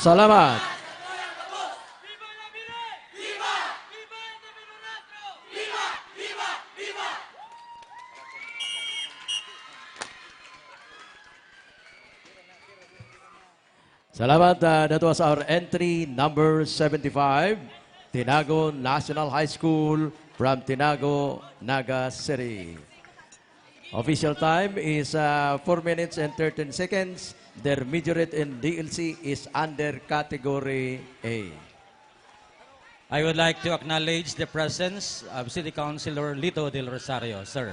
Salamat. Salamat. Uh, that was our entry number seventy-five, Tinago National High School from Tinago, Naga City. Official time is uh, four minutes and thirteen seconds. Their majority in D L C is under category A. I would like to acknowledge the presence of City Councilor Lito Del Rosario, sir.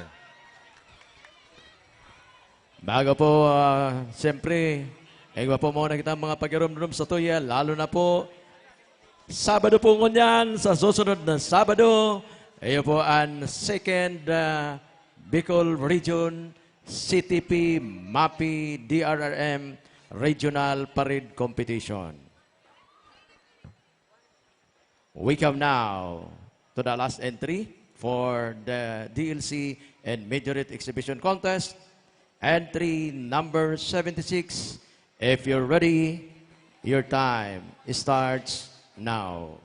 Bago po, uh, siyempre, igwa po muna kitang mga pagirumdum sa tuya, lalo na po, Sabado po ngunyan, sa susunod na Sabado, iyo po ang second uh, Bicol Region C T P MAPI D R R M Regional Parade Competition. We come now to the last entry for the D L C and Majorette Exhibition Contest. Entry number seventy-six. If you're ready, your time starts now.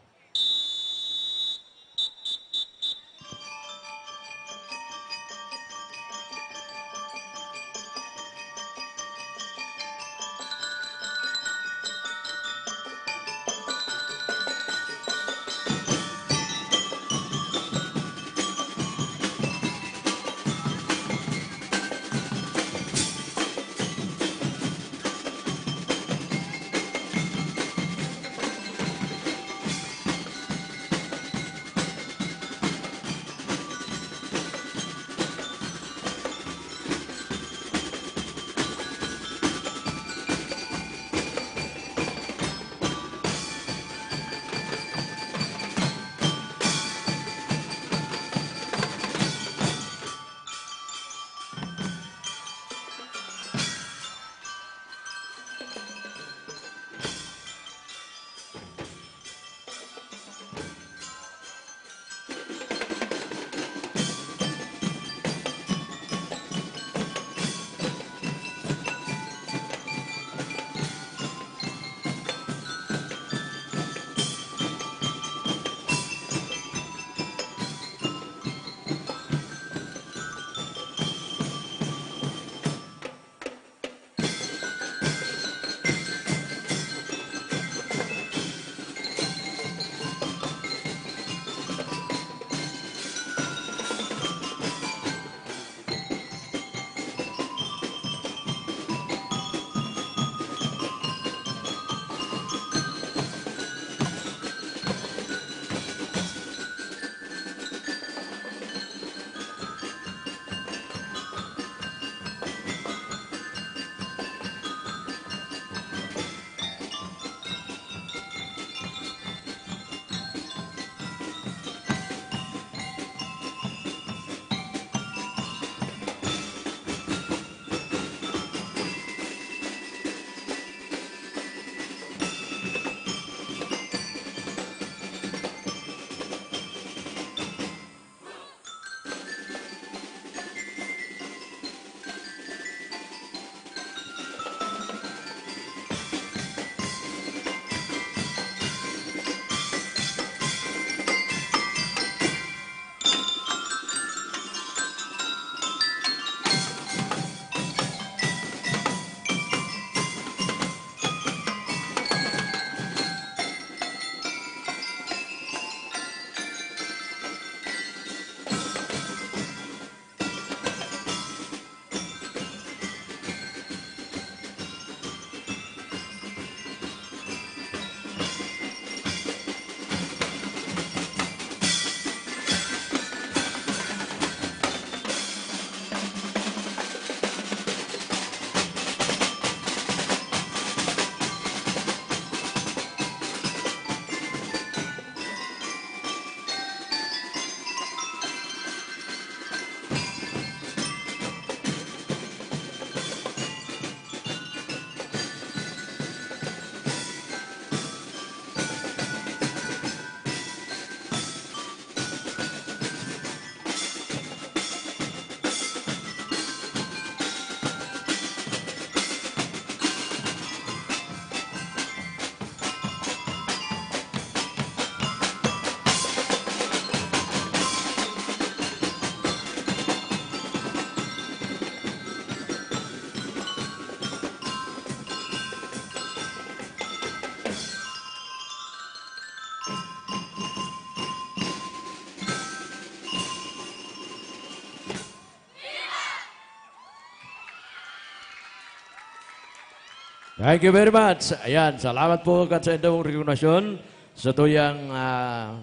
Thank you very much. Ayan, salamat po kan sa indong rekognasyon sa tuyang, ah,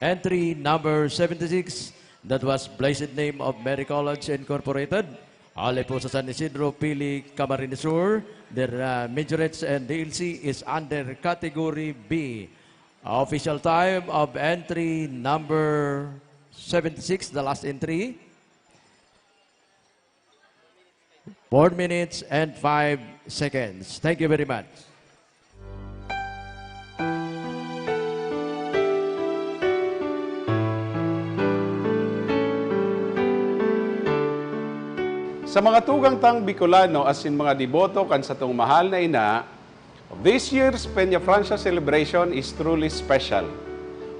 entry number seventy-six. That was Blessed Name of Mary College Incorporated. Hale po sa San Isidro, Pili, Camarines Sur. Their, ah, majorettes and D L C is under category B. Official time of entry number seventy-six, the last entry. Four minutes and five seconds. Thank you very much. Sa mga tugang tang Bicolano asin mga deboto kan satong mahal na ina, this year's Peña Francia celebration is truly special.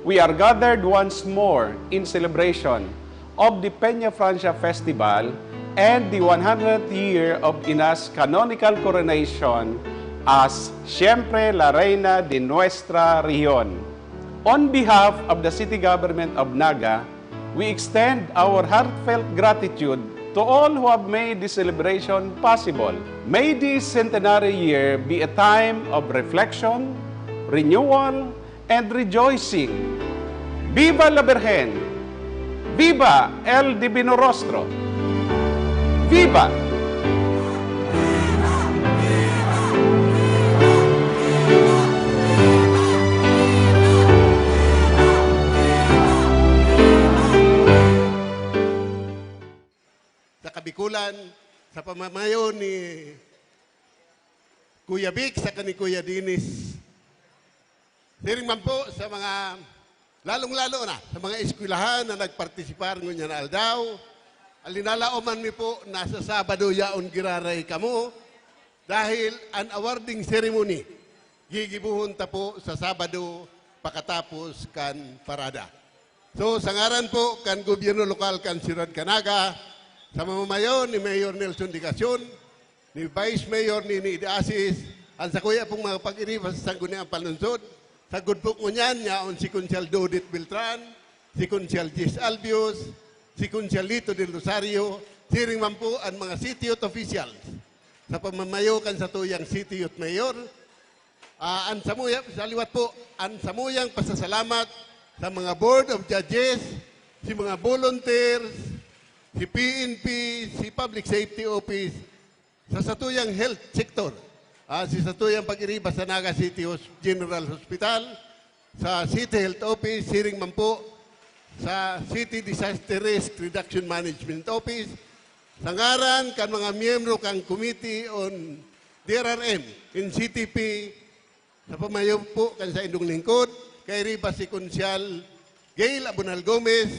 We are gathered once more in celebration of the Peña Francia Festival and the one hundredth year of Ina's canonical coronation as Siempre la Reina de nuestra rehiyon. On behalf of the City Government of Naga, we extend our heartfelt gratitude to all who have made this celebration possible. May this centenary year be a time of reflection, renewal, and rejoicing. Viva la Virgen! Viva el Divino Rostro! Viva! Sa Kabikulan, sa pamamayo ni Kuya Vic saka ni Kuya Dennis. Siring man po sa mga, lalong-lalo na sa mga eskwelahan na nagpartisipar ngunyan na aldaw, an linalaoman mi po na sa Sabado yaon giraray kamo, dahil an awarding ceremony gigibohon ta po sa Sabado pakatapos kan parada. So, sa ngaran po kan gobyerno lokal kan Siyudad kan Naga, sa mamamayo ni Mayor Nelson Dicasyon, ni Vice Mayor Nini Idasis, an sakuya pong mga pag-iriba sa Sangguniang Panlungsod, sagkod po ngunyan yaon si Konsehal Dodit Beltran, si Konsehal Jis Albios, si Konsehal Lito del Rosario, siring man po an mga city youth officials sa pamamayo kan satuyang city youth mayor. Ah, an samuya, sa liwat po, an samuyang pasasalamat sa mga board of judges, si mga volunteers, si P N P, si Public Safety Office, sa satuyang health sector, ah, si satuyang pag-iriba sa Naga City Hos-, General Hospital, sa City Health Office, siring man po sa City Disaster Risk Reduction Management Office, sa ngaran kan mga miyembro kan Committee on D R R M in C T P, sa pamayo po kan saindong lingkod, kairiba si Konsehal Gail Abonal Gomez,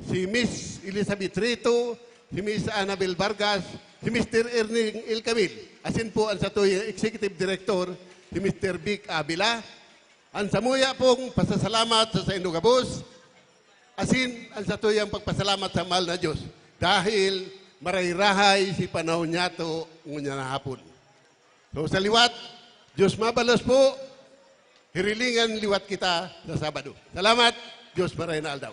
si Miss Elizabeth Rito, si Miss Annabel Vargas, si Mister Erning El Camil, asin po an satuyang Executive Director, si Mister Vic Avila. An samuya pong pasasalamat sa saindong gabos, asin an satuyang pagpasalamat sa mahal na Diyos, dahil marahay-rahay si panahon niyato ngunyan na hapon. So, sa liwat, Diyos mabalos po, hirilingan liwat kita sa Sabado. Salamat, Diyos maray na aldaw.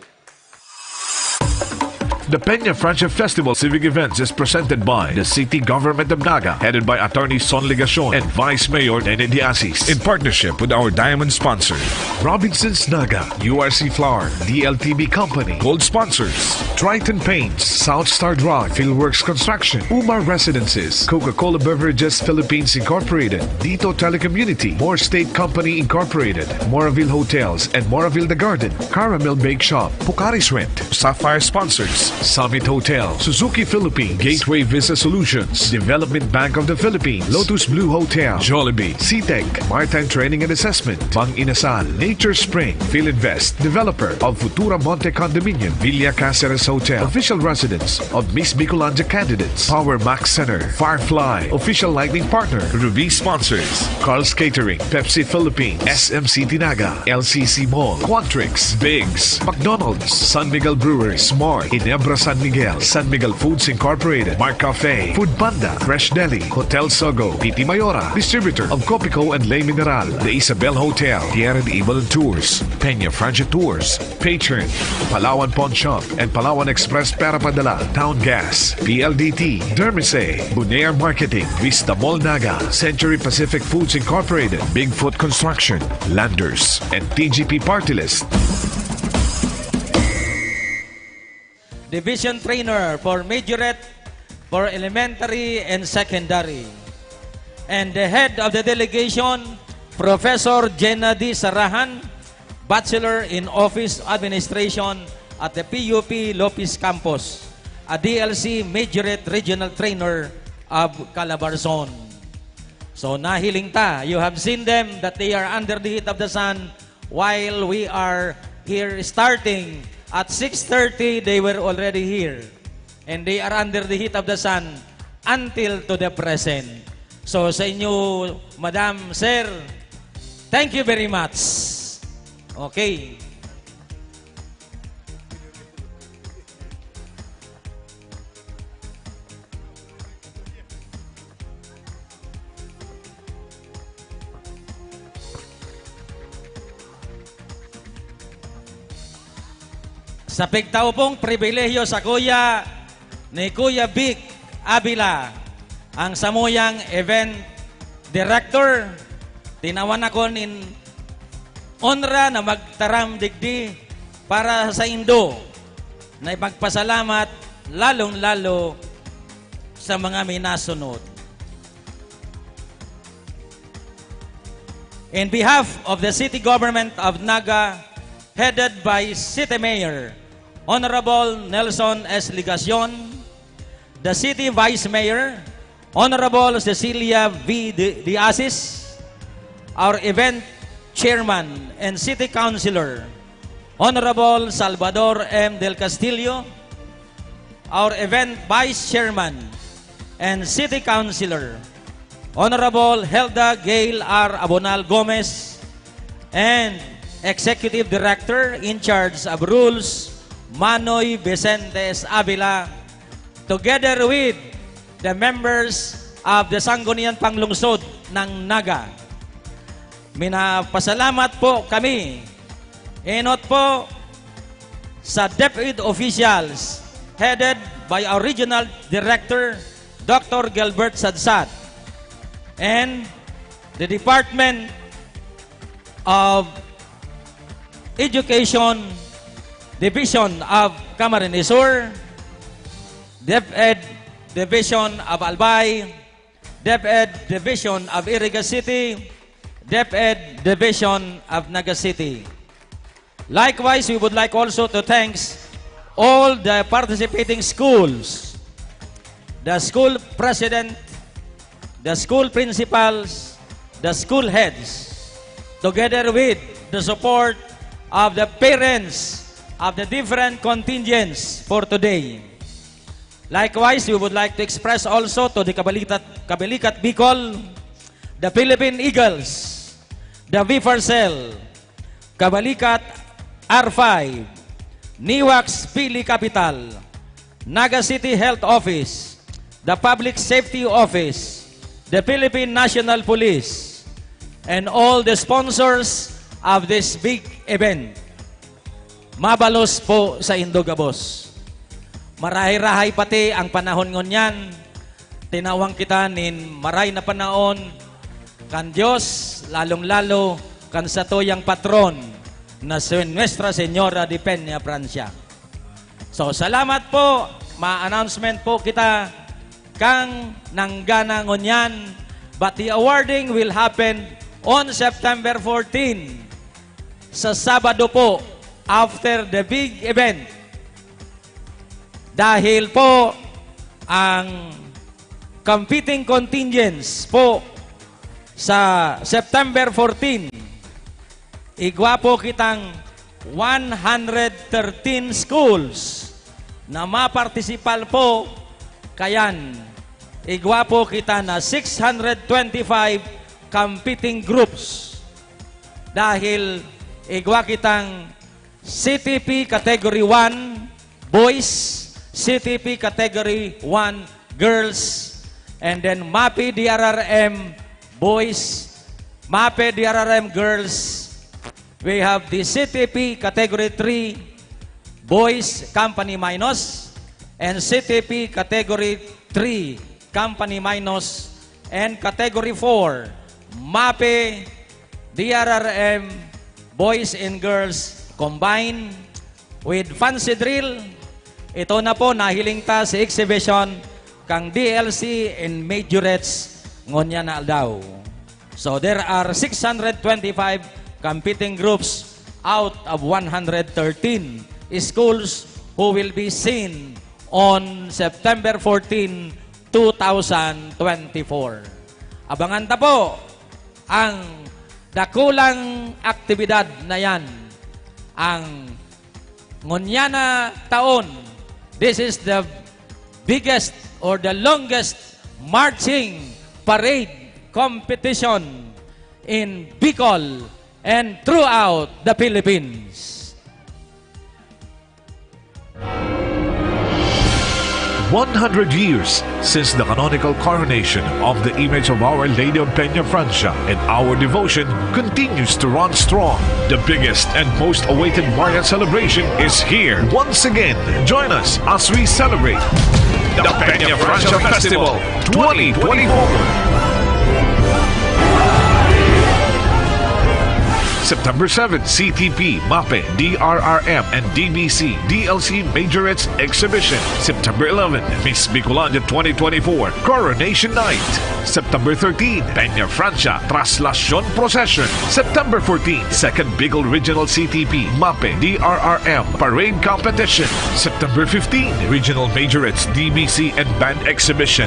The Peña Francia Festival Civic Events is presented by the City Government of Naga, headed by Attorney Son Legacion and Vice Mayor Nene Diasis, in partnership with our diamond sponsor, Robinson's Naga, U R C Flour, D L T B Company, gold sponsors, Triton Paints, South Star Drug, Fieldworks Construction, Umar Residences, Coca-Cola Beverages Philippines Incorporated, Dito Telecommunity, More State Company Incorporated, Moraville Hotels and Moraville The Garden, Caramel Bake Shop, Pocari Shrimp, Sapphire Sponsors, Summit Hotel, Suzuki Philippines, Gateway Visa Solutions, Development Bank of the Philippines, Lotus Blue Hotel, Jollibee, C tech, Maritime Training and Assessment, Bang Inasal, Nature Spring, Filinvest, developer of Futura Monte Condominium, Villa Caceres Hotel, official residence of Miss Bicolandia candidates, Power Max Center, Firefly, official lighting partner, Ruby sponsors, Carl's Catering, Pepsi Philippines, S M City Naga, L C C Mall, Quantrix, Biggs, McDonald's, San Miguel Brewery, Smart, Ineb San Miguel, San Miguel Foods Incorporated, Mark Cafe, Food Panda, Fresh Deli, Hotel Sogo, Titi Mayora, distributor of Copico and Le Mineral, The Isabel Hotel, Pierre and Evelyn Tours, Peña Franchia Tours, Patron, Palawan Pawn Shop, and Palawan Express para padala, Town Gas, P L D T, Dermise, Bonaire Marketing, Vista Mall Naga, Century Pacific Foods Incorporated, Bigfoot Construction, Landers, and T G P Party List. Division Trainer for Majorette for Elementary and Secondary. And the head of the delegation, Professor Jenna D. Sarahan, Bachelor in Office Administration at the P U P Lopez Campus, a D L C Majorette Regional Trainer of Calabarzon. So, nahiling ta, you have seen them that they are under the heat of the sun while we are here starting at six thirty, they were already here. And they are under the heat of the sun until to the present. So, sa inyo, Madam, Sir, thank you very much. Okay. Sa pigtao pong pribilehiyo sakuya ni Kuya Vic Avila, ang samuyang event director, tinawan ako nin onra na magtaram digdi para saindo na ipagpasalamat, lalong-lalo sa mga minasunod. In behalf of the City Government of Naga, headed by City Mayor Honorable Nelson S. Legacion, the City Vice Mayor Honorable Cecilia V. De, De Asis, our event chairman and city councilor, Honorable Salvador M. Del Castillo, our event vice chairman and city councilor, Honorable Hilda Gail R. Abonal Gomez, and Executive Director in charge of Rules, Manoy Vicente S. Avila, together with the members of the Sangguniang Panglungsod ng Naga. Minapasalamat po kami, enot po, sa DepEd officials headed by our Regional Director, Doctor Gilbert Sadsad, and the Department of Education Division of Camarines Sur, DepEd Division of Albay, DepEd Division of Iriga City, DepEd Division of Naga City. Likewise, we would like also to thanks all the participating schools, the school president, the school principals, the school heads, together with the support of the parents of the different contingents for today. Likewise, we would like to express also to the Kabalikat, Kabalikat Bicol, the Philippine Eagles, the V four Cell, Kabalikat R five, Niwax Pili Capital, Naga City Health Office, the Public Safety Office, the Philippine National Police, and all the sponsors of this big event. Mabalos po saindo gabos. Marahay-rahay pati ang panahon ngunyan. Tinawang kita nin maray na panahon kan Dios, lalong-lalo kan satuyang patron na si Nuestra Señora de Peña Francia. So, salamat po. Ma-announcement po kita kan nanggana ngunyan. But the awarding will happen on September fourteen, sa Sabado po, after the big event. Dahil po, ang competing contingents po sa September fourteen, igwa po kitang one hundred thirteen schools na mapartisipal po, kayan, igwa po kita na six hundred twenty-five competing groups. Dahil igwa kitang C T P Category one, boys, C T P Category one Girls, and then MAPE D R R M Boys, MAPE D R R M Girls. We have the C T P Category three Boys Company Minus and C T P Category three Company Minus and Category four MAPE D R R M Boys and Girls Combined with Fancy Drill. Ito na po, nahiling ta sa exhibition kan D L C and Majorettes ngunyan na aldaw. So there are six hundred twenty-five competing groups out of one hundred thirteen schools who will be seen on September fourteen, two thousand twenty-four. Abangan ta po ang dakulang aktibidad na yan. Ang ngunyan na taon, this is the biggest or the longest marching parade competition in Bicol and throughout the Philippines. One hundred years since the canonical coronation of the image of Our Lady of Peñafrancia, and our devotion continues to run strong. The biggest and most awaited Marian celebration is here once again. Join us as we celebrate the Peñafrancia Festival twenty twenty-four. September seven, C T P, MAPE, D R R M, and D B C, D L C Majorettes Exhibition. September eleven, Miss Bicolandia twenty twenty-four, Coronation Night. September thirteen, Peñafrancia Traslacion Procession. September fourteen, Second Bicol Regional C T P, MAPE, D R R M Parade Competition. September fifteen, Regional Majorettes, D B C, and Band Exhibition.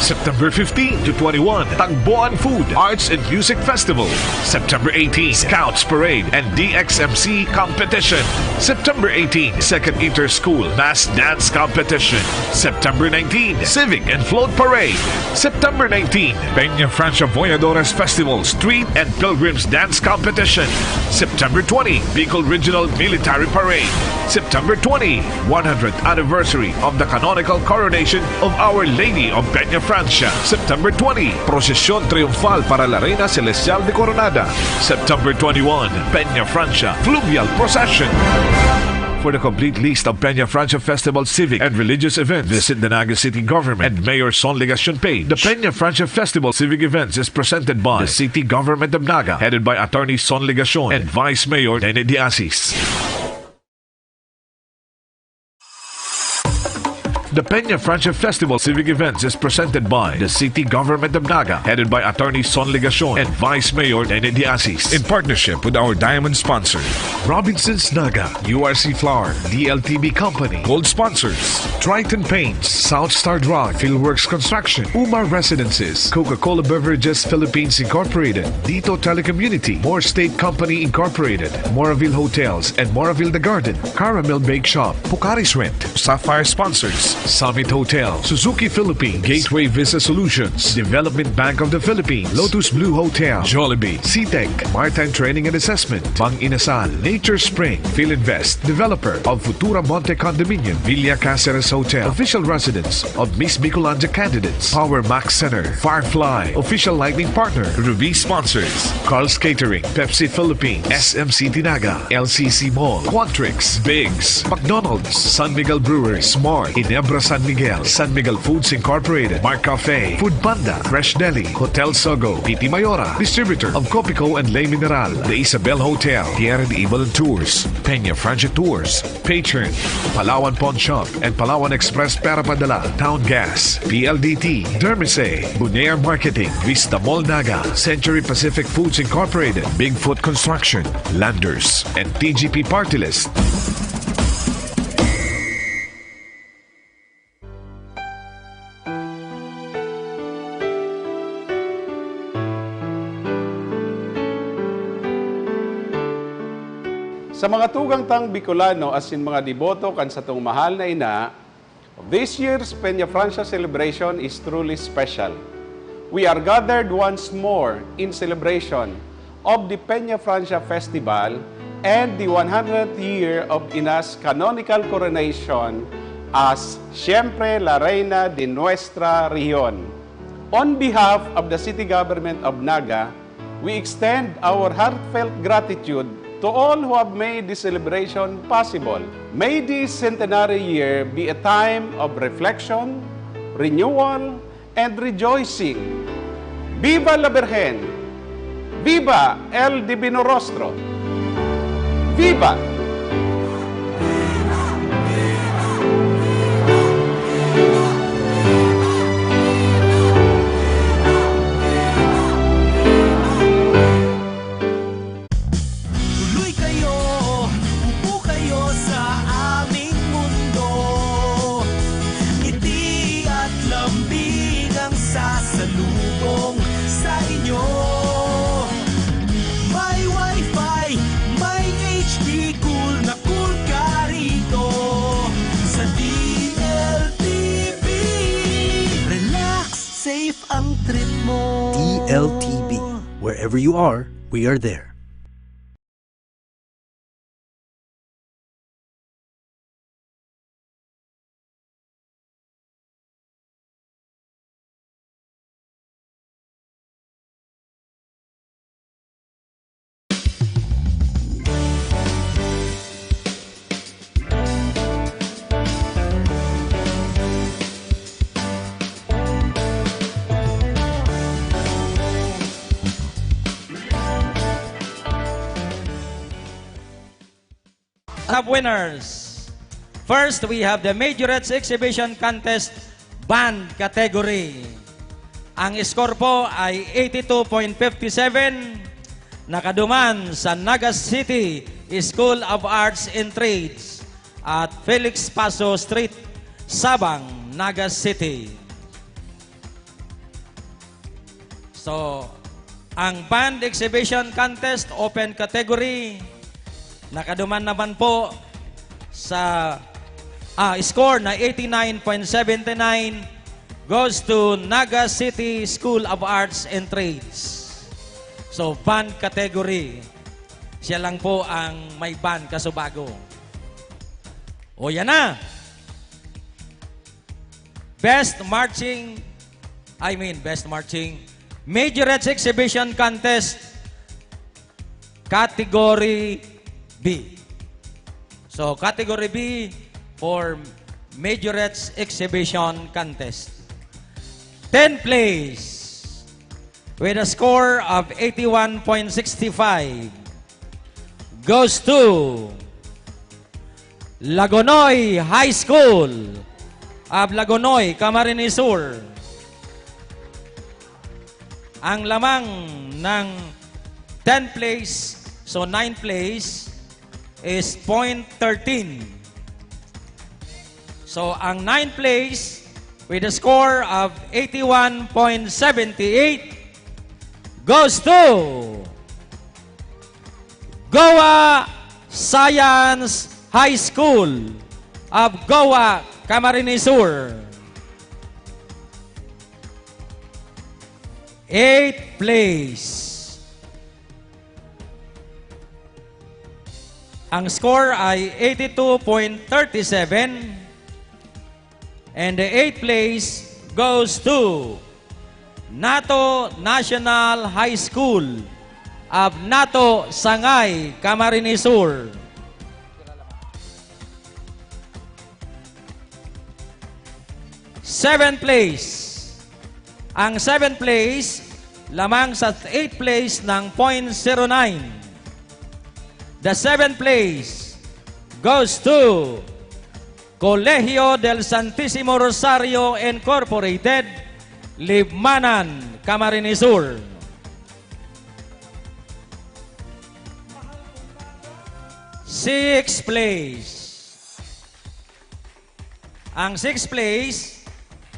September fifteen to twenty-one, Tagboan Food, Arts, and Music Festival. September eighteen, Scouts Parade and D X M C Competition. September eighteen, Second Inter-School Mass Dance Competition. September nineteen, Civic and Float Parade. September nineteen, Peñafrancia Voyadores Festival Street and Pilgrims Dance Competition. September twenty, Bicol Regional Military Parade. September twenty, one hundredth anniversary of the canonical coronation of Our Lady of Peñafrancia. September twenty, Prosesyon Triunfal para La Reina Celestial de Coronada. September twenty-one, Peñafrancia Fluvial Procession. For the complete list of Peñafrancia Festival civic and religious events, visit the Naga City Government and Mayor Son Legacion page. The Peñafrancia Festival civic events is presented by the City Government of Naga, headed by Attorney Son Legacion and Vice Mayor Nene Diasis. The Peñafrancia Festival Civic Events is presented by the City Government of Naga, headed by Attorney Son Legacion and Vice Mayor Nene Diasis, in partnership with our diamond sponsors, Robinsons Naga, U R C Flour, D L T V Company, Gold Sponsors, Triton Paints, South Star Drug, Fieldworks Construction, Umar Residences, Coca-Cola Beverages Philippines Incorporated, Dito Telecommunity, More State Company Incorporated, Moraville Hotels and Moraville The Garden, Caramel Bake Shop, Pocari Sweat, Sapphire Sponsors, Summit Hotel, Suzuki Philippines, Gateway Visa Solutions, Development Bank of the Philippines, Lotus Blue Hotel, Jollibee, C tech, Maritime Training and Assessment, Bang Inasal, Nature Spring, Filinvest, developer of Futura Monte Condominium, Villa Caceres Hotel, official residence of Miss Bicolandia candidates, Power Max Center, Firefly, official lighting partner, Ruby sponsors, Carl's Catering, Pepsi Philippines, S M City Naga, L C C Mall, Quantrix, Biggs, McDonald's, San Miguel Brewery, Smart, Ginebra San Miguel, San Miguel Foods Incorporated, Mark Cafe, Food Panda, Fresh Deli, Hotel Sogo, P T Mayora, distributor of Copico and Le Mineral, The Isabel Hotel, Pierre and Evelyn Tours, Peñafrancia Tours, Patron, Palawan Pawn Shop and Palawan Express Pera Padala, Town Gas, P L D T, Dermise, Bonaire Marketing, Vista Mall Naga, Century Pacific Foods Incorporated, Bigfoot Construction, Landers, and T G P Party List. Sa mga tugang tang Bicolano asin mga deboto kan satong mahal na ina, this year's Peñafrancia celebration is truly special. We are gathered once more in celebration of the Peñafrancia Festival and the one hundredth year of Ina's canonical coronation As siempre la reina de nuestra rehiyon. On behalf of the City Government of Naga, we extend our heartfelt gratitude to all who have made this celebration possible. May this centenary year be a time of reflection, renewal, and rejoicing. Viva la Birhen! Viva el Divino Rostro! Viva! Tuloy kayo, upo kayo sa aming mundo. Ngiti at lambing ang sasalubong sa inyo. May wifi, may H D, cool na cool ka rito. Sa D L T V, relax, safe ang trip mo. D L T V. Wherever you are, we are there. Top winners. First, we have the Majorettes Exhibition Contest Band Category. Ang score po ay eighty-two point fifty seven, nakaduman sa Naga City School of Arts and Trades at Felix Paso Street, Sabang, Naga City. So, ang Band Exhibition Contest Open Category, nakaduman naman po sa, ah, score na eighty-nine point seven nine goes to Naga City School of Arts and Trades. So, band category, siya lang po ang may band kasubago. O, yan na. Best Marching, I mean, Best Marching, Majorettes Exhibition Contest, Category B. So, Category B for Majorettes Exhibition Contest. Ten place with a score of eighty-one point six five goes to Lagonoy High School of Lagonoy, Camarines Sur. Ang lamang ng tenth place, so ninth place, is point thirteen. So, ang ninth place with a score of eighty-one point seven eight goes to Goa Science High School of Goa, Camarines Sur. Eighth place. Ang score ay eighty-two point thirty-seven. And the eighth place goes to Nato National High School of Nato, Sangay, Camarines Sur. Seventh place. Ang seventh place, lamang sa eighth place ng point zero nine. The seventh place goes to Colegio del Santisimo Rosario Incorporated, Libmanan, Camarines Sur. Sixth place. Ang sixth place,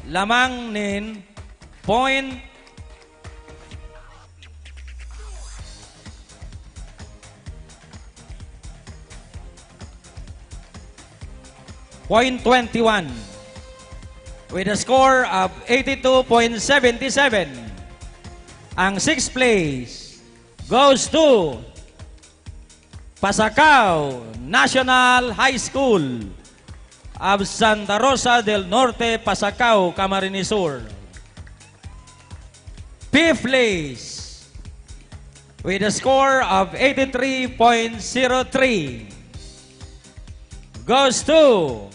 lamang nin point, point twenty-one, with a score of eighty-two point seven seven. Ang sixth place goes to Pasacao National High School of Santa Rosa del Norte, Pasacao, Camarines Sur. Fifth place, with a score of eighty-three point zero three, goes to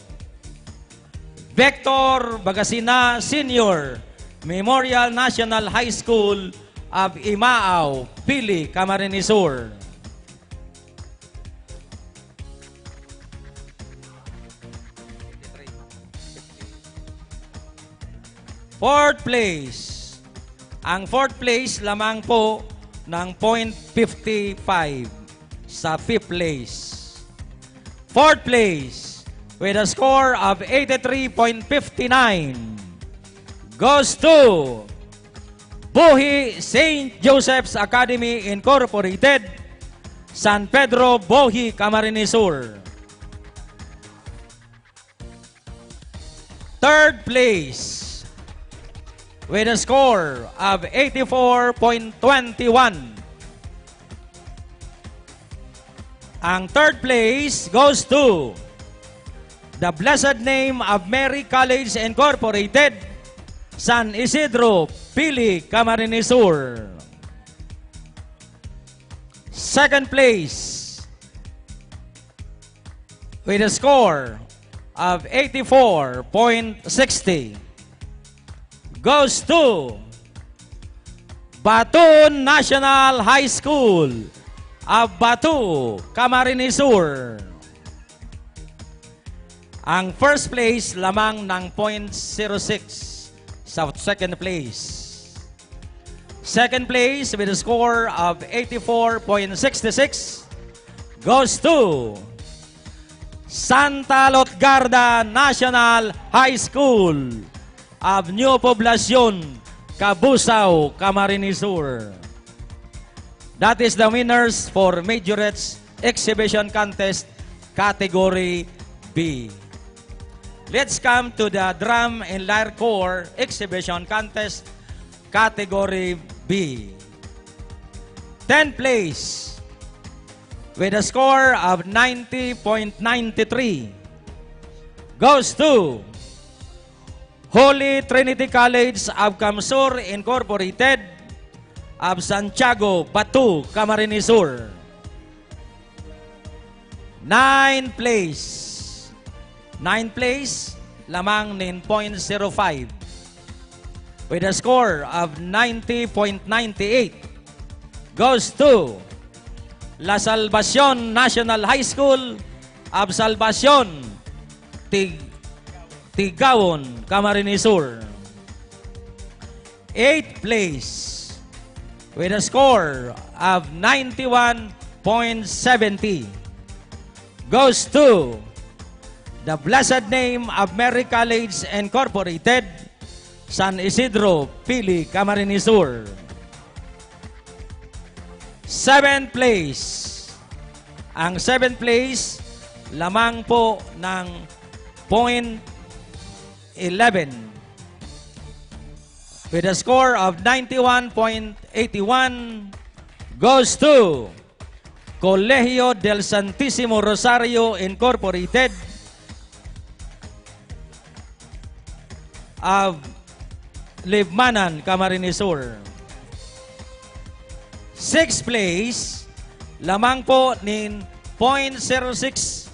Victor Bagasina Senior, Memorial National High School of Imao, Pili, Camarines Sur. Fourth place. Ang fourth place lamang po ng point fifty five sa fifth place. Fourth place with a score of eighty-three point five nine goes to Bohi Saint Joseph's Academy Incorporated, San Pedro, Bohi, Camarines Sur. Third place with a score of eighty-four point twenty-one. Ang third place goes to the Blessed Name of Mary College Incorporated, San Isidro, Pili, Camarines Sur. Second place with a score of eighty-four point sixty goes to Batun National High School of Batu, Camarines Sur. Ang first place lamang ng point zero six sa second place. Second place with a score of eighty-four point six six goes to Santa Lotgarda National High School of New Poblacion, Cabusao, Camarines Sur. That is the winners for Majorettes Exhibition Contest Category B. Let's come to the Drum and Lyre Corps Exhibition Contest Category B. Tenth place with a score of ninety point nine three goes to Holy Trinity College of Camsur Incorporated of Santiago, Batu, Camarines Sur. Ninth place. Ninth place, lamang nin point zero five. With a score of ninety point nine eight, goes to La Salvacion National High School of Salvacion, Tig-, Tigawon, Camarines Sur. Eighth place, with a score of ninety-one point seventy, goes to the Blessed Name of Mary College Incorporated, San Isidro, Pili, Camarines Sur. Seventh place. Ang seventh place, lamang po ng point eleven. With a score of ninety-one point eight one, goes to Colegio del Santisimo Rosario Incorporated of Libmanan, Camarines Sur. Sixth place, lamang po nin point zero six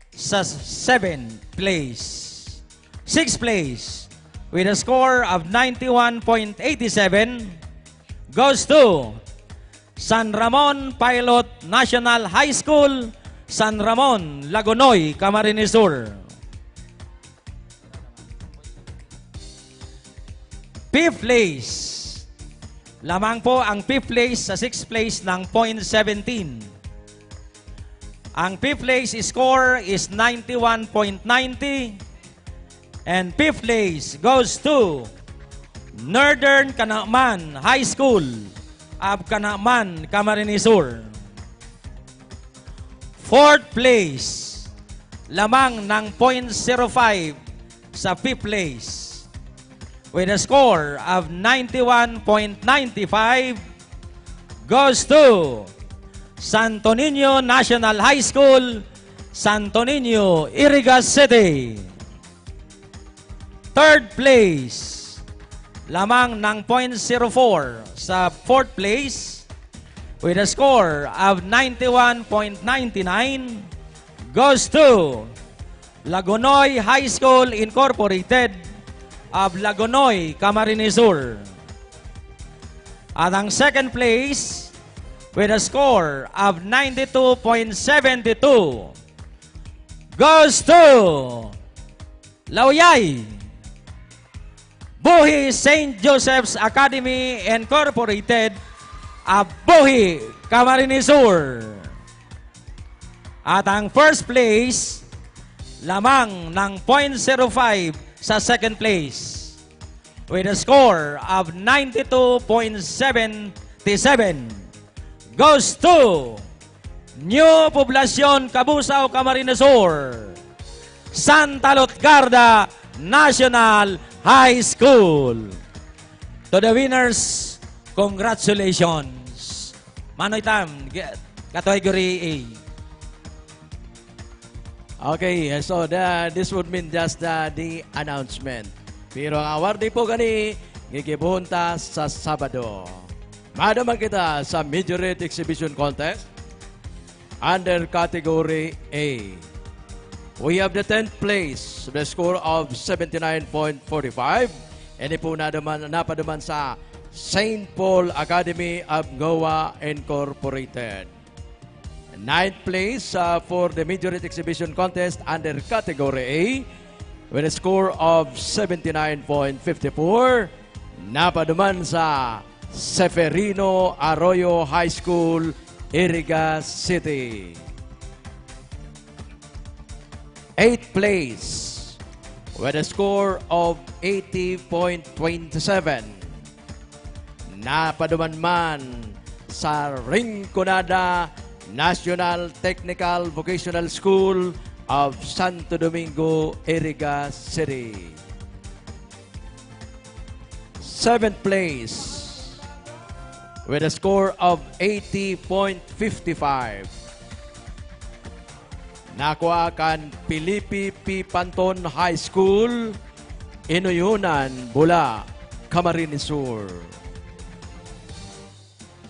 sa seventh place. Sixth place, with a score of ninety-one point eight seven, goes to San Ramon Pilot National High School, San Ramon, Lagonoy, Camarines Sur. Fifth place. Lamang po ang fifth place sa sixth place ng point seventeen. Ang fifth place score is ninety-one point ninety. And fifth place goes to Northern Canaman High School of Canaman, Camarines Sur. Fourth place, lamang ng point zero five sa fifth place, with a score of ninety-one point nine five, goes to Santo Niño National High School, Santo Niño, Iriga City. Third place, lamang ng point zero four sa fourth place with a score of ninety-one point nine nine goes to Lagonoy High School Incorporated of Lagonoy, Camarines Sur. At ang second place with a score of ninety-two point seven two goes to Lauyay, Buhi Saint Joseph's Academy Incorporated, Abuhi, Camarines Sur. At ang first place, lamang ng point zero five sa second place, with a score of ninety-two point seven seven, goes to New Poblacion, Cabusao, Camarines Sur, Santa Lutgarda National High School. To the winners, congratulations. Manoy Tam, ge-, category A. Okay, so the, this would mean just the, the announcement. Pero ang awarding po gani, gigibohon ta sa Sabado. Maduman kita sa Majorette Exhibition Contest under Category A. We have the tenth place, the score of seventy-nine point forty-five. Ini po naduman, napaduman sa Saint Paul Academy of Goa Incorporated. Ninth place, uh, for the Majorette Exhibition Contest under Category A with a score of seventy-nine point fifty-four. Napaduman sa Seferino Arroyo High School, Iriga City. Eighth place with a score of eighty point twenty seven. Napaduman man sa Rinconada National Technical Vocational School of Santo Domingo, Iriga City. Seventh place with a score of eighty point fifty-five. Nakua kan Felipe P. Panton High School, Inuyonan, Bula, Camarines Sur.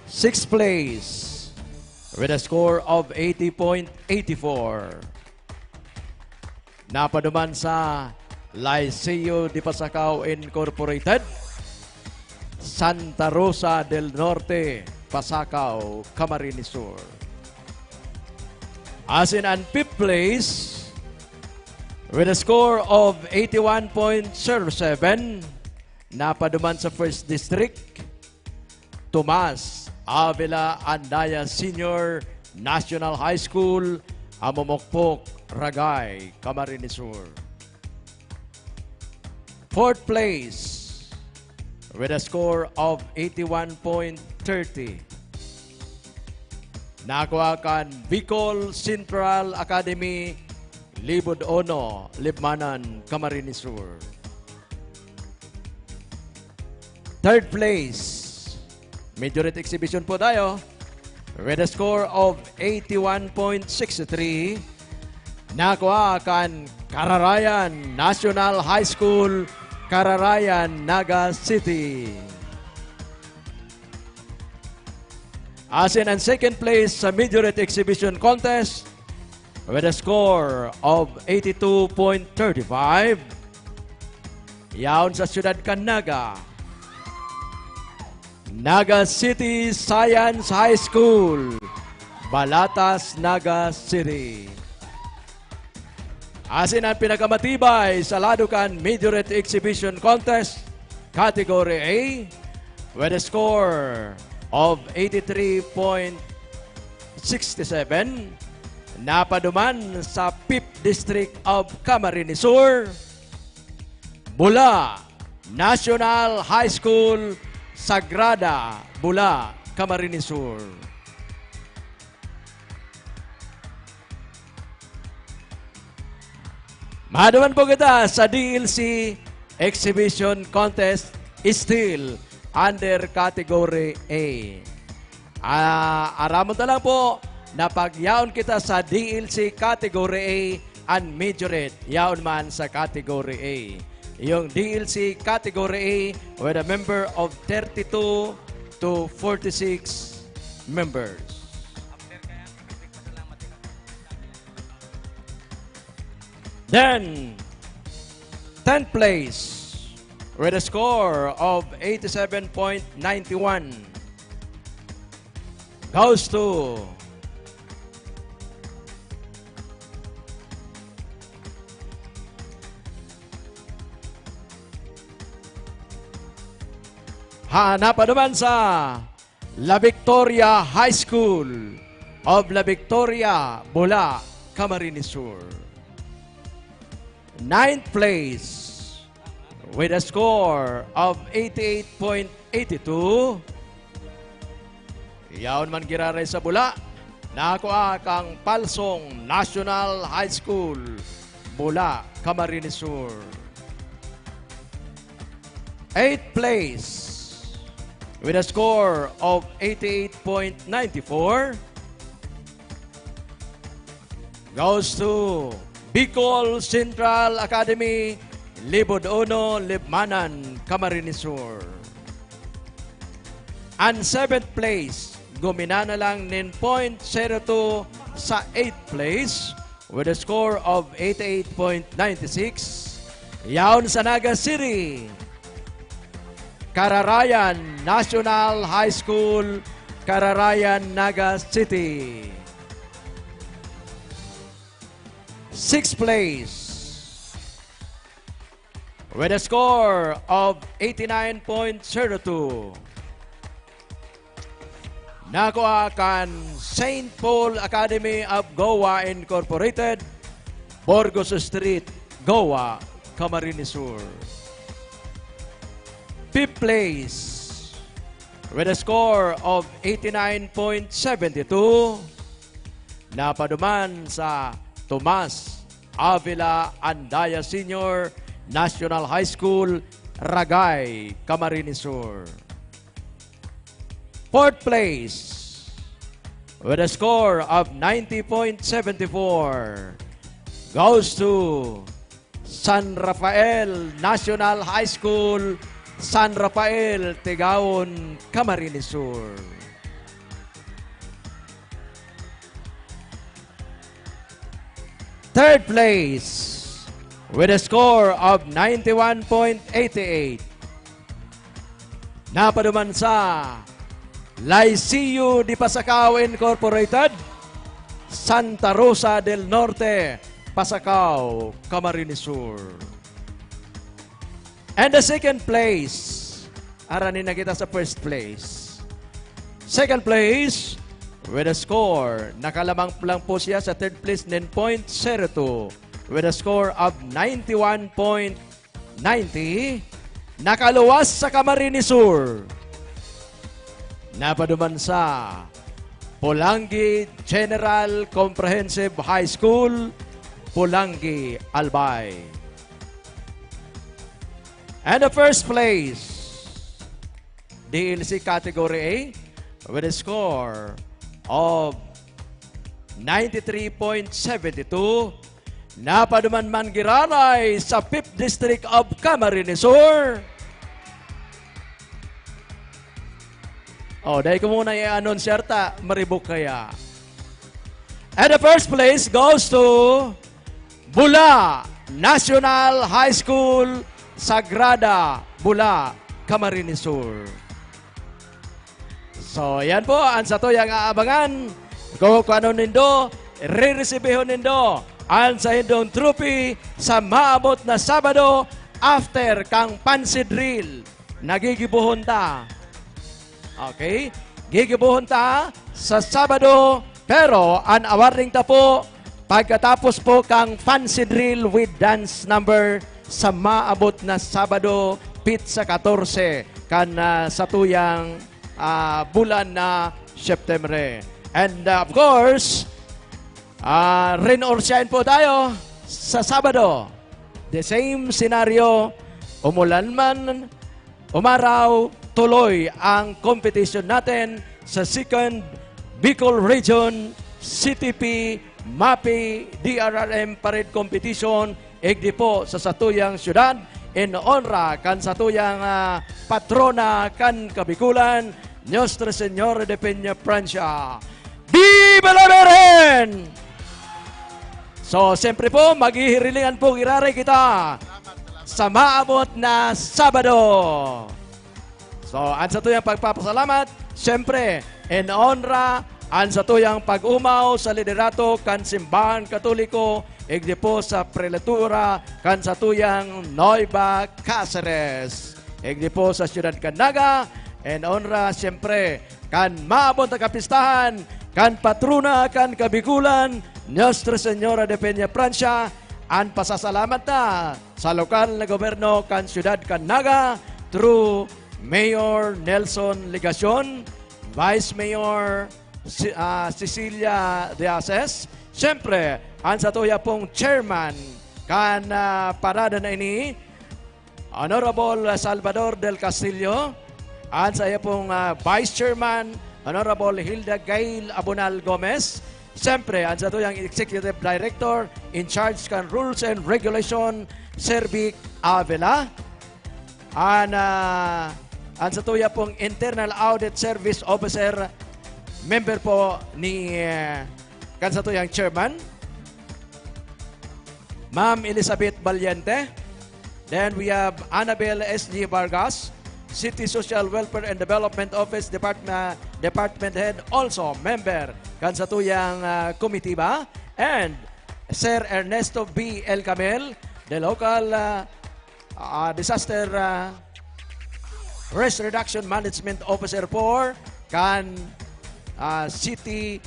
Sixth place with a score of eighty point eighty-four. Napaduman sa Liceo de Pasacao Incorporated, Santa Rosa del Norte, Pasacao, Camarines Sur. Asin an fifth place with a score of eighty-one point zero seven, napaduman sa First District, Tomas Avila Andaya Senior National High School, Amomokpok, Ragay, Camarines Sur. Fourth place with a score of eighty-one point thirty. Nakua kan Bicol Central Academy, Libod Ono, Libmanan, Camarines Sur. Third place, Majorette Exhibition po tayo. With a score of eighty-one point six three, nakua kan Kararayan National High School, Kararayan, Naga City. Asin ang second place sa Majorette Exhibition Contest with a score of eighty-two point thirty-five. Yaon sa siyudad kan Naga. Naga City Science High School, Balatas, Naga City. Asin ang pinakamatibay sa lado kan Majorette Exhibition Contest, Category A, with a score of eighty-three point sixty-seven, napaduman sa Fifth District of Camarines Sur, Bula National High School, Sagrada, Bula, Camarines Sur. Maduman po kita sa D L C Exhibition Contest, still under Category A. Ah, aramon ta lang po na pag yaon kita sa D L C Category A, an Majorette yaon man sa Category A. yung D L C Category A with a member of thirty-two to forty-six members. Then, tenth place with a score of eighty-seven point nine one goes to Hanap pa naman sa La Victoria High School of La Victoria, Bula, Camarines Sur. Ninth place with a score of eighty-eight point eighty-two. Yaon man giraray sa Bula, nakua kang Palsong National High School, Bula, Camarines Sur. Eighth place with a score of eighty-eight point nine four goes to Bicol Central Academy, Libod Uno, Libmanan, Camarines Sur. Ang seventh place, gumina na lang nin point zero two sa eighth place with a score of eighty-eight point nine six. Yaon sa Naga City, Kararayan National High School, Kararayan, Naga City. Sixth place with a score of eighty-nine point zero two. Nakua kan Saint Paul Academy of Goa Incorporated, Burgos Street, Goa, Camarines Sur. Fifth place with a score of eighty-nine point seven two, napaduman sa Tomas Avila Andaya Senior National High School, Ragay, Camarines Sur. Fourth place with a score of ninety point seven four goes to San Rafael National High School, San Rafael, Tigaon, Camarines Sur. Third place with a score of ninety-one point eight eight. Napaduman sa Liceo de Pasacao Incorporated, Santa Rosa del Norte, Pasacao, Camarines Sur. And the second place, arani na kita sa first place. Second place, with a score, nakalamang lang po siya sa third place nin point zero two, with a score of ninety-one point ninety, nakaluwas sa Camarines Sur. Napaduman sa Polangui General Comprehensive High School, Polangui, Albay. And the first place, D L C Category A, with a score of ninety-three point seven two, napaduman man giraray sa Fifth District of Camarines Sur. Oh, dai ko muna i-announce, ta maribok kaya. And the first place goes to Bula National High School, Sagrada, Bula, Camarines Sur. So, yan po ang satuyang aabangan. Kukuhanon nindo, reresibihon nindo ang saindong trophy sa maabot na Sabado after kang fancy drill. Nagigibohon ta. Okay? Gigibohon ta sa Sabado, pero an awarning ta po, pagkatapos po kang fancy drill with dance number sa maabot na Sabado, petsa katorse, kan, ah, satuyang, ah, bulan na September. And, ah, of course, ah, rain or shine po tayo sa Sabado. The same scenario, umulan man, umaraw, tuloy ang competition natin sa Second Bicol Region C T P MAPI D R R M Parade Competition, igdi po sa satuyang syudad, en honra kan satuyang, ah, patrona kan Kabikulan, Nuestra Señora de Peña Francia. Viva la Virgen! So, siyempre po, maghihirilingan po giraray kita sa maabot na Sabado. So, an satuyang pagpapasalamat, siyempre, en honra an satuyang pag-omaw sa liderato kan Simbahan Katoliko, igdi po sa prelatura kan satuyang Nueva Caceres. Igdi po sa siyudad kan Naga, en honra, siyempre, kan maabot na kapistahan kan patrona kan Kabikulan, Nuestra Señora de Peña Francia, an pasasalamat na sa lokal na gobyerno kan siyudad kan Naga through Mayor Nelson Legacion, Vice Mayor Ce-, ah, Cecilia De Ases, siyempre, an satuya pong chairman kan, ah, parada na ini, Honorable Salvador Del Castillo, an saiya pong, ah, Vice Chairman, Honorable Hilda Gail Abonal Gomez, siyempre, an satuyang Executive Director in charge kan Rules and Regulation, Sir Vic Avila, an, ah, an satuya pong Internal Audit Service Officer, member po ni, eh, kan satuyang chairman, Ma'am Elizabeth Valiente. Then we have Annabel S G Vargas, City Social Welfare and Development Office Department, Department Head, also member kan satuyang, ah, komitiba. And Sir Ernesto B El Camel, the local, ah, ah, disaster, ah, risk reduction management officer for kan, ah, City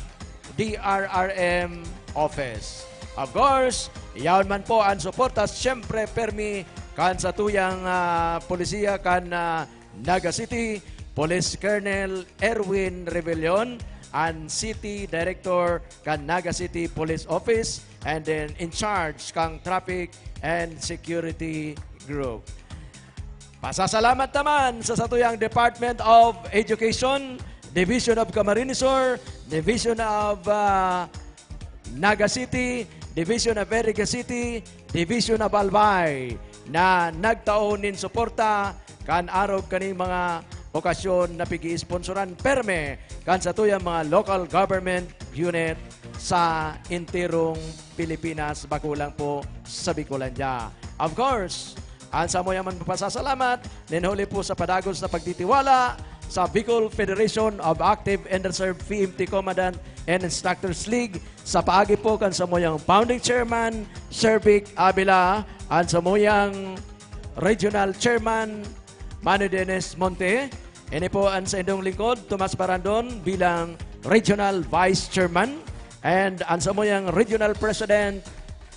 D R R M office. Of course, yaon man po an suporta, siyempre, permi kan satuyang, ah, polisiya kan, ah, Naga City, Police Colonel Erwin Rebellion, an City Director kan Naga City Police Office, and then in charge kan Traffic and Security Group. Pasasalamat naman sa satuyang Department of Education, Division of Camarines Sur, Division of, ah, Naga City, Division of Verga City, Division of Albay, na nagtao nin suporta kan arog kaning mga okasyon na pig-iisponsoran perme kan satuyang mga local government unit sa enterong Pilipinas, bako lang po sa Bicolandia. Of course, an samuyang man pasasalamat, nin huli po sa padagos na pagtitiwala sa Bicol Federation of Active and Reserve P M T Commandant and Instructors League, sa paagi po kan samuyang founding chairman, Sir Vic Avila, an samuyang regional chairman, Mano Dennis Monte. Ini po an saindong lingkod, Tomas Barandon, bilang regional vice chairman, and an samuyang regional president,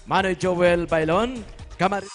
Mano Joel Bailon. Kamar-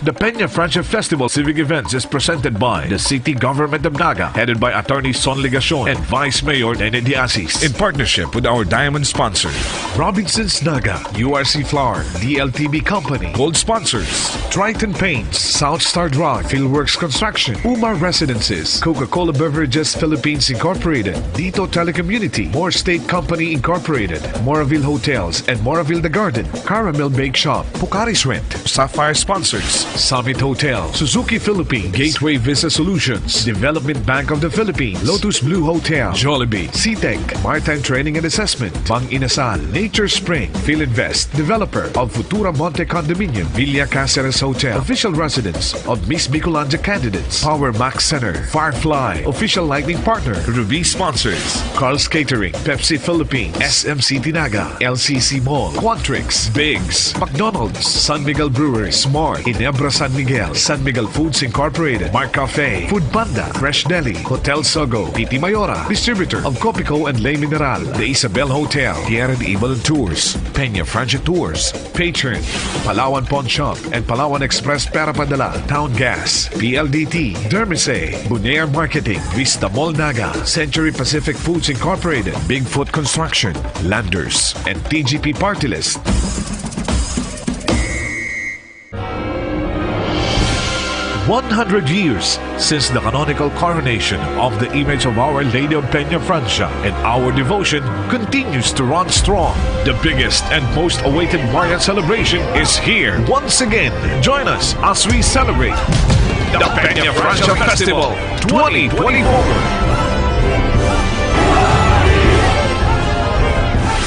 The Peña Francia Festival Civic Events is presented by the City Government of Naga, headed by Attorney Son Legacion and Vice Mayor Nene Diasis, in partnership with our diamond sponsors, Robinsons Naga, U R C Flour, D L T V Company, gold sponsors, Triton Paints, South Star Drug, Fieldworks Construction, Uma Residences, Coca-Cola Beverages Philippines Incorporated, Dito Telecommunity, More State Company Incorporated, Moraville Hotels and Moraville The Garden, Caramel Bake Shop, Pocari's Rent, Sapphire Sponsors, Summit Hotel, Suzuki Philippines, Gateway Visa Solutions, Development Bank of the Philippines, Lotus Blue Hotel, Jollibee, C-Tech, Maritime Training and Assessment, Bang Inasal, Nature Spring, Filinvest, developer of Futura Monte Condominium, Villa Caceres Hotel, official residence of Miss Bicolandia candidates, Power Max Center, Firefly, official lighting partner, Ruby sponsors, Carl's Catering, Pepsi Philippines, S M City Naga, L C C Mall, Quantrix, Biggs, McDonald's, San Miguel Brewery, Smart, Ginebra San Miguel, San Miguel Foods Incorporated, Mark Cafe, Food Panda, Fresh Deli, Hotel Sogo, Titi Mayora, distributor of Copico and Le Mineral, The Isabel Hotel, Tierra de Ibalan Tours, Peña Francia Tours, Patron, Palawan Pawn Shop and Palawan Express Pera Padala, Town Gas, P L D T, Dermise, Bonaire Marketing, Vista Mall Naga, Century Pacific Foods Incorporated, Bigfoot Construction, Landers, and T G P Party List. One hundred years since the canonical coronation of the image of Our Lady of Peña Francia, and our devotion continues to run strong. The biggest and most awaited Marian celebration is here once again. Join us as we celebrate the Peña Francia Festival twenty twenty-four.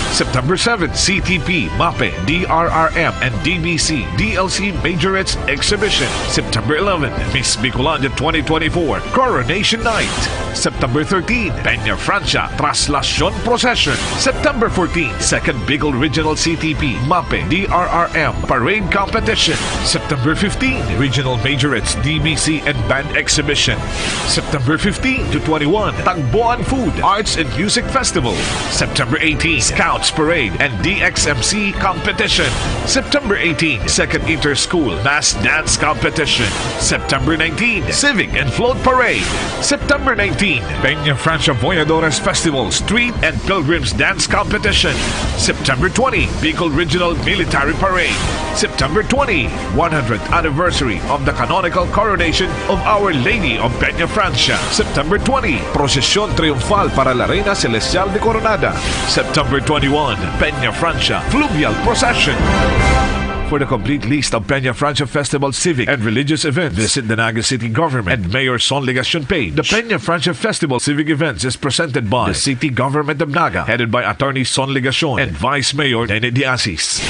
September seven, C T P, MAPEH, D R R M, and D B C, D L C Majorettes Exhibition. September eleven, Miss Bicolandia twenty twenty-four, Coronation Night. September thirteen, Peña Francia Traslacion Procession. September fourteen, Second Bicol Regional C T P, MAPEH, D R R M Parade Competition. September fifteen, Regional Majorettes, D B C, and Band Exhibition. September fifteen to twenty-one, Tagboan Food, Arts and Music Festival. September eighteen, Scouts Parade and D X M C Competition. September eighteen, Second Inter-School Mass Dance Competition. September nineteen, Civic and Float Parade. September nineteen, Peña Francia Voyadores Festival Street and Pilgrims Dance Competition. September twenty, Bicol Regional Military Parade. September twenty, one hundredth anniversary of the canonical coronation of Our Lady of Peña Francia. September twenty, Prosesyon Triunfal para La Reina Celestial de Coronada. September twenty-one, Peña Francia Fluvial Procession. For the complete list of Peña Francia Festival civic and religious events, visit the Naga City Government and Mayor Son Legacion page. The Peña Francia Festival civic events is presented by the City Government of Naga, headed by Attorney Son Legacion and Vice Mayor Nene de Asis.